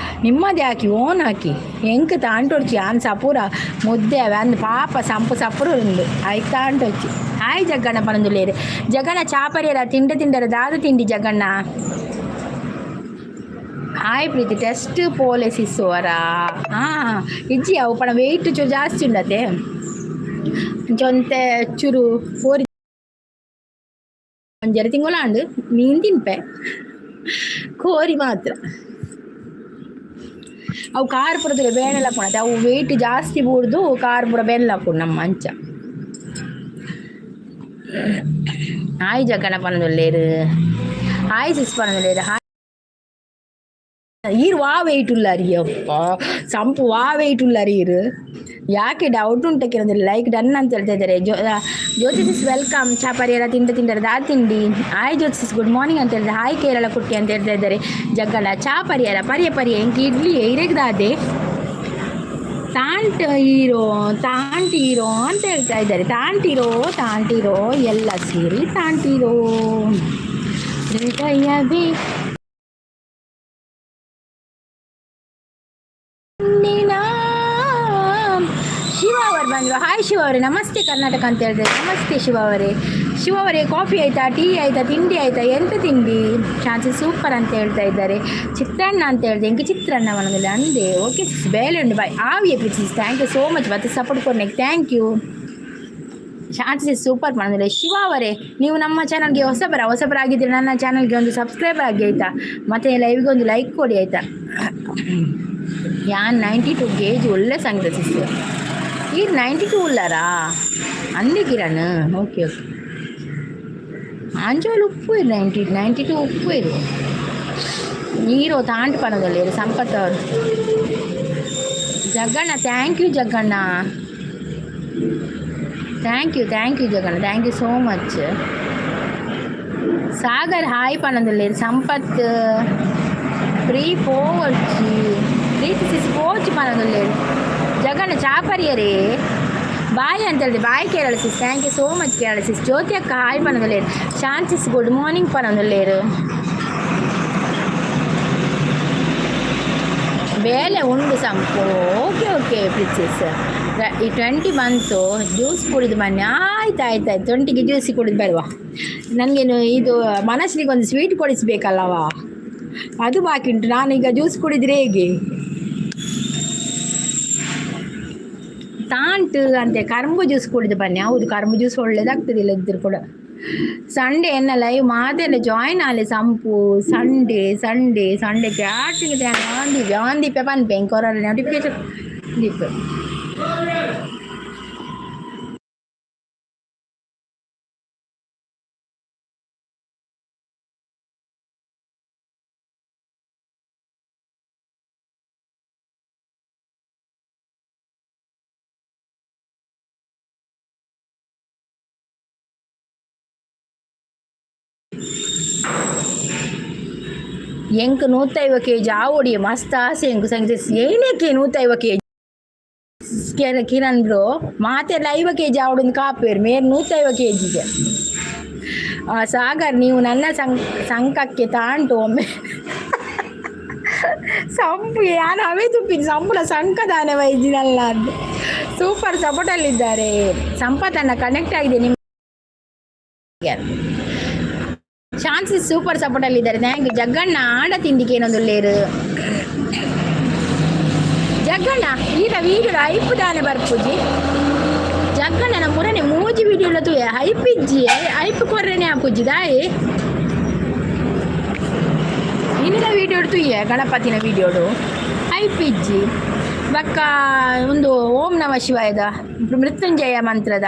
ನಿಮ್ಮದೇ ಹಾಕಿ, ಓನ್ ಹಾಕಿ. ಎಂಕ್ ತಾಂಟೊಡ್ಚಿ ಆನ್ ಸಪೂರ ಮುದ್ದೆ ಅವೆ ಅಂದ್ ಪಾಪ ಸಂಪು ಸಪುರ ಉಂಡು, ಐಕ್ ತಾಂಟೊಚ್ಚಿ. ಹಾಯ್ ಜಗ್ಗಣ್ಣ ಪನೊಂದುಲ್ಲೇರು. ಜಗಣ್ಣ, ಚಾಪರಿಯರ ತಿಂಡ ತಿಂಡರ? ದಾದ ತಿಂಡಿ ಜಗಣ್ಣ? ಹಾಯ್ ಪ್ರೀತಿ. ಟೆಸ್ಟ್ ಪೋಲೆ ಸಿಸ್ಸುವರ? ಹಾಂ, ಇಜ್ಜಿ. ಅವು ಪಣ ವೆಯ್ಟ್ ಚೂರು ಜಾಸ್ತಿ ಉಂಡತೆ. ಅಂಚ ಚೂರು ಕೋರಿ ಒಂಜರೆ ತಿಂಗಳು ಆಂಡ್. ಮೀನು ತಿನ್ಪೆ, ಕೋರಿ ಮಾತ್ರ. ಅವು ಕಾರ್ ಪೂರ ಬೇನೆಲ್ಲ ಹಾಕೋಣತೆ. ಅವು ವೆಯ್ಟ್ ಜಾಸ್ತಿ ಬೂಡ್ದು ಕಾರ್ ಪೂರ ಬೆಲ್ಲ ಹಾಕೊಂಡು ನಮ್ಮ ಅಂಚ. ಹಾಯ್ ಜಗ್ಗಣ್ಣ ಪನೊಂದುಲ್ಲೇರು. ಹಾಯ್ ಸಿಸ್ ಪನೊಂದುಲ್ಲೇರು. ಹಾಯ್. ಈರ್ ವಾ ವೆಯ್ಟ್ ಉಲ್ಲಾರಿ? ಅಪ್ಪ ಸಂಪು, ವಾ ವೆಯ್ಟ್ ಉಲ್ಲಾರಿ ಈರು? ಯಾಕೆ ಡೌಟ್ ಉಂಟು ಕೇಳಿದ್ರೆ ಲೈಕ್ ಡನ್ ಅಂತ ಹೇಳ್ತಾ ಇದ್ದಾರೆ. ಜ್ಯೋತಿ ಸಿಸ್ welcome. ಚಾಪರಿ ಎಲ್ಲ ತಿಂಡ ತಿಂಡರ? ದಾ ತಿಂಡಿ? ಹಾಯ್ ಜ್ಯೋತಿ ಸಿಸ್, ಗುಡ್ ಮಾರ್ನಿಂಗ್ ಅಂತ ಹೇಳಿದ್ರೆ. ಹಾಯ್ ಕೇರಳ ಕುಟ್ಟಿ ಅಂತ ಹೇಳ್ತಾ ಇದ್ದಾರೆ ಜಗ್ಗಣ್ಣ. ಚಾ ಪರಿಯರ? ಪರಿಯ ಪರಿಯ. ಎಂಕ್ ಇಡ್ಲಿ ಇರೆಗ್ದಾದೆ. ತಾಂಟ್ ಹೀರೋ, ತಾಂಟ್ ಹೀರೋ ಅಂತ ಹೇಳ್ತಾ ಇದ್ದಾರೆ. ತಾಂಟಿರೋ ತಾಂಟಿರೋ, ಎಲ್ಲ ಸೇರಿ ತಾಂಟಿರೋ, ಹೃದಯವೇ ನಿನ್ನ. ಶಿವ ಅವರು ಬಂದರು. ಹಾಯ್ ಶಿವ ಅವರೇ, ನಮಸ್ತೆ ಕರ್ನಾಟಕ ಅಂತ ಹೇಳಿದ್ರೆ. ನಮಸ್ತೆ ಶಿವ ಅವರೇ. ಶಿವ ಅವರೇ, ಕಾಫಿ ಆಯಿತಾ? ಟೀ ಆಯಿತಾ? ತಿಂಡಿ ಆಯಿತಾ? ಎಂತ ತಿಂಡಿ? ಶಾಂತಿ ಸೂಪರ್ ಅಂತ ಹೇಳ್ತಾ ಇದ್ದಾರೆ. ಚಿತ್ರಾನ್ನ ಅಂತ ಹೇಳಿದೆ. ಎಂಕೆ ಚಿತ್ರಾನ್ನ ಮನದಲ್ಲಿ ಅಂದೆ. ಓಕೆ ಸಿಸ್, ಬೇಲೆ ಉಂಟು, ಬಾಯ್. ಆವಿಯ ಪ್ರೀತಿ, thank you so much. ಮತ್ತೆ support ಕೊಡ್ನೆ, thank you. Shanti sis super ಮಾಡಿದ್ರೆ. ಶಿವ ಅವರೇ, ನೀವು ನಮ್ಮ ಚಾನಲ್ಗೆ ಹೊಸಬರಾಗಿದ್ದರೆ ನನ್ನ ಚಾನಲ್ಗೆ ಒಂದು ಸಬ್ಸ್ಕ್ರೈಬ್ ಆಗಿ, ಆಯಿತಾ? ಮತ್ತು ಲೈವ್ಗೆ ಒಂದು ಲೈಕ್ ಕೊಡಿ, ಆಯಿತಾ? ಯಾನ್ 92 ಕೆಜಿ. ಒಳ್ಳೆ ಸಂಗೀತ ಸಿಸ್. ಈಗ 92 ಉಳ್ಳಾರಾ ಅಂದೆ ಕಿರಣ್. ಓಕೆ ಓಕೆ, ಆಂಜೋಲ್ ಉಪ್ಪು ಇರು. 92 ಉಪ್ಪು ಇರು. ನೀರು ತಾಂಟ್ ಪನದಲ್ಲಿ ಸಂಪತ್ ಅವರು. Jagganna, thank you Jagganna. Thank you, thank you Jagganna, thank you so much. Sagar hi ಪನದಲ್ಲಿ. Sampath free ಪೋವರ್ಚಿ. Preeti Sis ಪೋಚಿ ಪನದಲ್ಲಿ. Jaganna ಚಾಪರಿಯರೇ boy ಅಂತ ಹೇಳಿದೆ. Bye Kerala sis, thank you so much Kerala sis. Jyothi ಅಕ್ಕ hi ಪನದಲ್ಲೇರು. ಶಾಂತ್ ಸಿಸ್ ಗುಡ್ ಮಾರ್ನಿಂಗ್ ಪನದಲ್ಲೇರು. ಬೇಲೆ ಉಂಡು Sampu. Okay okay Preethi. ಈ 20 ಬಂತು, juice ಕುಡಿದು ಬನ್ನಿ. ಆಯ್ತು ಆಯ್ತು ಆಯ್ತು, 20ಗೆ ಜ್ಯೂಸಿ ಕುಡಿದು ಬರುವ. ನನಗೇನು ಇದು ಮನಸ್ಸಿಗೆ ಒಂದು ಸ್ವೀಟ್ ಕೊಡಿಸ್ಬೇಕಲ್ಲವಾ? ಅದು ಬಾಕಿ ಉಂಟು. ನಾನೀಗ ಜ್ಯೂಸ್ ಕುಡಿದ್ರೆ ಹೇಗೆ? ತಾಂಟ್ ಅಂತೆ. ಕರ್ಂಬು ಜ್ಯೂಸ್ ಕುಡಿದು ಬನ್ನಿ. ಹೌದು, ಕರ್ಂಬು ಜ್ಯೂಸ್ ಒಳ್ಳೇದಾಗ್ತದೆ ಇಲ್ಲದಿದ್ರು ಕೂಡ. ಸಂಡೇ ಎನ್ನ ಲೈವ್ ಮಾತೆಲ್ಲ ಜಾಯ್ನ್ ಆಲೆ Sampu. Sunday Sunday Sunday catering ಆಂದಿ ಆಂದಿಪ್ಪೆ ಪನ್ಪೆ. ಎಂಕೊರ ನೋಟಿಫಿಕೇಶನ್ ದೀಪ. ಎಂಕ್ 150 ಕೆಜಿ ಆವೊಡಿಯೆ ಮಸ್ತ್ ಆಸೆ ಎಂಕ್ ಸಂಗೀತ. ಏನಕ್ಕೆ 150 ಕೆಜಿ ಕಿರಣ್ ಬ್ರೋ? ಮಾತೆರ್ಲ 50 ಕೆಜಿ ಆವೊಡುಂದು ಕಾಪುವೆರ್, ಮೇರ್ 150 ಕೆಜಿಗೆ. ಸಾಗರ್, ನೀವು ನನ್ನ ಸಂಕಕ್ಕೆ ತಾಂಟು ಒಮ್ಮೆ ಸಂಪು. ಯಾನ್ ಅವೇ ತುಪ್ಪಿನಿ ಸಂಪುನ ಸಂಕ ದಾನೆ ವೈಜಿನಲ್ಲ. ಸೂಪರ್ ಸಪೋರ್ಟಲ್ಲಿದ್ದಾರೆ. ಸಂಪತ್ತನ್ನ ಕನೆಕ್ಟ್ ಆಗಿದೆ ನಿಮ್ಮ. ಶಾನ್ಸಿ ಸೂಪರ್ ಸಪೋರ್ಟಲ್ಲಿದ್ದಾರೆ, thank you. Jagganna ಆಂಡ ತಿಂಡಿಗೆ ಏನೊಂದುಲ್ಲೇರು ಜಗ್ಗಣ್ಣ? ಈರ ವೀಡಿಯೋ ಐಪು ದಾನೆ ಬರ್ಪುಜಿ ಜಗ್ಗಣ್ಣನ. ಮುರನೆ ಮೂಜಿ ವೀಡಿಯೋ ತೂಯೆ, ಐಪ್ ಇಜ್ಜಿ. ಐಪು ಕೊರ್ರೆನೆ ಆಪುಜಿ ದಾಯೆ? ಇನಿದ ವೀಡಿಯೋ ತೂಯೆ, ಗಣಪತಿನ ವೀಡಿಯೋಡು ಐಪ್ ಇಜ್ಜಿ. ಬೊಕ್ಕ ಒಂದು ಓಂ ನಮ ಶಿವಾಯದ ಮೃತ್ಯುಂಜಯ ಮಂತ್ರದ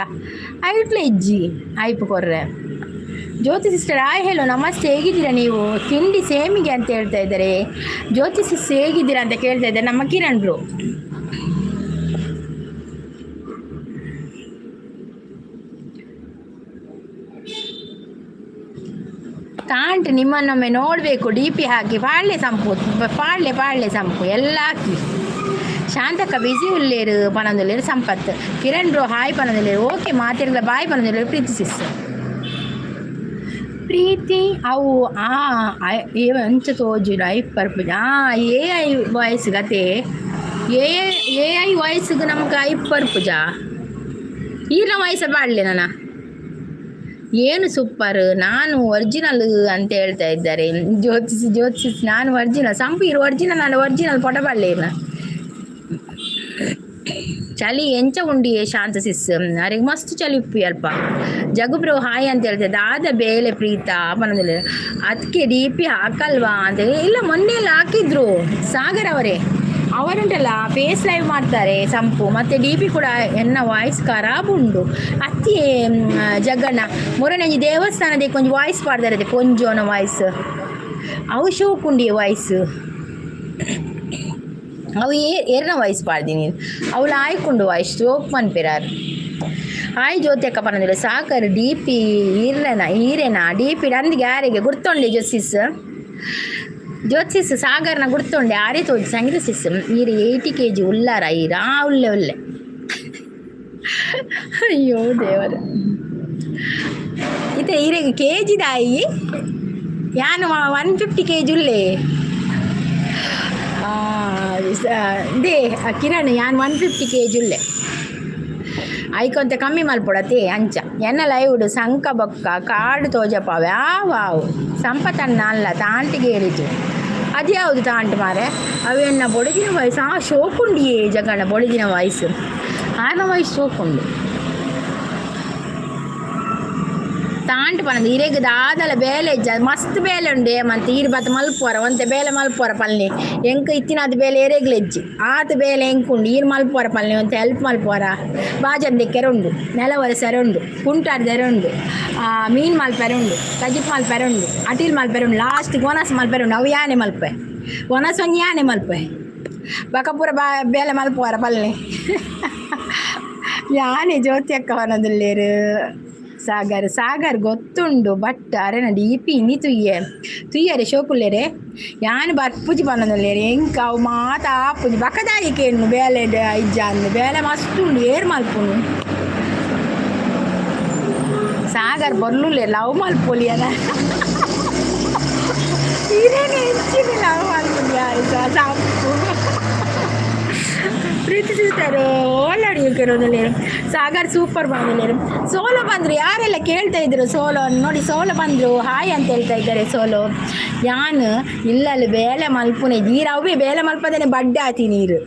ಐಟ್ಲ ಇಜ್ಜಿ ಐಪು ಕೊರ್ರೆ. ಜ್ಯೋತಿ ಸಿಸ್ಟರ್ ಆಯ್, ಹೇಳು, ನಮಸ್ತೆ, ಹೇಗಿದ್ದೀರಾ ನೀವು? ತಿಂಡಿ ಸೇಮಿಗೆ ಅಂತ ಹೇಳ್ತಾ ಇದ್ದಾರೆ. ಜ್ಯೋತಿ ಸಿಸ್ ಹೇಗಿದ್ದೀರಾ ಅಂತ ಕೇಳ್ತಾ ಇದ್ದಾರೆ ನಮ್ಮ ಕಿರಣ್ ಬ್ರೋ. ತಾಂಟ್ ನಿಮ್ಮನ್ನೊಮ್ಮೆ ನೋಡಬೇಕು, ಡಿಪಿ ಹಾಕಿ. ಪಾಳ್ಳೆ ಸಂಪು, ಪಾಳ್ಳೆ ಪಾಳ್ಳೆ ಸಂಪು ಎಲ್ಲ ಹಾಕಿ. ಶಾಂತಕ್ಕ ಬಿಸಿ ಉಲ್ಲೇರು ಪನೊಂದುಲ್ಲೇರು ಸಂಪತ್. ಕಿರಣ್ ಬ್ರೋ ಹಾಯ್ ಪನೊಂದುಲ್ಲೇರು. ಓಕೆ, ಮಾತಿರ್ಲ ಬಾಯ್ ಪನೊಂದುಲ್ಲೇರು. ಪ್ರೀತಿ ಸಿಸ್ ಪ್ರೀತಿ ಅವು ಆ ಏ ಅಂಚ ತೋಜುಂಡು ಐಪ್ ಪರ್ಪುಜಿ. ಆ ಎ I voice ಗತೆ, ಎ ಎ I ವಾಯ್ಸ್ಗೆ ನಮ್ಗೆ ಐಪ್ ಪರ್ಪುಜ. ಈರ್ನ ವಾಯ್ಸ ಪಾಡ್ಲೆ ನನ್ನ. ಏನು ಸೂಪರ್, ನಾನು ಒರಿಜಿನಲ್ ಅಂತ ಹೇಳ್ತಾ ಇದ್ದಾರೆ ಜ್ಯೋತಿಸ್. ಜ್ಯೋತಿಸ್ ನಾನು ಒರಿಜಿನಲ್. ಸಂಪು ಇರು ಒರಿಜಿನಲ್, ನಾನು ಒರಿಜಿನಲ್ ಪೊಟ ಪಾಡ್ಲೆ. ಚಳಿ ಎಂಚ ಉಂಡಿಯೇ ಶಾಂತ ಸಿಸ್? ಅರೆಗ್ ಮಸ್ತ್ ಚಳಿ ಉಪ್ಪಿ ಅಲ್ಪ. ಜಗು ಬ್ರೋ ಹಾಯ್ ಅಂತ ಹೇಳ್ತಾರೆ. ದಾದ ಬೇಲೆ ಪ್ರೀತಾ ಪನೊಂದಿಲ್ಲ. ಅದಕ್ಕೆ ಡಿಪಿ ಹಾಕಲ್ವಾ ಅಂತ. ಇಲ್ಲ, ಮೊನ್ನೆ ಎಲ್ಲ ಹಾಕಿದ್ರು ಸಾಗರ್ ಅವರೇ. ಅವರುಂಟಲ್ಲ, ಫೇಸ್ ಲೈವ್ ಮಾಡ್ತಾರೆ ಸಂಪು ಮತ್ತು ಡಿಪಿ ಕೂಡ. ಎನ್ನ ವಾಯ್ಸ್ ಖರಾಬ್ ಉಂಡು ಅತ್ತಿ ಜಗ್ಗಣ್ಣ? ಮೊರನಂಜಿ ದೇವಸ್ಥಾನದ ಕೊಂಚ ವಾಯ್ಸ್ ಪಾಡ್ದಾರೆ ಪೊಂಜೋನ ವಾಯ್ಸ್. ಅವು ಶೋಕುಂಡಿ ವಾಯ್ಸ್. ಅವು ಏರ್ನ ವಾಯ್ಸ್ ಪಾಡ್ದಿನಿ, ಅವಳು ಆಯ್ಕೊಂಡು ವಾಯ್ಸ್ ಶೋಕ್ ಮನ್ಪಿರಾರ್. ಹಾಯ್ ಜ್ಯೋತಿ ಅಕ್ಕ ಪನೊಂದಿಲ್ಲ. ಸಾಕರ್ ಡಿಪಿ ಈರ್ಲೆನ ಈರೆನ ಡಿಪಿ ಅಂದಿಗೆ ಯಾರಿಗೆ ಗುರ್ತೊಂಡೆ? ಜ್ಯೋತಿಸ್, ಜ್ಯೋತಿಸ್ ಸಾಗರ್ನ ಗುರ್ತೊಂಡೆ ಆರೇ ತೋಜಿ. ಸಂಗೀತ ಸಿಸ್ ಈರ್ 80 ಕೆಜಿ ಉಲ್ಲಾರ ಈರ? ಆ ಉಲ್ಲೆ ಉಲ್ಲೆ. ಅಯ್ಯೋ ದೇವರ, ಇತ್ತೆ ಈರೆಗೆ ಕೆಜಿ ದಾಯಿ? ಯಾನು 150 ಕೆಜಿ ಉಲ್ಲೆ they Kiran. ಯಾನ್ 150 ಕೆಜಿ ಉಲ್ಲೆ. ಐಕೊಂತೆ ಕಮ್ಮಿ ಮಲ್ಪೊಡತೆ ಅಂಚ. ಎನ್ನ ಲೈವ್ಡ್ ಸಂಕ ಬೊಕ್ಕ ಕಾಡು ತೋಜಪಾವೆ. ಆ ವಾವ್ ಸಂಪತಣ್ಣ ಅಲ್ಲ, ತಾಂಟಿಗೆ ಏರಿತು. ಅದ್ಯಾವುದು ತಾಂಟ್ ಮಾರೆ? ಅವೆನ್ನ ಬೊಡದಿನ ವಯಸ್ಸು. ಆ ಶೋಕುಂಡಿಯೇ ಜಗಣ್ಣ, ಬೊಡದಿನ ವಯಸ್ಸು, ಆನ ವಯಸ್ಸು ಶೋಕುಂಡು. ತಾಂಟ್ ಪನಂದು ಇರೆಗ್ ದಾದಲ ಬೇಲೆ ಇಜ್ಜ? ಮಸ್ತ್ ಬೇಲೆ ಉಂಡು ಮಂತ್. ಈರ್ ಬತ್ತ ಮಲ್ಪುವರ? ಒಂತೆ ಬೇಲೆ ಮಲ್ಪುವರ ಪಲ್ನಿ? ಎಂಕ್ ಇತ್ತಿನಾತ್ ಬೇಲೆ ಎರೆಗ್ಲ ಇಜ್ಜಿ, ಆತ್ ಬೇಲೆ ಎಂಕುಂಡು. ಈರ್ ಮಲ್ಪುವರ ಪಲ್ನಿ? ಒಂತೆ ಹೆಲ್ಪ್ ಮಲ್ಪುವರ? ಬಾಜನ್ ದೆಕ್ಕೆರೆ ಉಂಡು, ನೆಲ ಒರೆಸರೆ ಉಂಡು, ಕುಂಟಾಡ್ದೆರೆ ಉಂಡು, ಮೀನು ಮಲ್ಪೆರೆ ಉಂಡು, ಕಜಿಪ್ ಮಲ್ಪೆರೆ ಉಂಡು, ಅಟಿಲ್ ಮಲ್ಪೆರೆ ಉಂಡು, ಲಾಸ್ಟ್ ಒನಸ್ ಮಲ್ಪೆರೆ ಉಂಡು. ಅವು ಯಾನೆ ಮಲ್ಪೆ? ಒನಸ್ ಒಂಜಿ ಯಾನೆ ಮಲ್ಪೆ. ಬಕ ಪೂರ ಬಾ ಬೇಲೆ ಮಲ್ಪುವರ ಪಲ್ನಿ? ಯಾನೆ ಜ್ಯೋತಿ ಅಕ್ಕ ಪನೊಂದುಲ್ಲೆರ್. ಸಾಗರ್, ಸಾಗರ್ ಗೊತ್ತುಂಡು, ಬಟ್ ಅರೆನ ಡಿಪಿ ಇನಿ ತುಯ್ಯೆ. ತುಯ್ಯರೆ ಶೋಕುಲ್ಲೆರೆ. ಯಾನ್ ಬರ್ಪುಜಿ ಪನೊಂದುಲ್ಲೆರ್. ಎಂಕ್ ಅವು ಮಾತ ಆಪುಜಿ. ಬಕದಾಯಿ ಕೇನ್ನು ಬೇಲೆ ಇಜ್ಜಾಂದ್. ಬೇಲೆ ಮಸ್ತ್ ಉಂಡು, ಏರ್ ಮಲ್ಪುನು? ಸಾಗರ್ ಬೊರ್ಲುಲ್ಲೆರ್, ಲವ್ ಮಲ್ಪೊಲಿ ಅಲ್ಲ? ಇರೇನೆ ಎಂಚಿನ ಲವ್ ಮಲ್ಪುನಿ ಸಾಪು. ಪ್ರೀತಿ ಸಿಸ್ಟರ್ ಓಲಾಡಿ ಕೆಲವೊಂದು. ಸಾಗರ್ ಸೂಪರ್ ಬಂದಿದ್ದಾರೆ. ಸೋಲೋ ಬಂದರು. ಯಾರೆಲ್ಲ ಕೇಳ್ತಾ ಇದ್ರು ಸೋಲೋ? ನೋಡಿ, ಸೋಲೋ ಬಂದರು, ಹಾಯ್ ಅಂತ ಹೇಳ್ತಾ ಇದ್ದಾರೆ ಸೋಲೋ. ಯಾನ್ ಇಲ್ಲಲ್ಲಿ ಬೇಲೆ ಮಲ್ಪುನೆ ನೀರು ಅವೇ ಬೇಲೆ ಮಲ್ಪದೇನೆ ಬಡ್ಡೆ ಆತಿ ನೀರು.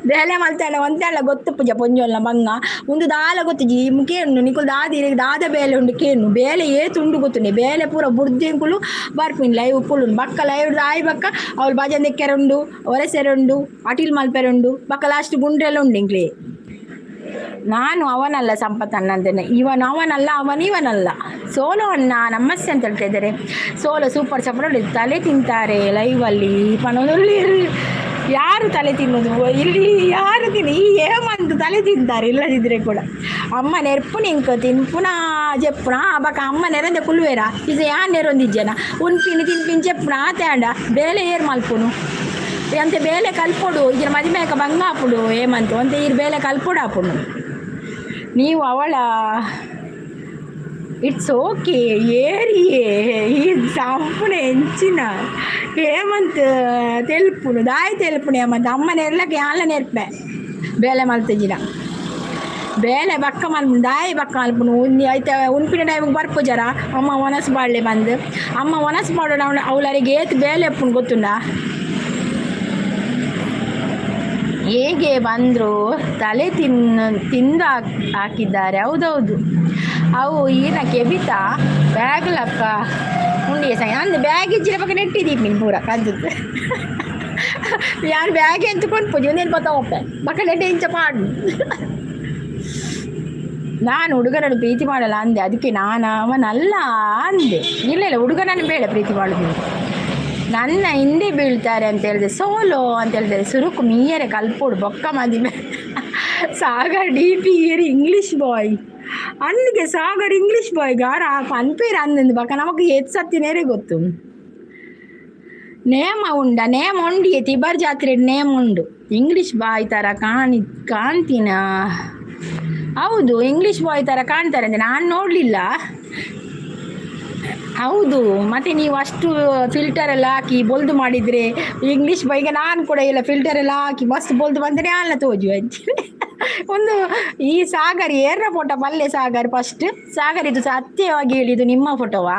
ಬೇಲೆ ಮಲ್ತಾಂಡ ಒಂತೆಲ್ಲ ಗೊತ್ತು ಪೂಜ ಪೊಂಜೊಲ್ಲ ಬಂಗ ಒಂದು ದಾಲ ಗೊತ್ತುಜಿ ಕೇನು ನಿಕುಲು ದಾದ ಇರೆಗ್ ದಾದ ಬೇಲೆ ಉಂಡು ಕೇನು. ಬೇಲೆ ಏತ್ ಉಂಡು ಗೊತ್ತುಂಡೆ. ಬೇಲೆ ಪೂರ ಬುಡ್ದು ಬರ್ಪಿನಿ ಲೈವ್ ಕುಲ್ಲುನು. ಬಕ್ಕ ಲೈವ್ ಆಯಿ ಬಕ್ಕ ಅವ್ಲು ಭಜನೆ ದೆಕ್ಕೆರೆ ಉಂಡು, ಒರೆಸೆರೆ ಉಂಡು, ಅಟಿಲ್ ಮಲ್ಪೆರೆ ಉಂಡು, ಬಕ್ಕ ಲಾಸ್ಟ್ ಗುಂಡ್ರೆಲ್ಲ ಉಂಡು ಇಂಕ್ಲೆ. ನಾನು ಅವನಲ್ಲ ಸಂಪತ್ ಅಣ್ಣಂತೇನೆ. ಇವನು ಅವನಲ್ಲ, ಅವನು ಇವನಲ್ಲ. ಸೋಲೋ ಅಣ್ಣ ನಮಸ್ತೆ ಅಂತ ಹೇಳ್ತಾ ಇದ್ದಾರೆ. Solo super support. ತಲೆ ತಿಂತಾರೆ ಲೈವಲ್ಲಿ ಪನೊಂದುಲ್ಲೆರ್. ಯಾರು ತಲೆ ತಿನ್ನೋದು ಇಲ್ಲಿ? ಯಾರು ತಿನ್ನು ಈ ಹೇಮಂತ್ ತಲೆ ತಿಂತಾರೆ ಇಲ್ಲದಿದ್ದರೆ ಕೂಡ. ಅಮ್ಮ ನೆರ್ಪು ನಿಂಕ ತಿನ್ಪುನ. ಜೆಪ್ಪುನ ಬಕ ಅಮ್ಮ ನೆರಂದೆ ಕುಲ್ವೇರ ಇದು ಯಾನ್ ನೆರೊಂದಿಜ್ಜನ ಉನ್ಪಿನಿ ತಿನ್ಪಿನಿ ಜೆಪ್ಪುನ ಆತೆ ಬೇಲೆ ಏರ್ ಮಲ್ಪುನು ಅಂತೆ ಬೇಲೆ ಕಲ್ಪೊಡು ಈಗಿನ ಮದಿಮೇಕ ಬಂಗ ಆಪುಡು ಏಮಂತು ಅಂತೆ ಈರ್ ಬೇಲೆ ಕಲ್ಪೊಡು ಆಪುನು ನೀವು ಅವಳ. It's okay ಏರಿಯೇ ಈ ಸಂಪುನ ಎಂಚಿನ ಹೇಮಂತ್ ತೆಲ್ಪುನು ದಾಯಿ ತೆಲ್ಪುನು ಹೇಮಂತ್ ಅಮ್ಮ ನೆರ್ಲಕ್ಕೆ ಯಾಲ ನೆರ್ಪೆ ಬೇಲೆ ಮಲ್ತಿಜಿನ ಬೇಲೆ ಬಕ್ಕ ಮಲ್ಪುನು ದಾಯಿ ಬಕ್ಕ ಮಲ್ಪುನು ಉನ್ನಿ ಐತೆ ಉನ್ಪಿನ ಟೈಮಿಗೆ ಬರ್ಪು ಜರ ಅಮ್ಮ ಒನಸ್ ಬಾಡ್ಲೆ ಬಂದು ಅಮ್ಮ ಒನಸ್ ಮಾಡೋಣ ಅವಳರಿಗೆ ಏತ್ ಬೇಲೆ ಎಪ್ಪುನು ಗೊತ್ತುಂಡ. ಹೇಗೆ ಬಂದರು ತಲೆ ತಿನ್ನು ತಿಂದು ಹಾಕಿದ್ದಾರೆ. ಹೌದೌದು, ಅವು ಈನ ಕೆಬಿತ ಬ್ಯಾಗ್ ಲಕ್ಕ ಉಂಡಿಗೆ ಸಂಗ ಅಂದು ಬ್ಯಾಗ್ ಇಜ್ಜಿನ ಪಕ್ಕ ನೆಟ್ಟಿದ್ದೀವಿ ಪೂರ ಕಂಜದ್ದು ಯಾರು ಬ್ಯಾಗ್ ಎಂತ ಕೊಂಡ್ಪುಜಿ ಒಂದೇನು ಪತ್ತ ಒಪ್ಪೆ ಬಕ್ಕ ನೆಟ್ಟೆ ಇಂಚ ಪಾಡು. ನಾನು ಹುಡುಗನನ್ನು ಪ್ರೀತಿ ಮಾಡಲ್ಲ ಅಂದೆ, ಅದಕ್ಕೆ ನಾನು ಅವನಲ್ಲ ಅಂದೆ. ಇಲ್ಲ ಇಲ್ಲ, ಹುಡುಗನನ್ನು ಬೇಡ ಪ್ರೀತಿ ಮಾಡೋದು, ನನ್ನ ಹಿಂದೆ ಬೀಳ್ತಾರೆ ಅಂತ ಹೇಳಿದೆ. ಸೋಲೋ ಅಂತ ಹೇಳ್ತಾರೆ. ಸುರುಕು ಮೀಯರೆ ಕಲ್ಪೋಡು ಬೊಕ್ಕ ಮದಿಮೆ. ಸಾಗರ್ ಡಿ ಪಿ ಏರಿ ಇಂಗ್ಲೀಷ್ ಬಾಯ್ ಅಲ್ಲಿಗೆ ಸಾಗರ್ ಇಂಗ್ಲೀಷ್ ಬಾಯ್ ಗಾರ ಪನ್ಪೇರು ಅಂದಂದು ಬಕ್ಕ ನಮಕ್ ಏತ್ ಸತ್ತಿನೇರೆ ಗೊತ್ತು. ನೇಮ ಉಂಡ ನೇಮ ಉಂಡಿಯೇ ತಿಬರ್ ಜಾತ್ರೆ ನೇಮ ಉಂಡು. ಇಂಗ್ಲೀಷ್ ಬಾಯ್ ಥರ ಕಾಣಿ ಕಾಣ್ತೀನ? ಹೌದು, ಇಂಗ್ಲೀಷ್ ಬಾಯ್ ಥರ ಕಾಣ್ತಾರೆ ಅಂದರೆ ನಾನು ನೋಡಲಿಲ್ಲ. ಹೌದು, ಮತ್ತು ನೀವು ಅಷ್ಟು ಫಿಲ್ಟರ್ ಎಲ್ಲ ಹಾಕಿ ಬೊಲ್ದು ಮಾಡಿದರೆ ಇಂಗ್ಲೀಷ್ ಬಾಯ್ಗೆ ನಾನು ಕೂಡ ಇಲ್ಲ ಫಿಲ್ಟರ್ ಎಲ್ಲ ಹಾಕಿ ಮಸ್ತ್ ಬೊಲ್ದು ಬಂದರೆ ಅಲ್ಲ ತೋಜು ಒಂದು. ಈ ಸಾಗರ್ ಏರ್ನ ಫೋಟೋ ಪಲ್ಲೆ ಸಾಗರ್ ಫಸ್ಟ್ ಸಾಗರ್ ಇದು ಸತ್ಯವಾಗಿ ಹೇಳಿದ್ದು ನಿಮ್ಮ ಫೋಟೋವಾ?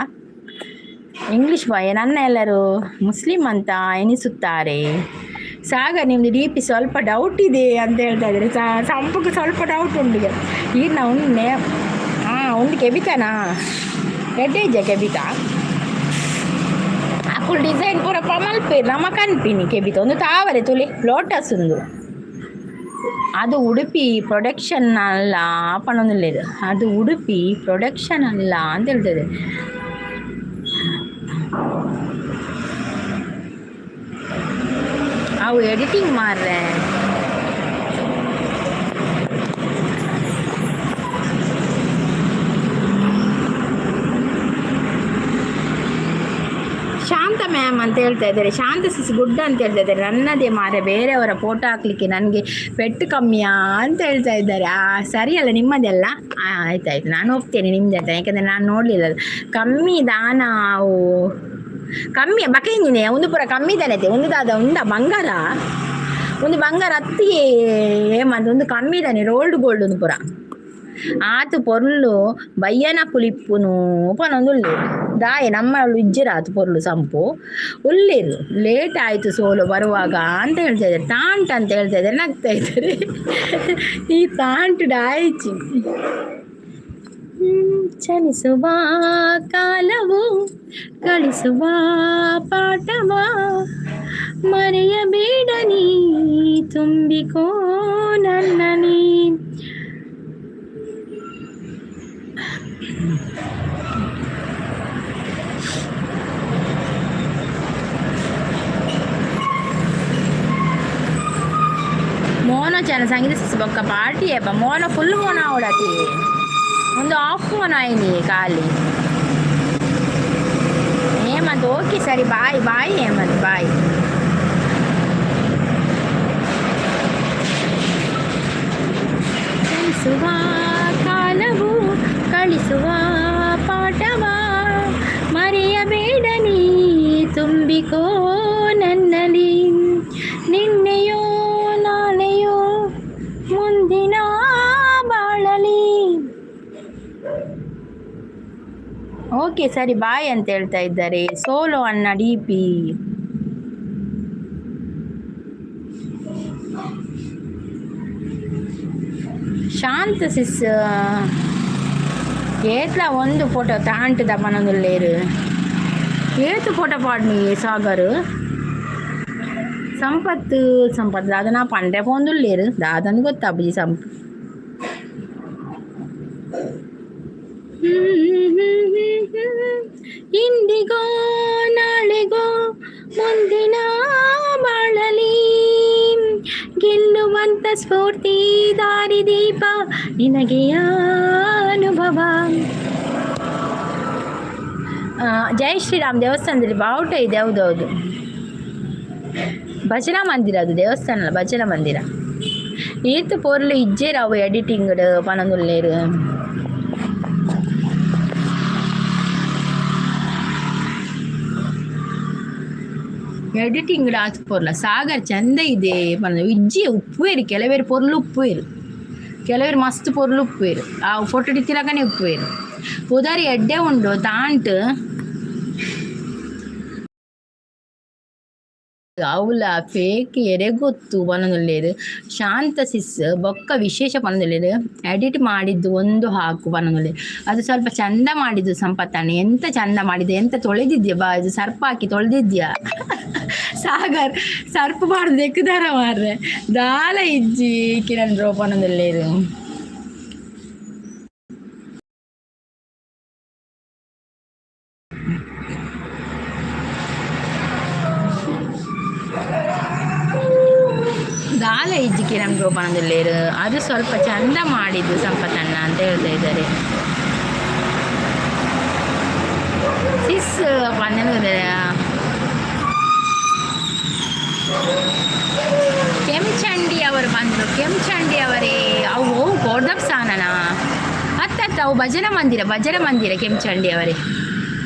ಇಂಗ್ಲೀಷ್ ಬಾಯ್ ನನ್ನ ಎಲ್ಲರೂ ಮುಸ್ಲಿಂ ಅಂತ ಎನಿಸುತ್ತಾರೆ. ಸಾಗರ್ ನಿಮ್ಮದು ಡಿ ಪಿ ಸ್ವಲ್ಪ ಡೌಟ್ ಇದೆ ಅಂತ ಹೇಳ್ತಾ ಇದ್ದಾರೆ. ಸಂಪಕ್ಕೆ ಸ್ವಲ್ಪ ಡೌಟ್ ಉಂಟು ಈಗ. ನಾವು ಹಾಂ ಒಂದು ಕೆಬಿತಾನಾ ಎಡ್ಡೆ ಕೆಬಿತ ಅಕುಲ್ ಡಿಸೈನ್ ಪೂರ ಮಲ್ಪೇರು ನಮ್ಮ ಕನ್ಪಿನಿ ಕೆಬಿತ ಒಂದು ತಾವರೆ ತುಲಿ ಲೋಟಸ್ ಒಂದು. ಅದು ಉಡುಪಿ ಪ್ರೊಡಕ್ಷನ್ ಅಲ್ಲ ಪಣೊಂದಿಲ್ಲ, ಅದು ಉಡುಪಿ ಪ್ರೊಡಕ್ಷನ್ ಅಲ್ಲ ಅಂತ ಹೇಳ್ತದೆ. ಅವು ಎಡಿಟಿಂಗ್ ಮಾರ್ರೆ. ಶಾಂತ ಮ್ಯಾಮ್ ಅಂತ ಹೇಳ್ತಾ ಇದ್ದಾರೆ. ಶಾಂತ ಸಿಸ್ ಗುಡ್ ಅಂತ ಹೇಳ್ತಾ ಇದ್ದಾರೆ. ನನ್ನದೇ ಮಾರೆ, ಬೇರೆಯವರ ಫೋಟೋ ಹಾಕ್ಲಿಕ್ಕೆ ನನಗೆ ಪೆಟ್ಟು ಕಮ್ಮಿಯಾ ಅಂತ ಹೇಳ್ತಾ ಇದ್ದಾರೆ. ಸರಿಯಲ್ಲ ನಿಮ್ಮದೆಲ್ಲ. ಆಯ್ತಾಯ್ತು, ನಾನು ಒಪ್ತೇನೆ ನಿಮ್ಮದೇ ಅಂತ, ಯಾಕಂದರೆ ನಾನು ನೋಡಲಿಲ್ಲ. ಕಮ್ಮಿ ದಾನ ಅವು ಕಮ್ಮಿ ಬಕೇಂಜಿನೆ ಒಂದು ಪೂರ ಕಮ್ಮಿ ದನತೆ ಒಂದು ದಾದ ಉಂಡ ಬಂಗಾರ ಒಂದು ಬಂಗಾರ ಅತ್ತಿ ಏಮಂತ ಒಂದು ಕಮ್ಮಿ ದನೆ ರೋಲ್ಡ್ ಗೋಲ್ಡ್ ಒಂದು ಪೂರ ಆತು ಪೊರ್ಲು ಬಯ್ಯನ ಪುಲಿಪ್ಪುನು ಪನೊಂದು ದಾಯೆ ನಮ್ಮ ಇಜ್ಜಿರ ಆತು ಪೊರ್ಲು ಸಂಪು ಉಳ್ಳೇರು. ಲೇಟ್ ಆಯಿತು ಸೋಲು ಬರುವಾಗ ಅಂತ ಹೇಳ್ತಾ ಇದ್ದಾರೆ. ತಾಂಟ್ ಅಂತ ಹೇಳ್ತಾ ಇದ್ದಾರೆ, ನಗ್ತಾ ಇದ್ದಾರೆ. ಈ ತಾಂಟ್ ಡಾಯ್ಚಿ. ಚಲಿಸುವ ಕಾಲವು ಕಳಿಸುವ ಪಾಠವ ಮರೆಯಬೇಡ ನೀ, ತುಂಬಿಕೋ ನನ್ನ ನೀ. ಮೋನೋ ಚನ ಸಂಗೀತ ಬೊಕ್ಕ ಪಾರ್ಟಿ ಅಪ್ಪ ಮೋನೋ ಫುಲ್ ಮೋನೋ ಅವಡತಿ ಒಂದು ಆಫ್ ಮೋನೋ ಆಯ್ನಿ ಖಾಲಿ. ಹೇಮಂತ್ ಓಕೆ ಸರಿ, ಬಾಯ್ ಬಾಯ್ ಹೇಮಂತ್ ಬಾಯ್. ಚಲಿಸುವ ಕಾಲವು ಕಳಿಸುವ ಪಾಠವ ಮರೆಯಬೇಡ ನೀ, ತುಂಬಿಕೋ ನನ್ನಲ್ಲಿ. ನಿನ್ನೆಯೋ ನಾಳೆಯೋ ಮುಂದಿನ ಬಾಳಲಿ. ಓಕೆ ಸರಿ ಬಾಯ್ ಅಂತ ಹೇಳ್ತಾ ಇದ್ದಾರೆ. ಸೋಲೋ ಅಣ್ಣ ಡಿ ಪಿ ಶಾಂತ ಸಿಸ್ ಏತ್ಲ ಒಂದು ಫೋಟೋ ತಾಂಟದ ಪನೊಂದುಲ್ಲೇರು ಏತು ಫೋಟೋ ಪಾಡ್ನಿ ಸಾಗರ್ ಸಂಪತ್ತು ಸಂಪತ್ತು ದಾದನ ಪಂಡೆ ಪೋಂದುಲ್ಲೇರು ದಾದನ್ ಗೊತ್ತಾಪುಜಿ ಸಂಪ್. ಇಂದಿಗೋ ನಾಳೆಗೋ ಮುಂದಿನ ಬಾಳಲಿ ಗೆಲ್ಲುವಂತ ಸ್ಫೂರ್ತಿ ದಾರಿದೀಪ ನಿನಗೆ ಅನುಭವ. ಜೈ ಶ್ರೀರಾಮ್ ದೇವಸ್ಥಾನದಲ್ಲಿ ಬಾವುಟ ಇದೆ. ಹೌದೌದು, ಭಜನಾ ಮಂದಿರ ಅದು, ದೇವಸ್ಥಾನ ಅಲ್ಲ, ಭಜನಾ ಮಂದಿರ. ಏತ್ ಪೊರ್ಲು ಇಜ್ಜೇರ್ ಅವು ಎಡಿಟಿಂಗ್ ಪನೊಂದುಲ್ಲೆರ್. ಎಡಿಟಿಂಗ್ ಆತ್ ಪೊರ್ಲ. ಸಾಗರ್ ಚಂದ ಇದೆ ಪನ ಇಜ್ಜಿ. ಉಪ್ಪುವೇರು ಕೆಲವೇರು, ಪೊರ್ಲು ಉಪ್ಪುವೇರು ಕೆಲವೇರು, ಮಸ್ತ್ ಪೊರ್ಲು ಉಪ್ಪುವೇರು. ಆ ಫೋಟೋ ಡಿತ್ತಿಲಕನೆ ಉಪ್ಪುವೇರು. ಪುದರ್ ಎಡ್ಡೆ ಉಂಡು ತಾಂಟ್. ಅವುಲ ಫೇಕ್ ಎರೆಗೊತ್ತು ಪನೊಂದುಲ್ಲೆರ್. ಶಾಂತ ಸಿಸ್, ಬೊಕ್ಕ ವಿಶೇಷ ಪನೊಂದುಲ್ಲೆರ್. ಎಡಿಟ್ ಮಾಡಿದ್ದು ಒಂದು ಹಾಕು ಪನೊಂದುಲ್ಲೆರ್. ಅದು ಸ್ವಲ್ಪ ಚಂದ ಮಾಡಿದ್ದು ಸಂಪತ್ತಣ್ಣ. ಎಂತ ಚಂದ ಮಾಡಿದ್ದು? ಎಂತ ತೊಳೆದಿದ್ಯಾ ಬಾ? ಇದು ಸರ್ಪ್ ಹಾಕಿ ತೊಳೆದಿದ್ಯಾ? ಸಾಗರ್ ಸರ್ಪ್ ಪಾಡ್ದು ದೆಕ್ಕುದಾರ ಮಾರ್ರೆ. ದಾಲ ಇಜ್ಜಿ ಕಿರಣ್ ಬ್ರೋ ಪನೊಂದುಲ್ಲೆರ್. ದಾಲ ಇಜ್ಜಿ ಕಿರಣ್ ಬ್ರೋ ಪನೊಂದುಲ್ಲೆರ್. ಅದು ಸ್ವಲ್ಪ ಚಂದ ಮಾಡಿದ್ದು ಸಂಪತ್ತಣ್ಣ ಅಂತ ಹೇಳ್ತಾ ಇದ್ದಾರೆ. ಸಿಸ್ ಪಂದನ. ಕೆಂಚಂಡಿ ಅವರು ಬಂದರು. ಕೆಂಚಂಡಿ ಅವರೇ, ಅವು ಕೋರ್ದಪ್ ಸಾನನ ಅತ್ತತ್ತ. ಅವು ಭಜನಾ ಮಂದಿರ, ಭಜನಾ ಮಂದಿರ. ಕೆಂಚಂಡಿ ಅವರೇ,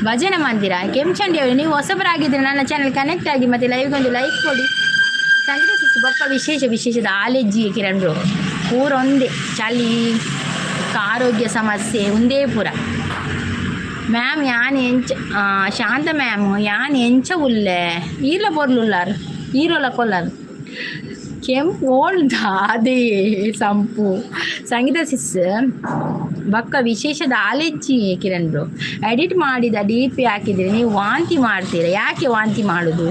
ಭಜನಾ ಮಂದಿರ. ಕೆಂಚಂಡಿ ಅವರೇ, ನೀವು ಹೊಸಬರಾಗಿದ್ದರೆ ನನ್ನ ಚಾನಲ್ ಕನೆಕ್ಟ್ ಆಗಿ ಮತ್ತು ಲೈವ್ಗೆ ಒಂದು ಲೈಕ್ ಕೊಡಿ. ಸಂಗೀತ ಸಿಸ್, ಬೊಕ್ಕ ವಿಶೇಷ. ವಿಶೇಷದ ಆಲೆಜ್ಜಿ ಕಿರಣ್ ಬ್ರೋ. ಪೂರೊಂದೇ ಚಳಿ, ಆರೋಗ್ಯ ಸಮಸ್ಯೆ ಒಂದೇ ಪೂರ. ಮ್ಯಾಮ್ ಯಾನ್ ಎಂಚ? ಶಾಂತ ಮ್ಯಾಮ್, ಯಾನ್ ಎಂಚ ಉಲ್ಲೆ? ಈರ್ಲ ಪೊರ್ಲುಲ್ಲಾರ್, ಈರೋಲ ಕೊಲ್ಲಾರ್. ಕೆಂಪು ಓಲ್ದ ಅದೇ ಸಂಪು. ಸಂಗೀತ ಸಿಸ್, ಬೊಕ್ಕ ವಿಶೇಷದ ಆಲೆಜ್ಜಿ ಕಿರಣ್ ಬ್ರೋ. ಎಡಿಟ್ ಮಾಡಿದ ಡಿಪಿ ಹಾಕಿದರೆ ನೀವು ವಾಂತಿ ಮಾಡ್ತೀರಾ? ಯಾಕೆ ವಾಂತಿ ಮಾಡೋದು?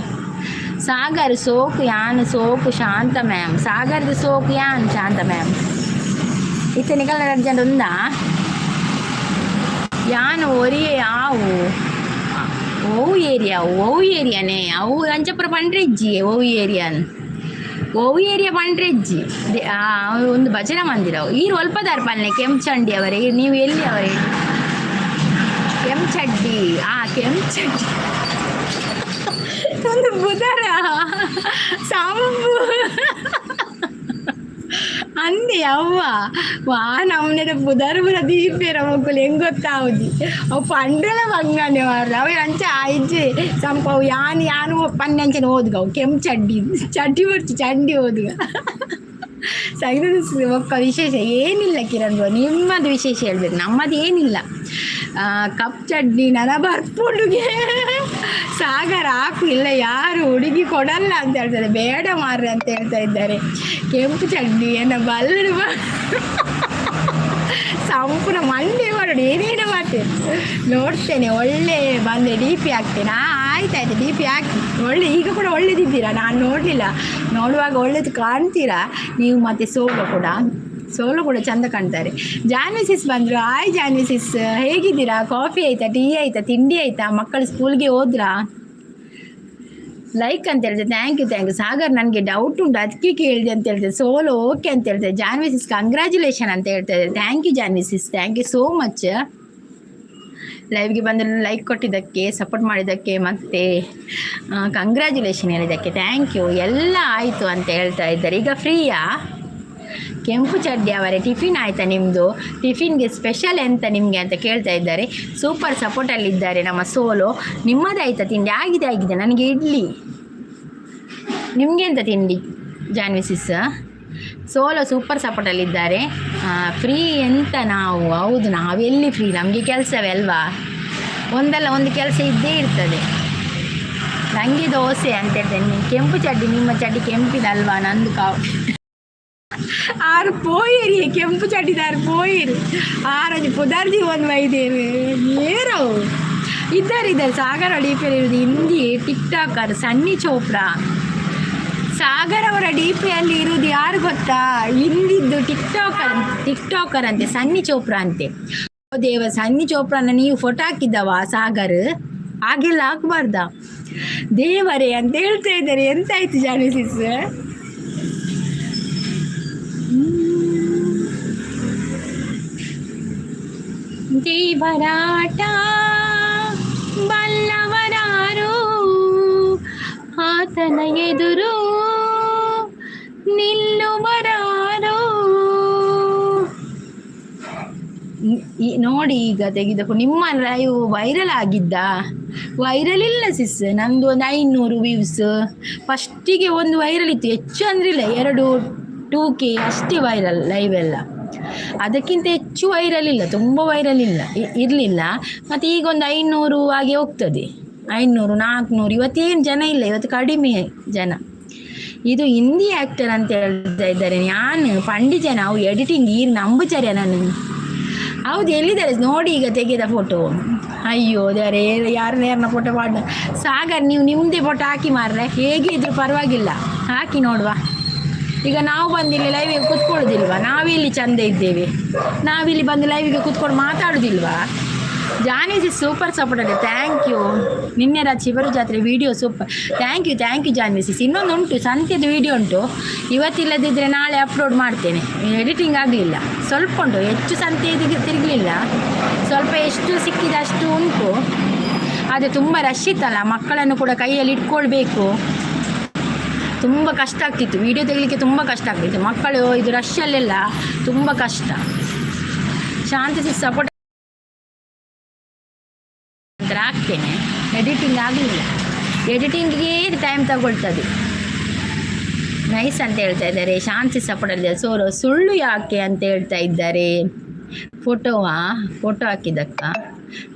ಸಾಗರ್ ಸೋಕು ಯಾನ್ ಸೋಕು ಶಾಂತ ಮ್ಯಾಮ್. ಸಾಗರ್ದ ಸೋಕು ಯಾನ್ ಶಾಂತ ಮ್ಯಾಮ್. ಇತ್ತೆ ನಿಕಲ್ನ ರಡ್ಡ್ ಜನ ಉಂದಾ? ಯಾನ್ ಒರಿಯೆ ಆವು. ಒವು ಏರಿಯಾ? ಒವು ಏರಿಯಾನೇ ಅವು? ಅಂಚಪುರ ಪಂಡ್ರೆ ಇಜ್ಜಿ. ಒವು ಏರಿಯಾನ್? ಒವು ಏರಿಯಾ ಪಂಡ್ರೆ ಇಜ್ಜಿ. ಒಂದು ಭಜನಾ ಮಂದಿರ. ಈರ್ ಒಲ್ಪದಾರ್ ಪನ್ನೆ ಕೆಂಚಂಡಿ ಅವರೇ? ನೀವು ಎಲ್ಲಿ ಅವರೇ? ಕೆಂಚಡ್ಡಿ, ಆ ಕೆಂಚಡ್ಡಿ ಒಂದು ಬುಧರ ಸಂಪು ಅಂದೆ. ಅವ್ವ ವಾ ನಮ್ಮನೆದ ಪುದರ್ ಪೂರ ದೀಪೇರ ಮೊಕುಲು. ಹೆಂಗ್ ಗೊತ್ತಾವುಜಿ. ಅವು ಪಂಡ್ರಲ ಬಂಗಾನೆ ಮಾರ್ರೆ. ಅವು ಅಂಚ ಇಜ್ಜಿ ಸಂಪ. ಅವು ಯಾನ್ ಯಾನು ಪನ್ನೆ ಅಂಚನೆ ಓದುಗ. ಅವು ಕೆಂಪು ಚಡ್ಡಿ, ಚಡ್ಡಿ ಬರ್ಚಿ ಚಂಡಿ ಓದುಗ. ಸಂಗೀತ ಒಕ್ಕ ವಿಶೇಷ ಏನಿಲ್ಲ ಕಿರಣ್ ಬ್ರೋ. ನಿಮ್ಮದು ವಿಶೇಷ ಹೇಳ್ಬೇಕು, ನಮ್ಮದು ಏನಿಲ್ಲ. ಕಪ್ ಚಡ್ಡಿ ನನ ಬರ್ಪುಂಡುಗೆ. ಸಾಗರ ಹಾಕು, ಇಲ್ಲ ಯಾರು ಹುಡುಗಿ ಕೊಡಲ್ಲ ಅಂತ ಹೇಳ್ತಾರೆ. ಬೇಡ ಮಾರ್ರೆ ಅಂತ ಹೇಳ್ತಾ ಇದ್ದಾರೆ. ಕೆಂಪು ಚಡ್ಡಿ ಎನ್ನ ಬಲ್ಲಡು ಸಂಪೂರ್ಣ ಮಂಡೆ ಮಾಡೋಡು. ಏನೇನು ಮಾಡ್ತೇನೆ ನೋಡ್ತೇನೆ. ಒಳ್ಳೆ ಬಂದರೆ ಡಿಪಿ ಹಾಕ್ತೇನೆ. ಆಯ್ತು ಆಯ್ತು, ಡಿಪಿ ಹಾಕಿ. ಒಳ್ಳೆ ಈಗ ಕೂಡ ಒಳ್ಳೇದಿದ್ದೀರಾ. ನಾನು ನೋಡಲಿಲ್ಲ. ನೋಡುವಾಗ ಒಳ್ಳೇದು ಕಾಣ್ತೀರಾ ನೀವು. ಮತ್ತು ಸೋಲು ಕೂಡ, ಸೋಲು ಕೂಡ ಚಂದ ಕಾಣ್ತಾರೆ. ಜಾನ್ವಿ ಸಿಸ್ ಬಂದರು. ಹಾಯ್ ಜಾನ್ವಿ ಸಿಸ್, ಹೇಗಿದ್ದೀರಾ? ಕಾಫಿ ಆಯಿತಾ? ಟೀ ಆಯಿತಾ? ತಿಂಡಿ ಆಯಿತಾ? ಮಕ್ಕಳು ಸ್ಕೂಲ್ಗೆ ಹೋದ್ರಾ? ಲೈಕ್ ಅಂತ ಹೇಳ್ತಾರೆ. Thank you, thank you. Sagar, ನನಗೆ ಡೌಟ್ ಉಂಟು, ಅದಕ್ಕೆ ಕೇಳಿದೆ ಅಂತ ಹೇಳ್ತಾರೆ. ಸೋಲು ಓಕೆ ಅಂತ ಹೇಳ್ತಾರೆ. ಜಾನ್ವಿ ಸಿಸ್ ಕಂಗ್ರ್ಯಾಚುಲೇಷನ್ ಅಂತ ಹೇಳ್ತಾ ಇದ್ದಾರೆ. Thank you Janvi sis, thank you so much. ಲೈವ್ಗೆ ಬಂದು ಲೈಕ್ ಕೊಟ್ಟಿದ್ದಕ್ಕೆ, ಸಪೋರ್ಟ್ ಮಾಡಿದ್ದಕ್ಕೆ ಮತ್ತು ಕಂಗ್ರ್ಯಾಚುಲೇಷನ್ ಹೇಳಿದ್ದಕ್ಕೆ thank you. ಎಲ್ಲ ಆಯಿತು ಅಂತ ಹೇಳ್ತಾ ಇದ್ದಾರೆ. ಈಗ ಫ್ರೀಯಾ? ಕೆಂಪು ಚಡ್ಡಿ ಅವರೇ, ಟಿಫಿನ್ ಆಯಿತಾ ನಿಮ್ಮದು? ಟಿಫಿನ್ಗೆ ಸ್ಪೆಷಲ್ ಎಂತ ನಿಮಗೆ ಅಂತ ಕೇಳ್ತಾ ಇದ್ದಾರೆ. ಸೂಪರ್ ಸಪೋರ್ಟಲ್ಲಿದ್ದಾರೆ ನಮ್ಮ ಸೋಲು. ನಿಮ್ಮದಾಯ್ತಾ ತಿಂಡಿ? ಆಗಿದೆ, ಆಗಿದೆ. ನನಗೆ ಇಡ್ಲಿ. ನಿಮಗೆ ಎಂತ ತಿಂಡಿ ಜಾನ್ವಿ ಸಿಸ್? ಸೋಲೋ ಸೂಪರ್ ಸಪೋರ್ಟಲ್ಲಿದ್ದಾರೆ. ಫ್ರೀ ಎಂತ ನಾವು? ಹೌದು, ನಾವೆಲ್ಲಿ ಫ್ರೀ? ನಮಗೆ ಕೆಲಸವೇ ಅಲ್ವಾ? ಒಂದಲ್ಲ ಒಂದು ಕೆಲಸ ಇದ್ದೇ ಇರ್ತದೆ. ನನಗೆ ದೋಸೆ ಅಂತ ಹೇಳ್ತೇನೆ. ಕೆಂಪು ಚಡ್ಡಿ, ನಿಮ್ಮ ಚಡ್ಡಿ ಕೆಂಪಿದಲ್ವಾ? ನಂದು ಕಾವು. ಆರು ಪೋಯಿರಿ, ಕೆಂಪು ಚಡ್ಡಿದಾರು ಪೋಯಿರಿ. ಆರೊಂಜಿ ಪುದರ್ದಿ ಒಂದು ವೈದೇರು ಏರವು ಇದ್ದಾರೆ, ಇದ್ದಾರೆ. ಸಾಗರ್ ಡಿಪಿಯಲ್ಲಿ ಇರುವುದು ಹಿಂದಿ ಟಿಕ್ ಟಾಕರ್ ಸನ್ನಿ ಚೋಪ್ರಾ. ಸಾಗರ್ ಅವರ ಡಿಪಿಯಲ್ಲಿ ಇರುವುದು ಯಾರು ಗೊತ್ತಾ? ಹಿಂದಿದ್ದು ಟಿಕ್ ಟಾಕರ್, ಟಿಕ್ ಟಾಕರ್ ಅಂತೆ, ಸನ್ನಿ ಚೋಪ್ರಾ ಅಂತೆ. ಓ ದೇವ, ಸನ್ನಿ ಚೋಪ್ರಾನ ನೀವು ಫೋಟೋ ಹಾಕಿದ್ದವ ಸಾಗರ್? ಹಾಗೆಲ್ಲ ಹಾಕಬಾರ್ದಾ ದೇವರೇ ಅಂತ ಹೇಳ್ತಾ ಇದ್ದಾರೆ. ಎಂತಾಯ್ತು ಜಾನಿಸಿಸ್? ದೇವರಾಟ. ಬಲ್ಲವರಾರು, ಆತನ ಎದುರು ನಿಲ್ಲುವರಾರು. ನೋಡಿ, ಈಗ ತೆಗೆದ ನಿಮ್ಮ ಲೈವ್ ವೈರಲ್ ಆಗಿದ್ದ? ವೈರಲ್ ಇಲ್ಲ ಸಿಸ್. ನಂದು ಒಂದು 500 ವ್ಯೂಸ್. ಫಸ್ಟಿಗೆ ಒಂದು ವೈರಲ್ ಇತ್ತು. ಹೆಚ್ಚು ಅಂದ್ರಿಲ್ಲ, ಎರಡು 2K ಅಷ್ಟೇ ವೈರಲ್ ಲೈವ್ ಎಲ್ಲ. ಅದಕ್ಕಿಂತ ಹೆಚ್ಚು ವೈರಲ್ ಇಲ್ಲ, ತುಂಬ ವೈರಲ್ ಇಲ್ಲ, ಇರಲಿಲ್ಲ. ಮತ್ತು ಈಗ ಒಂದು 500 ಹಾಗೆ ಹೋಗ್ತದೆ, 500, 400. ಇವತ್ತೇನು ಜನ ಇಲ್ಲ, ಇವತ್ತು ಕಡಿಮೆ ಜನ. ಇದು ಹಿಂದಿ ಆ್ಯಕ್ಟರ್ ಅಂತ ಹೇಳ್ತಾ ಇದ್ದಾರೆ. ನಾನು ಪಂಡಿ ಜನ ಅವು ಎಡಿಟಿಂಗ್ ಈ ನಂಬುಚಾರ್ಯ ನಾನು. ಹೌದು, ಎಲ್ಲಿದ್ದಾರೆ ನೋಡಿ ಈಗ ತೆಗೆದ ಫೋಟೋ. ಅಯ್ಯೋ ದೇವರೇ, ಯಾರನ್ನ ಯಾರನ್ನ ಫೋಟೋ ಮಾಡ. ಸಾಗರ್, ನೀವು ನಿಮ್ಮದೇ ಫೋಟೋ ಹಾಕಿ ಮಾರ್ರೆ. ಹೇಗೆ ಇದ್ರು ಪರವಾಗಿಲ್ಲ, ಹಾಕಿ ನೋಡುವ. ಈಗ ನಾವು ಬಂದು ಇಲ್ಲಿ ಲೈವಿಗೆ ಕೂತ್ಕೊಳ್ಳೋದಿಲ್ವಾ? ನಾವಿಲ್ಲಿ ಚಂದ ಇದ್ದೇವೆ. ನಾವಿಲ್ಲಿ ಬಂದು ಲೈವಿಗೆ ಕೂತ್ಕೊಂಡು ಮಾತಾಡೋದಿಲ್ವಾ? ಜಾನ್ವಿ ಸೂಪರ್ ಸಪೋರ್ಟ್ ಇದೆ, thank you. ನಿನ್ನೆ ರಾತ್ರಿ ಶಿವರು ಜಾತ್ರೆ video super, thank you, thank you Janvi sis. ಇನ್ನೊಂದು ಉಂಟು, ಸಂತೆದು ವೀಡಿಯೋ ಉಂಟು. ಇವತ್ತಿಲ್ಲದಿದ್ದರೆ ನಾಳೆ ಅಪ್ಲೋಡ್ ಮಾಡ್ತೇನೆ. ಎಡಿಟಿಂಗ್ ಆಗಲಿಲ್ಲ, ಸ್ವಲ್ಪ ಉಂಟು. ಹೆಚ್ಚು ಸಂತೆ ತಿರುಗಲಿಲ್ಲ, ಸ್ವಲ್ಪ ಎಷ್ಟು ಸಿಕ್ಕಿದೆ ಅಷ್ಟು ಉಂಟು. ಆದರೆ ತುಂಬ ರಶ್ ಇತ್ತಲ್ಲ, ಮಕ್ಕಳನ್ನು ಕೂಡ ಕೈಯಲ್ಲಿ ಇಟ್ಕೊಳ್ಬೇಕು. ತುಂಬ ಕಷ್ಟ ಆಗ್ತಿತ್ತು, ವೀಡಿಯೋ ತೆಗಿಲಿಕ್ಕೆ ತುಂಬ ಕಷ್ಟ ಆಗ್ತಿತ್ತು. ಮಕ್ಕಳು ಇದು ರಶಲ್ಲೆಲ್ಲ ತುಂಬ ಕಷ್ಟ. ಶಾಂತಿ ಸಪೋರ್ಟ್ ನಂತರ ಹಾಕ್ತೇನೆ. ಎಡಿಟಿಂಗ್ ಆಗಲಿಲ್ಲ, ಎಡಿಟಿಂಗಿಗೆ ಟೈಮ್ ತಗೊಳ್ತದೆ. ನೈಸ್ ಅಂತ ಹೇಳ್ತಾ ಇದ್ದಾರೆ. ಶಾಂತಿ ಸಪೋರ್ಟ್ ಸೋರು ಸುಳ್ಳು ಯಾಕೆ ಅಂತ ಹೇಳ್ತಾ ಇದ್ದಾರೆ. ಫೋಟೋವಾ? ಫೋಟೋ ಹಾಕಿದ್ದಕ್ಕ.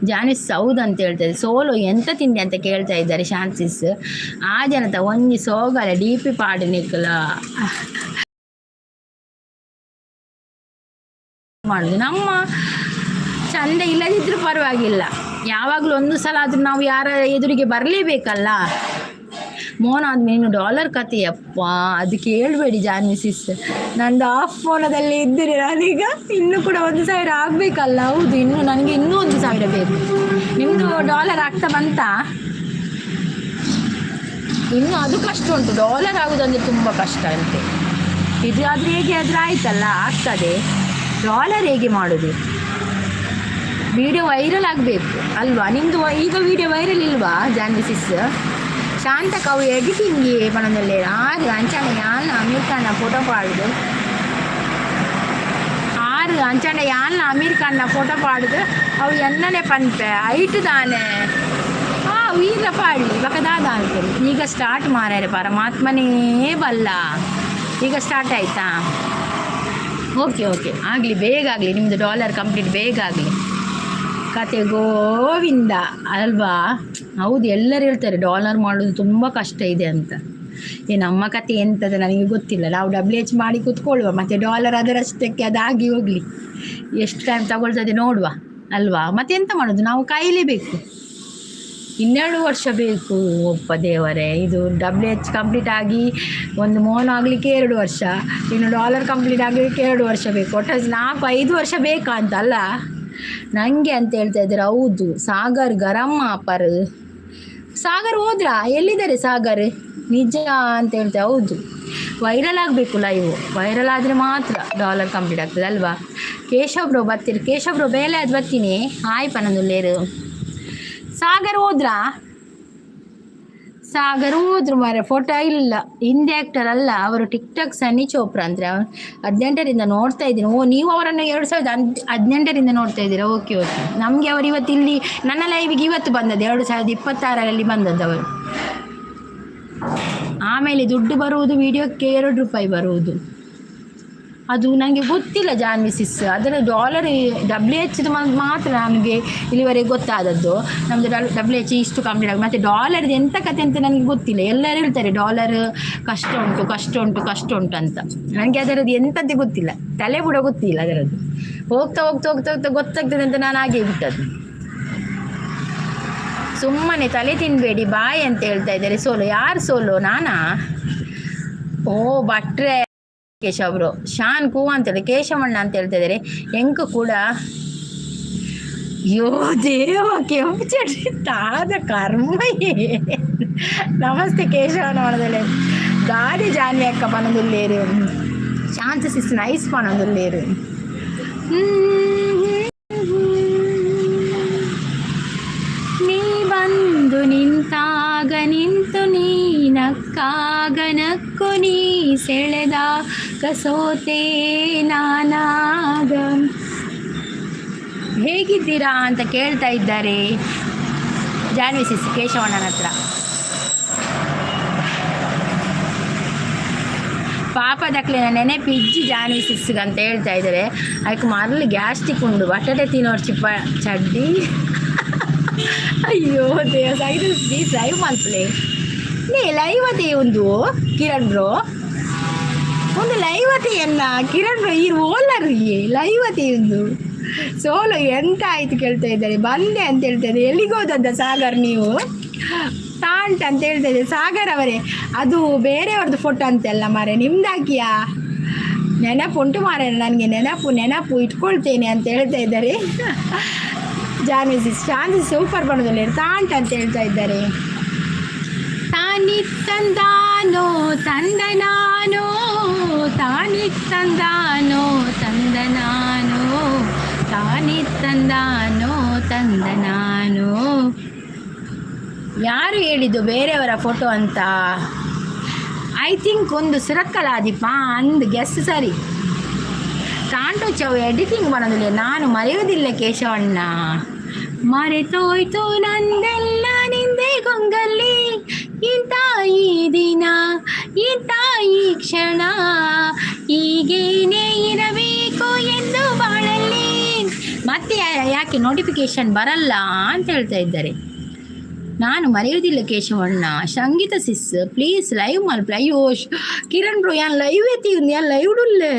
ಜಾನಿಸ್ ಹೌದು ಅಂತ ಹೇಳ್ತಾ ಇದ್ದಾರೆ. ಸೋಲು ಎಂತ ತಿಂದೆ ಅಂತ ಕೇಳ್ತಾ ಇದ್ದಾರೆ ಶಾಂತಿಸ್. ಆ ಜನತ ಒಂಜಿ ಸೋಗಲ ಡಿಪಿ ಪಾಡು ನಿಕ್ಕಲ ಮಾಡುದು. ನಮ್ಮ ಚಂದ ಇಲ್ಲದಿದ್ರೂ ಪರವಾಗಿಲ್ಲ, ಯಾವಾಗಲೂ ಒಂದು ಸಲ ಆದರೂ ನಾವು ಯಾರ ಎದುರಿಗೆ ಬರಲೇಬೇಕಲ್ಲ. ಮೋನ ಆದ್ಮೇಲೆ ಇನ್ನು ಡಾಲರ್ ಕತೆಯಪ್ಪ, ಅದು ಕೇಳಬೇಡಿ ಜಾನ್ವಿ ಸಿಸ್. ನಂದು ಆಫ್ ಮೋನದಲ್ಲಿ ಇದ್ದರೆ ನಾನೀಗ ಇನ್ನೂ ಕೂಡ 1000 ಆಗಬೇಕಲ್ಲ. ಹೌದು, ಇನ್ನು ನನಗೆ ಇನ್ನೂ 1000 ಬೇಕು. ನಿಮ್ಮದು ಡಾಲರ್ ಆಗ್ತಾ ಬಂತಾ? ಇನ್ನು ಅದು ಕಷ್ಟ ಉಂಟು. ಡಾಲರ್ ಆಗುದಂದರೆ ತುಂಬ ಕಷ್ಟ ಅಂತೆ. ಇದು ಆದರೆ ಹೇಗೆ ಆದರೆ ಆಯ್ತಲ್ಲ, ಆಗ್ತದೆ. ಡಾಲರ್ ಹೇಗೆ ಮಾಡೋದು? ವಿಡಿಯೋ ವೈರಲ್ ಆಗಬೇಕು ಅಲ್ವಾ? ನಿಮ್ಮದು ಈಗ ವಿಡಿಯೋ ವೈರಲ್ ಇಲ್ವಾ ಜಾನ್ವಿ ಸಿಸ್? ಶಾಂತಕ ಅವು ಎಡಿಟಿಂಗ್ ಪಣದಲ್ಲಿ ಆರು ಅಂಚನೆ ಯಾನ್ ಅಮೀರ್ ಖಾನ್ನ ಫೋಟೋ ಪಾಡುದು. ಆರು ಅಂಚನೆ ಯಾನ್ ಅಮೀರ್ ಖಾನ್ನ ಫೋಟೋ ಪಾಡುದು. ಅವು ಎನ್ನನೆ ಪನ್ಪೆ ಐಟು ದಾನೆ. ಆ ವೀರ ಪಾಡ್ಲಿ ಬಕದಾದ ಅನ್ಕೊಂಡು ಈಗ ಸ್ಟಾರ್ಟ್ ಮಾರ್ಯಾರೆ. ಪರಮಾತ್ಮನೇ ಬಲ್ಲ. ಈಗ ಸ್ಟಾರ್ಟ್ ಆಯ್ತಾ? ಓಕೆ ಓಕೆ, ಆಗಲಿ, ಬೇಗ ಆಗಲಿ. ನಿಮ್ಮದು ಡಾಲರ್ ಕಂಪ್ಲೀಟ್ ಬೇಗ ಆಗಲಿ. ಕತೆ ಗೋವಿಂದ ಅಲ್ವಾ? ಹೌದು, ಎಲ್ಲರೂ ಹೇಳ್ತಾರೆ ಡಾಲರ್ ಮಾಡೋದು ತುಂಬ ಕಷ್ಟ ಇದೆ ಅಂತ. ಏ, ನಮ್ಮ ಕತೆ ಎಂತದ ನನಗೆ ಗೊತ್ತಿಲ್ಲ. ನಾವು ಡಬ್ಲ್ಯೂ ಎಚ್ ಮಾಡಿ ಕೂತ್ಕೊಳ್ಳುವ, ಮತ್ತು ಡಾಲರ್ ಅದರಷ್ಟಕ್ಕೆ ಅದಾಗಿ ಹೋಗಲಿ. ಎಷ್ಟು ಟೈಮ್ ತಗೊಳ್ತದೆ ನೋಡುವ ಅಲ್ವಾ? ಮತ್ತೆ ಎಂತ ಮಾಡೋದು, ನಾವು ಕಾಯಲೇಬೇಕು. ಇನ್ನೆರಡು ವರ್ಷ ಬೇಕು. ಒಪ್ಪ ದೇವರೇ, ಇದು ಡಬ್ಲ್ಯೂ ಎಚ್ ಕಂಪ್ಲೀಟ್ ಆಗಿ ಒಂದು ಮೋನ್ ಆಗಲಿಕ್ಕೆ 2 ವರ್ಷ, ಇನ್ನು ಡಾಲರ್ ಕಂಪ್ಲೀಟ್ ಆಗಲಿಕ್ಕೆ 2 ವರ್ಷ ಬೇಕು. ಒಟ್ಟು 4-5 ವರ್ಷ ಬೇಕಾ ಅಂತ ಅಲ್ಲ ನನಗೆ ಅಂತ ಹೇಳ್ತಾ ಇದ್ದಾರೆ. ಹೌದು, ಸಾಗರ್ ಗರಂ ಆಪರ್. ಸಾಗರ್ ಹೋದ್ರಾ? ಎಲ್ಲಿದ್ದಾರೆ ಸಾಗರ್? ನಿಜ ಅಂತ ಹೇಳ್ತಾರೆ. ಹೌದು, ವೈರಲ್ ಆಗಬೇಕು ಲೈವ್. ವೈರಲ್ ಆದರೆ ಮಾತ್ರ ಡಾಲರ್ ಕಂಪ್ಲೀಟ್ ಆಗ್ತದೆ ಅಲ್ವಾ? ಕೇಶವ್ ಬ್ರೋ ಬರ್ತೀರಿ? ಕೇಶವ್ ಬ್ರೋ, ಬೇಲೆ ಅದು ಬರ್ತೀನಿ. ಹಾಯ್ ಪನಂದುಲ್ಲೇರು. ಸಾಗರ್ ಹೋದ್ರಾ? ಸಾಗರ್ ಹೋದ್ರು ಮಾರೆ, ಫೋಟೋ ಇಲ್ಲ. ಹಿಂದಿ ಆ್ಯಕ್ಟರ್ ಅಲ್ಲ ಅವರು, ಟಿಕ್ ಟಾಕ್ ಸನ್ನಿ ಚೋಪ್ರಾ ಅಂದರೆ. 18ರಿಂದ ನೋಡ್ತಾ ಇದ್ದೀನಿ. ಓ, ನೀವು ಅವರನ್ನು 2018ರಿಂದ ನೋಡ್ತಾ ಇದ್ದೀರಾ? Okay okay. ನಮಗೆ ಅವರು ಇವತ್ತು ಇಲ್ಲಿ ನನ್ನ ಲೈವಿಗೆ ಇವತ್ತು ಬಂದದ್ದು, 2026ರಲ್ಲಿ ಬಂದದ್ದು ಅವರು. ಆಮೇಲೆ ದುಡ್ಡು ಬರುವುದು ವಿಡಿಯೋಕ್ಕೆ 2 ರೂಪಾಯಿ ಬರುವುದು. ಅದು ನನಗೆ ಗೊತ್ತಿಲ್ಲ ಜಾನ್ವಿ ಸಿಸ್. ಅದರ ಡಾಲರ್ ಡಬ್ಲ್ಯೂ ಎಚ್ ಮಾತ್ರ ನನಗೆ ಇಲ್ಲಿವರೆಗೆ ಗೊತ್ತಾದದ್ದು. ನಮ್ಮದು ಡಬ್ಲ್ಯೂ ಎಚ್ ಇಷ್ಟು ಕಂಪ್ಲೀಟ್ ಆಗಿ ಮತ್ತು ಡಾಲರ್ದು ಎಂಥ ಕತೆ ಅಂತ ನನಗೆ ಗೊತ್ತಿಲ್ಲ. ಎಲ್ಲರೂ ಹೇಳ್ತಾರೆ ಡಾಲರ್ ಕಷ್ಟ ಉಂಟು, ಕಷ್ಟ ಉಂಟು, ಕಷ್ಟ ಉಂಟು ಅಂತ. ನನಗೆ ಅದರದ್ದು ಎಂಥದ್ದೇ ಗೊತ್ತಿಲ್ಲ, ತಲೆ ಬುಡ ಗೊತ್ತಿಲ್ಲ ಅದರದ್ದು. ಹೋಗ್ತಾ ಹೋಗ್ತಾ ಹೋಗ್ತಾ ಹೋಗ್ತಾ ಗೊತ್ತಾಗ್ತದೆ ಅಂತ ನಾನು ಹಾಗೆ ಬಿಟ್ಟದ್ದು. ಸುಮ್ಮನೆ ತಲೆ ತಿನ್ನಬೇಡಿ, ಬಾಯ್ ಅಂತ ಹೇಳ್ತಾ ಇದ್ದಾರೆ. ಸೋಲು ಯಾರು? ಸೋಲು ನಾನಾ? ಓ ಭಟ್ರೆ, ಕೇಶವ್ರು ಶಾನ್ ಕೂ ಅಂತೇಳಿ ಕೇಶವಣ್ಣ ಅಂತ ಹೇಳ್ತಾ ಇದ್ದಾರೆ. ಎಂಕು ಕೂಡ. ಅಯ್ಯೋ ದೇವ, ಕೆಂಪು ಚಟ್ನಿ ತಾದ ಕರ್ಮ. ನಮಸ್ತೆ ಕೇಶವನ ಮನದಲ್ಲಿ. ದಾದಿ ಜಾನ್ವಿ ಅಕ್ಕ ಪನದುಲ್ಲೇರು. ಶಾಂತ ಸಿಸ್ ನೈಸ್ ಪನದುಲ್ಲೇರು. ನೀ. ಕಾಗನಕ್ಕು ನೀ ಸೆಳೆದಾಗ ಸೋತೆ ನಾನಾಗ. ಹೇಗಿದ್ದೀರಾ ಅಂತ ಕೇಳ್ತಾ ಇದ್ದಾರೆ ಜಾನ್ವಿ ಸಿಸ್ ಕೇಶವಣ್ಣನ ಹತ್ರ. ಪಾಪದಕ್ಲಿನ ನೆನೆಪು ಇಜ್ಜಿ ಜಾನ್ವಿ ಸಿಸ್ಗೆ ಅಂತ ಹೇಳ್ತಾ ಇದ್ದಾರೆ. ಅದಕ್ಕೆ ಮರಳು ಗ್ಯಾಸ್ಟಿಕ್ ಉಂಡು, ಬಟಾಟೆ ತಿನ್ನೋರು ಚಿಪ್ಪ ಚಡ್ಡಿ. ಅಯ್ಯೋ ದೇವ, ಸೈಡ್ ಪ್ಲೀಸ್ ಲೈವ್ ಮಲ್ಪಲೆ. ನೇ ಲೈವ್ ಅದೇ ಒಂದು ಕಿರಣ್ ಬ್ರೋ, ಒಂದು ಲೈವ್ ಅತೆ ಎನ್ನ ಕಿರಣ್ ಬ್ರೋ ಈ ಓಲರ್ ಲೈವ್ ಅತೆ ಒಂದು ಸೋಲು ಎಂತ ಆಯ್ತು ಕೇಳ್ತಾ ಇದ್ದಾರೆ. ಬಂದೆ ಅಂತ ಹೇಳ್ತಾ ಇದ್ದಾರೆ. ಎಲ್ಲಿಗೆ ಹೋದದ್ದ ಸಾಗರ್ ನೀವು? ತಾಂಟ್ ಅಂತ ಹೇಳ್ತಾ ಇದ್ದಾರೆ ಸಾಗರ್ ಅವರೇ. ಅದು ಬೇರೆಯವ್ರದ್ದು ಫೋಟೋ ಅಂತೆಲ್ಲ ಮಾರೆ, ನಿಮ್ದಾಕಿಯಾ? ನೆನಪು ಉಂಟು ಮಾರೆ ನನಗೆ, ನೆನಪು ನೆನಪು ಇಟ್ಕೊಳ್ತೇನೆ ಅಂತ ಹೇಳ್ತಾ ಇದ್ದಾರೆ ಜಾನ್ವಿ ಸಿಸ್. ಶಾಂತಿ ಸೂಪರ್ ಬಣ್ಣದಲ್ಲಿ ತಾಂಟ್ ಅಂತ ಹೇಳ್ತಾ ಇದ್ದಾರೆ. ತಾನಿ ತಂದಾನೋ ತಂದನಾನೋ, ತಾನಿ ತಂದಾನೋ ತಂದನಾನೋ, ತಾನಿ ತಂದಾನೋ ತಂದನಾನೋ. ಯಾರು ಹೇಳಿದ್ದು ಬೇರೆಯವರ ಫೋಟೋ ಅಂತ? I think ಒಂದು ಸುರಕ್ಕಲಾದಿಪ್ಪ ಅಂದ್ ಗೆಸ್ ಸರಿ. ತಾಂಟು ಚೌ ಎಡಿಟಿಂಗ್ ಮಾಡೋದಿಲ್ಲ. ನಾನು ಮರೆಯುವುದಿಲ್ಲ ಕೇಶವಣ್ಣ. ಮರೆತೋಯ್ತು ನಂದೆಲ್ಲ ನಿಂದೆ ಗೊಂಗಲ್ಲಿ, ಇಂಥ ಈ ದಿನ, ಇಂಥ ಈ ಕ್ಷಣ, ಹೀಗೇನೆ ಇರಬೇಕು ಎಂದು ಬಾಳಲ್ಲಿ. ಮತ್ತೆ ಯಾಕೆ ನೋಟಿಫಿಕೇಶನ್ ಬರಲ್ಲ ಅಂತ ಹೇಳ್ತಾ ಇದ್ದಾರೆ. ನಾನು ಮರೆಯುವುದಿಲ್ಲ ಕೇಶವಣ್ಣ. ಸಂಗೀತ ಸಿಸ್ ಪ್ಲೀಸ್ ಲೈವ್ ಮಲ್ಪಲೆ. ಅಯ್ಯೋ ಕಿರಣ್ ಬ್ರೋ, ಯಾನ್ ಲೈವ್ ಎತ್ತಿ, ಯಾನ್ ಲೈವ್ ಉಳ್ಳೆ.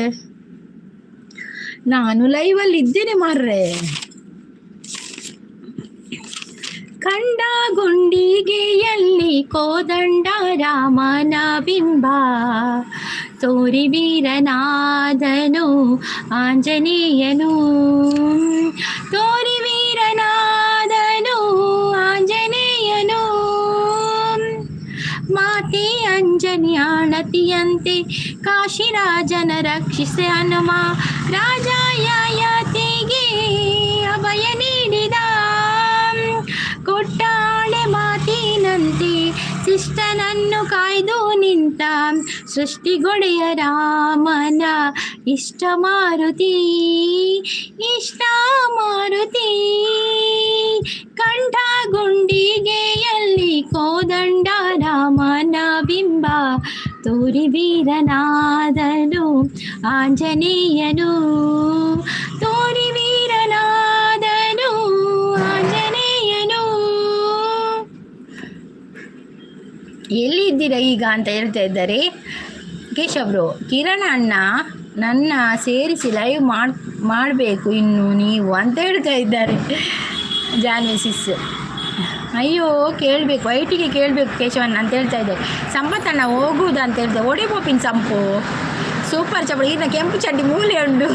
ನಾನು ಲೈವಲ್ಲಿ ಇದ್ದೇನೆ ಮಾರ್ರೆ. ಕಂಡ ಗುಂಡಿಗೆಯಲ್ಲಿ ಕೋದಂಡ ರಾಮನ ಬಿಂಬ ತೋರಿ ವೀರನಾದನು ಆಂಜನೇಯನು, ತೋರಿ ವೀರನಾದನು ಆಂಜನೇಯನು. ಮಾತೆ ಅಂಜನಿ ಆಣತಿಯಂತೆ ಕಾಶಿರಾಜನ ರಕ್ಷಿಸೆ ಹನುಮ ರಾಜ ಯಯಾತಿಗೆ ಅಭಯ ನೀಡಿದ. ಕೊಟ್ಟಾಳೆ ಮಾತಿನಂತೆ ಶಿಷ್ಟನನ್ನು ಕಾಯ್ದು ನಿಂತ ಸೃಷ್ಟಿಗೊಡೆಯ ರಾಮನ ಇಷ್ಟ ಮಾರುತಿ, ಇಷ್ಟ ಮಾರುತಿ. ಕಂಠ ಗುಂಡಿಗೆಯಲ್ಲಿ ಕೋದಂಡ ರಾಮನ ಬಿಂಬ ತೋರಿ ವೀರನಾದನು ಆಂಜನೇಯನು, ತೋರಿ ವೀರನಾದನು ಆಂಜನೇಯನು. ಎಲ್ಲಿದ್ದೀರಾ ಈಗ ಅಂತ ಹೇಳ್ತಾ ಇದ್ದಾರೆ ಕೇಶವ್ರು. ಕಿರಣ್ ಅಣ್ಣ, ನನ್ನ ಸೇರಿಸಿ ಲೈವ್ ಮಾಡಬೇಕು ಇನ್ನು ನೀವು ಅಂತ ಹೇಳ್ತಾ ಇದ್ದಾರೆ ಜಾನ್ವಿ ಸಿಸ್. ಅಯ್ಯೋ, ಕೇಳಬೇಕು, ವೈಟಿಗೆ ಕೇಳಬೇಕು ಕೇಶವಣ್ಣ ಅಂತ ಹೇಳ್ತಾ ಇದ್ದಾರೆ. ಸಂಪತ್ತಣ್ಣ ಹೋಗುವುದ ಅಂತ ಹೇಳ್ತಾರೆ. ಒಡೆ ಪೋಪಿನ ಸಂಪು ಸೂಪರ್ ಚಪಡಿ ಇನ್ನು ಕೆಂಪು ಚಡ್ಡಿ ಮೂಲೆ ಉಂಟು.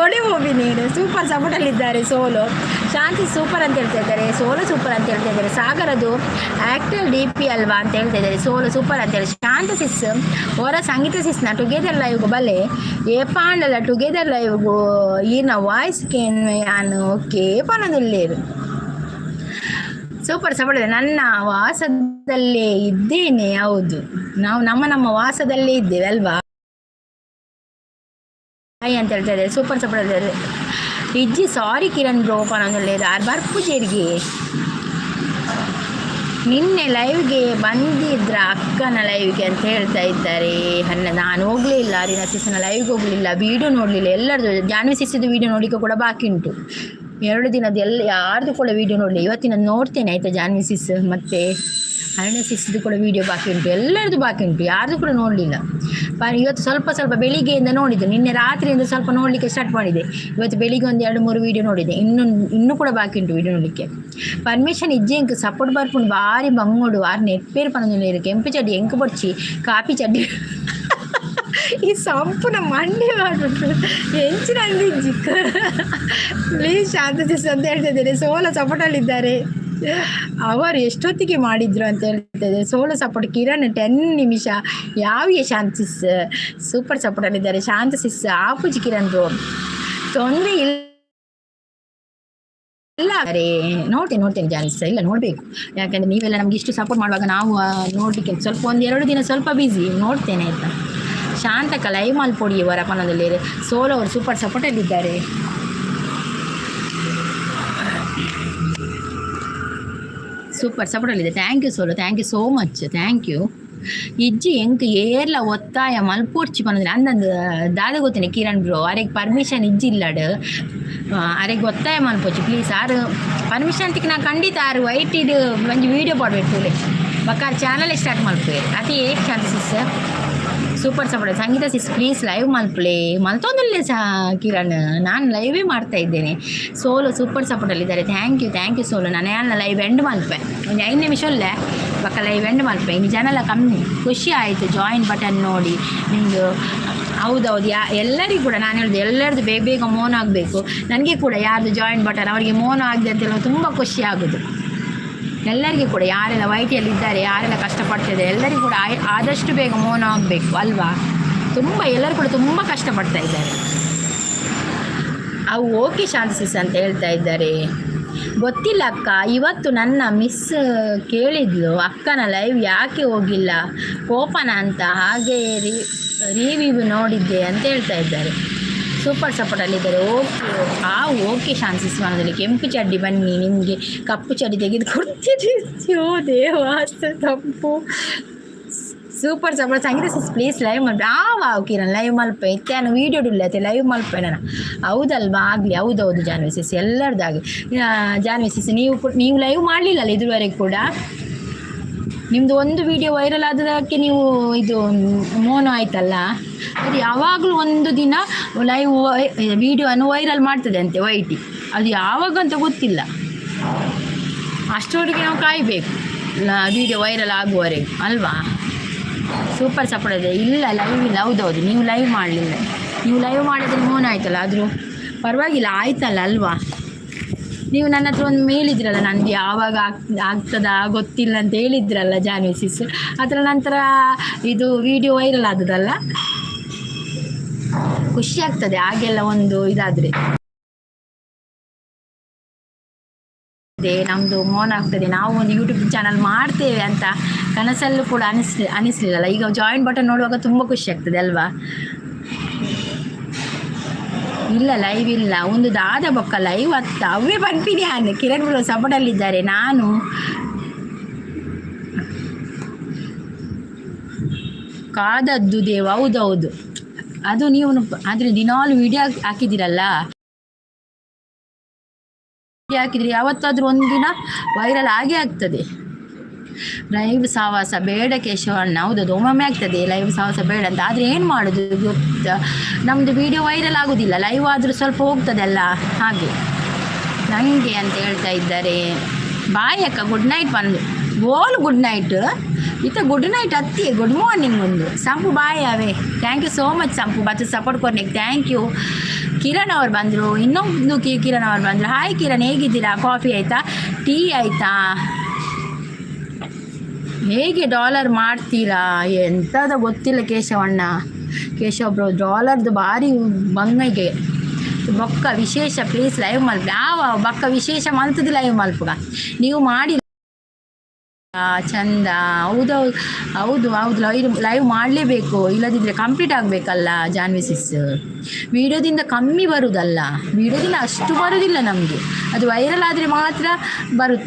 ಒಡೆ ಹೋಗಿ ನೀನು. ಸೂಪರ್ ಸಪೋರ್ಟಲ್ಲಿದ್ದಾರೆ. ಸೋಲು ಶಾಂತಿ ಸೂಪರ್ ಅಂತ ಹೇಳ್ತಾ ಇದ್ದಾರೆ. ಸೋಲು ಸೂಪರ್ ಅಂತ ಹೇಳ್ತಾ ಇದ್ದಾರೆ. ಸಾಗರದು ಆಕ್ಟರ್ ಡಿಪಿ ಅಲ್ವಾ ಅಂತ ಹೇಳ್ತಾ ಇದ್ದಾರೆ. ಸೋಲು ಸೂಪರ್ ಅಂತ ಹೇಳಿ ಶಾಂತ ಸಿಸ್ ಹೊರ ಸಂಗೀತ ಸಿಸ್ನ ಟುಗೆದರ್ ಲೈವ್ಗು ಬಲೆ ಏಪಾಂಡಲ ಟುಗೆದರ್ ಲೈವ್ಗು ಈರ್ನ ವಾಯ್ಸ್ ಕೇನ್ ಯಾನು ಕೇಪನದುಲ್ಲೇರು. Super support. ನನ್ನ ವಾಸದಲ್ಲೇ ಇದ್ದೇನೆ. ಹೌದು, ನಾವು ನಮ್ಮ ನಮ್ಮ ವಾಸದಲ್ಲೇ ಇದ್ದೇವೆ ಅಲ್ವಾ? ಹಾಯ್ ಅಂತ ಹೇಳ್ತಾ ಇದ್ದಾರೆ. ಸೂಪರ್ ಸಪೋರ್ಟ್ ಇದ್ದಾರೆ. ಇಜ್ಜಿ, ಸಾರಿ ಕಿರಣ್ ಬ್ರೋ ಪನೊಂದುಲ್ಲೆರ್. ಆರ್ ಬರ್ಪುಜೆರ್ಗೆ. ನಿನ್ನೆ ಲೈವ್ಗೆ ಬಂದಿದ್ರ ಅಕ್ಕನ ಲೈವ್ಗೆ ಅಂತ ಹೇಳ್ತಾ ಇದ್ದಾರೆ. ಅನ್ನ ನಾನು ಹೋಗಲೇ ಇಲ್ಲ. ಅರಿನ ಸಿಸನ ಲೈವ್ಗೆ ಹೋಗಲಿಲ್ಲ, ವೀಡಿಯೋ ನೋಡಲಿಲ್ಲ. ಎಲ್ಲರದು ಜಾನ್ವಿ ಸಿಸಿದು ವೀಡಿಯೋ ನೋಡಲಿಕ್ಕೆ ಕೂಡ ಬಾಕಿ ಉಂಟು. 2 ದಿನದ ಎಲ್ಲ ಯಾರ್ದು ಕೂಡ ವೀಡಿಯೋ ನೋಡಲಿ. ಇವತ್ತಿನ ನೋಡ್ತೇನೆ, ಆಯಿತಾ? ಜಾನ್ವಿ ಸಿಸ್ ಮತ್ತು ಅರುಣ ಸಿಸ್ದು ಕೂಡ ವೀಡಿಯೋ ಬಾಕಿ ಉಂಟು. ಎಲ್ಲರದ್ದು ಬಾಕಿ ಉಂಟು, ಯಾರ್ದು ಕೂಡ ನೋಡಲಿಲ್ಲ. ಇವತ್ತು ಸ್ವಲ್ಪ ಸ್ವಲ್ಪ ಬೆಳಿಗ್ಗೆಯಿಂದ ನೋಡಿದ್ದು. ನಿನ್ನೆ ರಾತ್ರಿಯಿಂದ ಸ್ವಲ್ಪ ನೋಡಲಿಕ್ಕೆ ಸ್ಟಾರ್ಟ್ ಮಾಡಿದೆ. ಇವತ್ತು ಬೆಳಿಗ್ಗೆ ಒಂದು ಎರಡು ಮೂರು ವೀಡಿಯೋ ನೋಡಿದೆ. ಇನ್ನು ಇನ್ನೂ ಕೂಡ ಬಾಕಿ ಉಂಟು ವೀಡಿಯೋ ನೋಡಲಿಕ್ಕೆ. ಪರ್ಮಿಷನ್ ಇಜ್ಜೆ ಎಂಕ್ ಸಪೋರ್ಟ್ ಬರ್ಪುಂಡು ಬಾರಿ ಬಂಗೋಡು. ಆರ್ ನೆಟ್ಪೇರು ಪನೊಂದುಲ್ಲೆರ್. ಕೆಂಪು ಚಡ್ಡಿ ಎಂಕ್ ಬೊಡ್ಚಿ, ಕಾಪಿ ಚಡ್ಡಿ. ಈ ಸಂಪುನ ಮಂಡೆ ಮಾಡ್ಬಿಟ್ಟು ಎಂಚಿನ ಇಜ್ಜಿ. ಪ್ಲೀಸ್ ಶಾಂತ ಸಿಸ್ ಅಂತ ಹೇಳ್ತಾ ಇದ್ದಾರೆ. ಸೋಲ ಸಪೋರ್ಟಲ್ಲಿದ್ದಾರೆ. ಅವರು ಎಷ್ಟೊತ್ತಿಗೆ ಮಾಡಿದ್ರು ಅಂತ ಹೇಳ್ತಾ ಇದ್ದಾರೆ. ಸೋಲೋ ಸಪೋರ್ಟ್ ಕಿರಣ್ 10 ನಿಮಿಷ ಯಾವ. ಶಾಂತ ಸಿಸ್ ಸೂಪರ್ ಸಪೋರ್ಟಲ್ಲಿದ್ದಾರೆ. ಶಾಂತ ಸಿಸ್ ಆಪುಜಿ ಕಿರಣ್ ಬ್ರೋ, ತೊಂದರೆ ಇಲ್ಲ. ಅರೇ, ನೋಡ್ತೇನೆ ನೋಡ್ತೇನೆ ಜಾನ್ಸ್. ಇಲ್ಲ, ನೋಡಬೇಕು. ಯಾಕಂದರೆ ನೀವೆಲ್ಲ ನಮ್ಗೆ ಇಷ್ಟು ಸಪೋರ್ಟ್ ಮಾಡುವಾಗ ನಾವು ನೋಡಲಿಕ್ಕೆ ಸ್ವಲ್ಪ ಒಂದು ಎರಡು ದಿನ ಸ್ವಲ್ಪ ಬ್ಯುಸಿ. ನೋಡ್ತೇನೆ, ಆಯಿತಾ? ಶಾಂತಕ ಲೈವ್ ಮಲ್ಪೊಡಿ ಇವರ ಪನದಲ್ಲಿ. ಸೋಲೋ ಅವರು ಸೂಪರ್ ಸಪೋರ್ಟಲ್ಲಿದ್ದಾರೆ. ಸೂಪರ್ ಸಪೋರ್ಟಲ್ಲಿದೆ. Thank you solo, thank you so much, thank you. ಇಜ್ಜಿ, ಎಂಕ್ ಏರ್ಲ ಒತ್ತಾಯ ಮಲ್ಪೊಡ್ಚಿ ಪನೊಂದಿಲ್ಲ. ಅಂದಂದು ದಾದ ಗೊತ್ತೇನೆ ಕಿರಣ್ ಬ್ರೋ, ಅರೆಗ್ ಪರ್ಮಿಷನ್ ಇಜ್ಜಿ ಇಲ್ಲಡ್. ಅರೆಗ್ ಒತ್ತಾಯ ಮಲ್ಪೊಚ್ಚಿ ಪ್ಲೀಸ್. ಆರು ಪರ್ಮಿಷನ್ ತಿಕ್ ನಾ ಖಂಡಿತ ಆರು ವೈಟ್ ಇಡ್ ಒಂಜಿ ವೀಡಿಯೋ ಪಾಡ್ವೆರ್ ತೂಲೆ. ಬೊಕ್ಕ ಆರ್ ಚಾನಲ್ ಸ್ಟಾರ್ಟ್ ಮಲ್ಪುವೆರ್ ಅತಿ. ಶಾಂತಿ ಸಿಸ್ ಸೂಪರ್ ಸಪೋರ್ಟ್. ಸಂಗೀತ ಸಿಸ್, ಪ್ಲೀಸ್ ಲೈವ್ ಮಲ್ಪುಲೆ. ಮಲ್ತೊಂದುಲ್ಲೆ ಸಾ ಕಿರಣ್, ನಾನು ಲೈವೇ ಮಾಡ್ತಾ ಇದ್ದೇನೆ. ಸೋಲೋ ಸೂಪರ್ ಸಪೋರ್ಟಲ್ಲಿದ್ದಾರೆ. Thank you, thank you solo. ನಾನು ಯಾನ್ ಲೈವ್ ಎಂಡ್ ಮಲ್ಪೆ. ಒಂದು 5 ನಿಮಿಷ ಉಲ್ಲೆ, ಬೊಕ್ಕ ಲೈವ್ ಎಂಡ್ ಮಲ್ಪೆ. ಇನ್ನು ಜನ ಕಮ್ಮಿ. ಖುಷಿ ಆಯಿತು ಜಾಯಿನ್ ಬಟನ್ ನೋಡಿ ನಿಮ್ಮದು. ಹೌದೌದು, ಎಲ್ಲರಿಗೂ ಕೂಡ ನಾನು ಹೇಳೋದು, ಎಲ್ಲರದ್ದು ಬೇಗ ಬೇಗ ಮೋನ್ ಆಗಬೇಕು. ನನಗೆ ಕೂಡ ಯಾರ್ದು ಜಾಯಿನ್ ಬಟನ್ ಅವರಿಗೆ ಮೋನ್ ಆಗಿದೆ ಅಂತ ಹೇಳುವಾಗ ತುಂಬ ಖುಷಿ ಆಗೋದು. ಎಲ್ಲರಿಗೂ ಕೂಡ, ಯಾರೆಲ್ಲ ವೈಟಿಯಲ್ಲಿ ಇದ್ದಾರೆ, ಯಾರೆಲ್ಲ ಕಷ್ಟಪಡ್ತಿದ್ದಾರೆ, ಎಲ್ಲರಿಗೂ ಕೂಡ ಆದಷ್ಟು ಬೇಗ ಮೋನ್ ಆಗಬೇಕು ಅಲ್ವಾ? ತುಂಬ ಎಲ್ಲರೂ ಕೂಡ ತುಂಬ ಕಷ್ಟಪಡ್ತಾ ಇದ್ದಾರೆ. ಅವು ಓಕೆ ಶಾಂತಿಸಿಸ್ ಅಂತ ಹೇಳ್ತಾ ಇದ್ದಾರೆ. ಗೊತ್ತಿಲ್ಲ ಅಕ್ಕ, ಇವತ್ತು ನನ್ನ ಮಿಸ್ ಕೇಳಿದ್ಲು, ಅಕ್ಕನ ಲೈವ್ ಯಾಕೆ ಹೋಗಿಲ್ಲ, ಕೋಪನ ಅಂತ. ಹಾಗೆ ರಿವ್ಯೂ ನೋಡಿದ್ದೆ ಅಂತ ಹೇಳ್ತಾ ಇದ್ದಾರೆ. ಸೂಪರ್ ಸಪೋರ್ಟಲ್ಲಿದ್ದಾರೆ. ಓಕೆ, ಓಕೆ ಶಾಂತಿಸ್. ಮನದಲ್ಲಿ ಕೆಂಪು ಚಡ್ಡಿ, ಬನ್ನಿ, ನಿಮಗೆ ಕಪ್ಪು ಚಡ್ಡಿ ತೆಗೆದು ಕೊಡ್ತೀನಿ. ಅಯ್ಯೋ ದೇವ, ತಪ್ಪು. Super support. ಸಂಗೀತ ಸಿಸ್, ಪ್ಲೀಸ್ ಲೈವ್ ಮಲ್ಪೆ. ಆ ವಾವ್ ಕಿರಣ್, ಲೈವ್ ಮಲ್ಪೆ. ಇತ್ತೆ ವೀಡಿಯೋ ಡುಲ್ಲ ಲೈವ್ ಮಲ್ಪೆ ನಾನು. ಹೌದಲ್ವಾ? ಆಗಲಿ. ಹೌದೌದು ಜಾನ್ವಿ ಸಿಸ್, ಎಲ್ಲರದ್ದಾಗಲಿ. ಜಾನ್ವಿ ಸಿಸ್, ನೀವು ನೀವು ಲೈವ್ ಮಾಡಲಿಲ್ಲಲ್ಲ ಇದುವರೆಗೆ ಕೂಡ. ನಿಮ್ಮದು ಒಂದು ವಿಡಿಯೋ ವೈರಲ್ ಆದದಕ್ಕೆ ನೀವು ಇದು ಮೋನೋ ಆಯ್ತಲ್ಲ. ಅದು ಯಾವಾಗಲೂ ಒಂದು ದಿನ ಲೈವ್ ವಿಡಿಯೋವನ್ನು ವೈರಲ್ ಮಾಡ್ತದೆ ಅಂತೆ ವೈಟಿ. ಅದು ಯಾವಾಗ ಅಂತ ಗೊತ್ತಿಲ್ಲ. ಅಷ್ಟರವರೆಗೆ ನಾವು ಕಾಯಬೇಕು, ವಿಡಿಯೋ ವೈರಲ್ ಆಗುವವರೆಗೆ ಅಲ್ವಾ? ಸೂಪರ್ ಸಪೋರ್ಟ್ ಇದೆ. ಇಲ್ಲ, ಲೈವ್ ಇಲ್ಲ. ಹೌದೌದು, ನೀವು ಲೈವ್ ಮಾಡಲಿಲ್ಲ. ನೀವು ಲೈವ್ ಮಾಡಿದ್ರೆ ಮೋನ್ ಆಯ್ತಲ್ಲ. ಆದರೂ ಪರವಾಗಿಲ್ಲ, ಆಯ್ತಲ್ಲ ಅಲ್ವಾ? ನೀವು ನನ್ನ ಹತ್ರ ಒಂದು ಮೇಲಿದ್ರಲ್ಲ, ನಂದು ಯಾವಾಗ ಆಗ್ತದಾ ಗೊತ್ತಿಲ್ಲ ಅಂತ ಹೇಳಿದ್ರಲ್ಲ ಜಾನ್ವಿ ಸಿಸ್. ಅದರ ನಂತರ ಇದು ವಿಡಿಯೋ ವೈರಲ್ ಆದದಲ್ಲ. ಖುಷಿ ಆಗ್ತದೆ ಹಾಗೆಲ್ಲ ಒಂದು ಇದಾದರೆ. ನಮ್ಮದು ಮೋನ್ ಆಗ್ತದೆ, ನಾವು ಒಂದು ಯೂಟ್ಯೂಬ್ ಚಾನಲ್ ಮಾಡ್ತೇವೆ ಅಂತ ಕನಸಲ್ಲೂ ಕೂಡ ಅನಿಸ್ಲಿಲ್ಲಲ್ಲ. ಈಗ ಜಾಯಿನ್ ಬಟನ್ ನೋಡುವಾಗ ತುಂಬ ಖುಷಿ ಆಗ್ತದೆ ಅಲ್ವಾ? ಇಲ್ಲ, ಲೈವ್ ಇಲ್ಲ. ಒಂದು ದಾದ ಬೊಕ್ಕ ಲೈವ್ ಅತ್ತ ಅವೇ ಪನ್ಪಿನಿ ಆನ್. ಕಿರಣ್ ಬ್ರೋ ಸಪೋರ್ಟಲ್ಲಿದ್ದಾರೆ. ನಾನು ಕಾದದ್ದು ದೇವ. ಹೌದೌದು, ಅದು ನೀವು ಆದರೆ ದಿನಾಲು ವಿಡಿಯೋ ಹಾಕಿದ್ದೀರಲ್ಲ. ಹಾಕಿದರೆ ಯಾವತ್ತಾದರೂ ಒಂದಿನ ವೈರಲ್ ಆಗೇ ಆಗ್ತದೆ. ಲೈವ್ ಸಹವಾಸ ಬೇಡ ಕೇಶವಣ್ಣ. ಹೌದದು, ಒಮ್ಮೊಮ್ಮೆ ಆಗ್ತದೆ ಲೈವ್ ಸಹವಾಸ ಬೇಡ ಅಂತ. ಆದರೆ ಏನು ಮಾಡೋದು ಗೊತ್ತಾ? ನಮ್ಮದು ವಿಡಿಯೋ ವೈರಲ್ ಆಗೋದಿಲ್ಲ. ಲೈವ್ ಆದರೂ ಸ್ವಲ್ಪ ಹೋಗ್ತದಲ್ಲ, ಹಾಗೆ ನನಗೆ ಅಂತ ಹೇಳ್ತಾ ಇದ್ದಾರೆ. ಬಾಯ್ ಅಕ್ಕ, ಗುಡ್ ನೈಟ್ ಬಂದು ಬೋಲ್. ಗುಡ್ ನೈಟ್ ಇತ್ತ, ಗುಡ್ ನೈಟ್ ಅತ್ತಿ, ಗುಡ್ ಮಾರ್ನಿಂಗ್ ಒಂದು. ಸಂಪು ಬಾಯ್ ಅವೇ. Thank you so much ಸಂಪು, ಮತ್ತು ಸಪೋರ್ಟ್ ಕೊಡ್ಲಿಕ್ಕೆ thank you. Kiran ಅವ್ರು ಬಂದರು. ಇನ್ನೊಂದು ಕಿರಣ್ ಅವ್ರು ಬಂದರು. ಹಾಯ್ ಕಿರಣ್, ಹೇಗಿದ್ದೀರಾ? ಕಾಫಿ ಆಯಿತಾ? ಟೀ ಆಯಿತಾ? ಹೇಗೆ ಡಾಲರ್ ಮಾಡ್ತೀರಾ ಎಂಥದ ಗೊತ್ತಿಲ್ಲ ಕೇಶವಣ್ಣ. ಕೇಶವ ಬ್ರೋ, ಡಾಲರ್ದು ಭಾರಿ ಬಂಗೈಗೆ. ಬೊಕ್ಕ ವಿಶೇಷ ಪ್ಲೀಸ್ ಲೈವ್ ಮಲ್ಪ. ಯಾವ ಬೊಕ್ಕ ವಿಶೇಷ ಮಲ್ತದ ಲೈವ್ ಮಲ್ಪುಗ ನೀವು ಮಾಡಿ ಚಂದ. ಹೌದೌದು, ಹೌದು ಹೌದು, ಲೈವ್ ಲೈವ್ ಮಾಡಲೇಬೇಕು. ಇಲ್ಲದಿದ್ದರೆ ಕಂಪ್ಲೀಟ್ ಆಗಬೇಕಲ್ಲ ಜಾನ್ವಿ ಸಿಸ್. ವೀಡಿಯೋದಿಂದ ಕಮ್ಮಿ ಬರುವುದಲ್ಲ, ವೀಡಿಯೋದಿಂದ ಅಷ್ಟು ಬರುವುದಿಲ್ಲ ನಮಗೆ. ಅದು ವೈರಲ್ ಆದರೆ ಮಾತ್ರ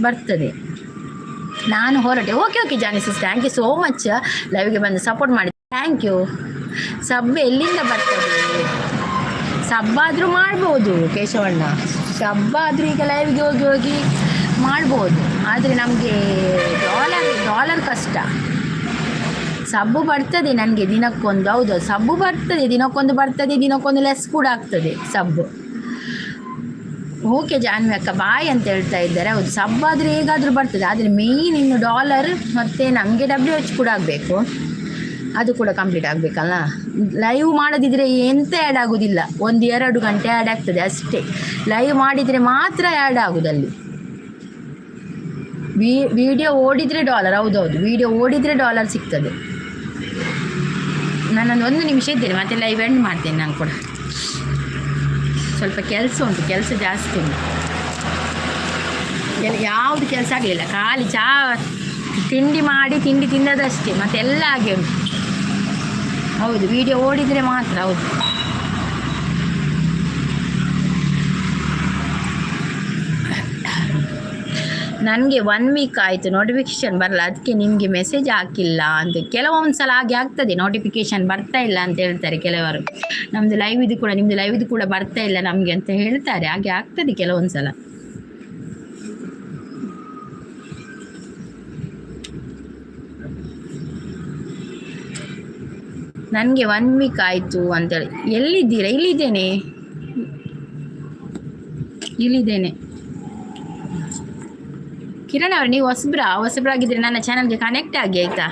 ಬರ್ತದೆ. ನಾನು ಹೊರಟೆ. Okay okay Janvi sis, thank you so much. ಲೈವ್ಗೆ ಬಂದು ಸಪೋರ್ಟ್ ಮಾಡಿ, thank you. ಸಬ್ ಎಲ್ಲಿಂದ ಬರ್ತದೆ? ಸಬ್ಬಾದರೂ ಮಾಡ್ಬೋದು ಕೇಶವಣ್ಣ. ಸಬ್ಬಾದರೂ ಈಗ ಲೈವ್ಗೆ ಹೋಗಿ ಹೋಗಿ ಮಾಡ್ಬೋದು. ಆದರೆ ನಮಗೆ ಡಾಲರ್ ಡಾಲರ್ ಕಷ್ಟ. ಸಬ್ಬು ಬರ್ತದೆ ನನಗೆ ದಿನಕ್ಕೊಂದು. ಹೌದು, ಸಬ್ಬು ಬರ್ತದೆ, ದಿನಕ್ಕೊಂದು ಬರ್ತದೆ, ದಿನಕ್ಕೊಂದು ಲೆಸ್ ಕೂಡ ಆಗ್ತದೆ ಸಬ್ಬು. ಓಕೆ ಜಾನ್ವಿ ಅಕ್ಕ, ಬಾಯ್ ಅಂತ ಹೇಳ್ತಾ ಇದ್ದಾರೆ. ಹೌದು, ಸಬ್ ಆದರೆ ಹೇಗಾದರೂ ಬರ್ತದೆ. ಆದರೆ ಮೇಯ್ನ್ ಇನ್ನು ಡಾಲರ್ ಮತ್ತು ನಮಗೆ ಡಬ್ಲ್ಯೂ ಎಚ್ ಕೂಡ ಆಗಬೇಕು. ಅದು ಕೂಡ ಕಂಪ್ಲೀಟ್ ಆಗಬೇಕಲ್ಲ. ಲೈವ್ ಮಾಡದಿದ್ದರೆ ಎಂತ ಆ್ಯಡ್ ಆಗೋದಿಲ್ಲ. ಒಂದು 2 ಗಂಟೆ ಆ್ಯಡ್ ಆಗ್ತದೆ ಅಷ್ಟೇ. ಲೈವ್ ಮಾಡಿದರೆ ಮಾತ್ರ ಆ್ಯಡ್ ಆಗೋದಲ್ಲಿ. ವಿಡಿಯೋ ಓಡಿದರೆ ಡಾಲರ್. ಹೌದೌದು, ವಿಡಿಯೋ ಓಡಿದರೆ ಡಾಲರ್ ಸಿಗ್ತದೆ. ನಾನೊಂದು ಒಂದು ನಿಮಿಷ ಇದ್ದೇನೆ, ಮತ್ತೆ ಲೈವ್ ಎಂಡ್ ಮಾಡ್ತೇನೆ. ನಾನು ಕೂಡ ಸ್ವಲ್ಪ ಕೆಲಸ ಉಂಟು, ಕೆಲಸ ಜಾಸ್ತಿ ಉಂಟು. ಯಾವುದು ಕೆಲಸ ಆಗಲಿಲ್ಲ. ಖಾಲಿ ಚಹಾ ತಿಂಡಿ ಮಾಡಿ, ತಿಂಡಿ ತಿನ್ನೋದಷ್ಟೇ, ಮತ್ತೆಲ್ಲ ಹಾಗೆ ಉಂಟು. ಹೌದು, ವಿಡಿಯೋ ಓಡಿದರೆ ಮಾತ್ರ. ಹೌದು. ನನಗೆ ಒನ್ ವೀಕ್ ಆಯಿತು, ನೋಟಿಫಿಕೇಶನ್ ಬರಲ್ಲ, ಅದಕ್ಕೆ ನಿಮಗೆ ಮೆಸೇಜ್ ಹಾಕಿಲ್ಲ ಅಂತ. ಕೆಲವೊಂದು ಸಲ ಹಾಗೆ ಆಗ್ತದೆ, ನೋಟಿಫಿಕೇಶನ್ ಬರ್ತಾ ಇಲ್ಲ ಅಂತ ಹೇಳ್ತಾರೆ ಕೆಲವರು. ನಮ್ಮದು ಲೈವ್ ಇದು ಕೂಡ, ನಿಮ್ಮದು ಲೈವ್ ಇದು ಕೂಡ ಬರ್ತಾ ಇಲ್ಲ ನಮಗೆ ಅಂತ ಹೇಳ್ತಾರೆ. ಹಾಗೆ ಆಗ್ತದೆ ಕೆಲವೊಂದು ಸಲ. ನನಗೆ ಒನ್ ವೀಕ್ ಆಯಿತು ಅಂತೇಳಿ. ಎಲ್ಲಿದ್ದೀರಾ? ಇಲ್ಲಿದ್ದೇನೆ, ಇಲ್ಲಿದ್ದೇನೆ. ಕಿರಣ್ ಅವರು, ನೀವು ಹೊಸಬ್ರಾ? ಹೊಸಬ್ರಾಗಿದ್ದರೆ ನನ್ನ ಚಾನಲ್ಗೆ ಕನೆಕ್ಟ್ ಆಗಿ, ಆಯಿತಾ?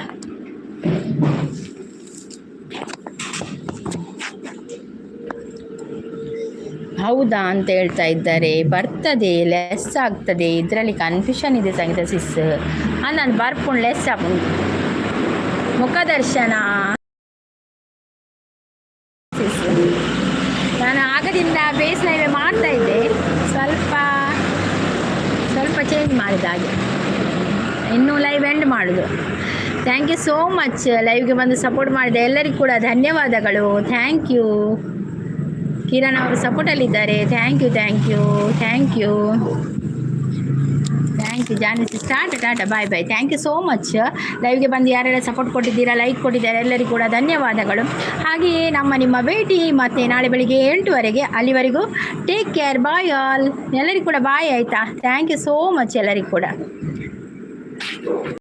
ಹೌದಾ ಅಂತ ಹೇಳ್ತಾ ಇದ್ದಾರೆ. ಬರ್ತದೆ, ಲೆಸ್ ಆಗ್ತದೆ. ಇದರಲ್ಲಿ ಕನ್ಫ್ಯೂಷನ್ ಇದೆ ಸಂಗೀತ ಸಿಸ್. ಹಾಂ, ನಾನು ಬರ್ಪುಂಡು, ಲೆಸ್ ಆಪುಂಡು. ಮುಖದರ್ಶನ ಸಿಸ್. ನಾನು ಆಗದಿಂದ ಬೇಸ್ ಲೈವೆ ಮಾಡ್ತಾ ಇದ್ದೆ, ಸ್ವಲ್ಪ ಸ್ವಲ್ಪ ಚೇಂಜ್ ಮಾಡಿದ ಹಾಗೆ. ಇನ್ನೂ ಲೈವ್ ಎಂಡ್ ಮಾಡೋದು. Thank you so much. ಲೈವ್ಗೆ ಬಂದು ಸಪೋರ್ಟ್ ಮಾಡಿದ ಎಲ್ಲರಿಗೂ ಕೂಡ ಧನ್ಯವಾದಗಳು. Thank you. Kiran ಅವರು ಸಪೋರ್ಟಲ್ಲಿದ್ದಾರೆ. Thank you, thank you, thank you, thank you. Janice, start, tata, bye bye. Thank you so much. ಲೈವ್ಗೆ ಬಂದು ಯಾರೆಲ್ಲ ಸಪೋರ್ಟ್ ಕೊಟ್ಟಿದ್ದೀರಾ, ಲೈಕ್ ಕೊಟ್ಟಿದ್ದಾರೆ, ಎಲ್ಲರಿಗೂ ಕೂಡ ಧನ್ಯವಾದಗಳು. ಹಾಗೆಯೇ ನಮ್ಮ ನಿಮ್ಮ ಭೇಟಿ ಮತ್ತು ನಾಳೆ ಬೆಳಿಗ್ಗೆ 8ವರೆಗೆ. ಅಲ್ಲಿವರೆಗೂ ಟೇಕ್ ಕೇರ್, ಬಾಯ್ ಆಲ್. ಎಲ್ಲರಿಗೂ ಕೂಡ ಬಾಯ್, ಆಯಿತಾ? Thank you so much ಎಲ್ಲರಿಗೂ ಕೂಡ.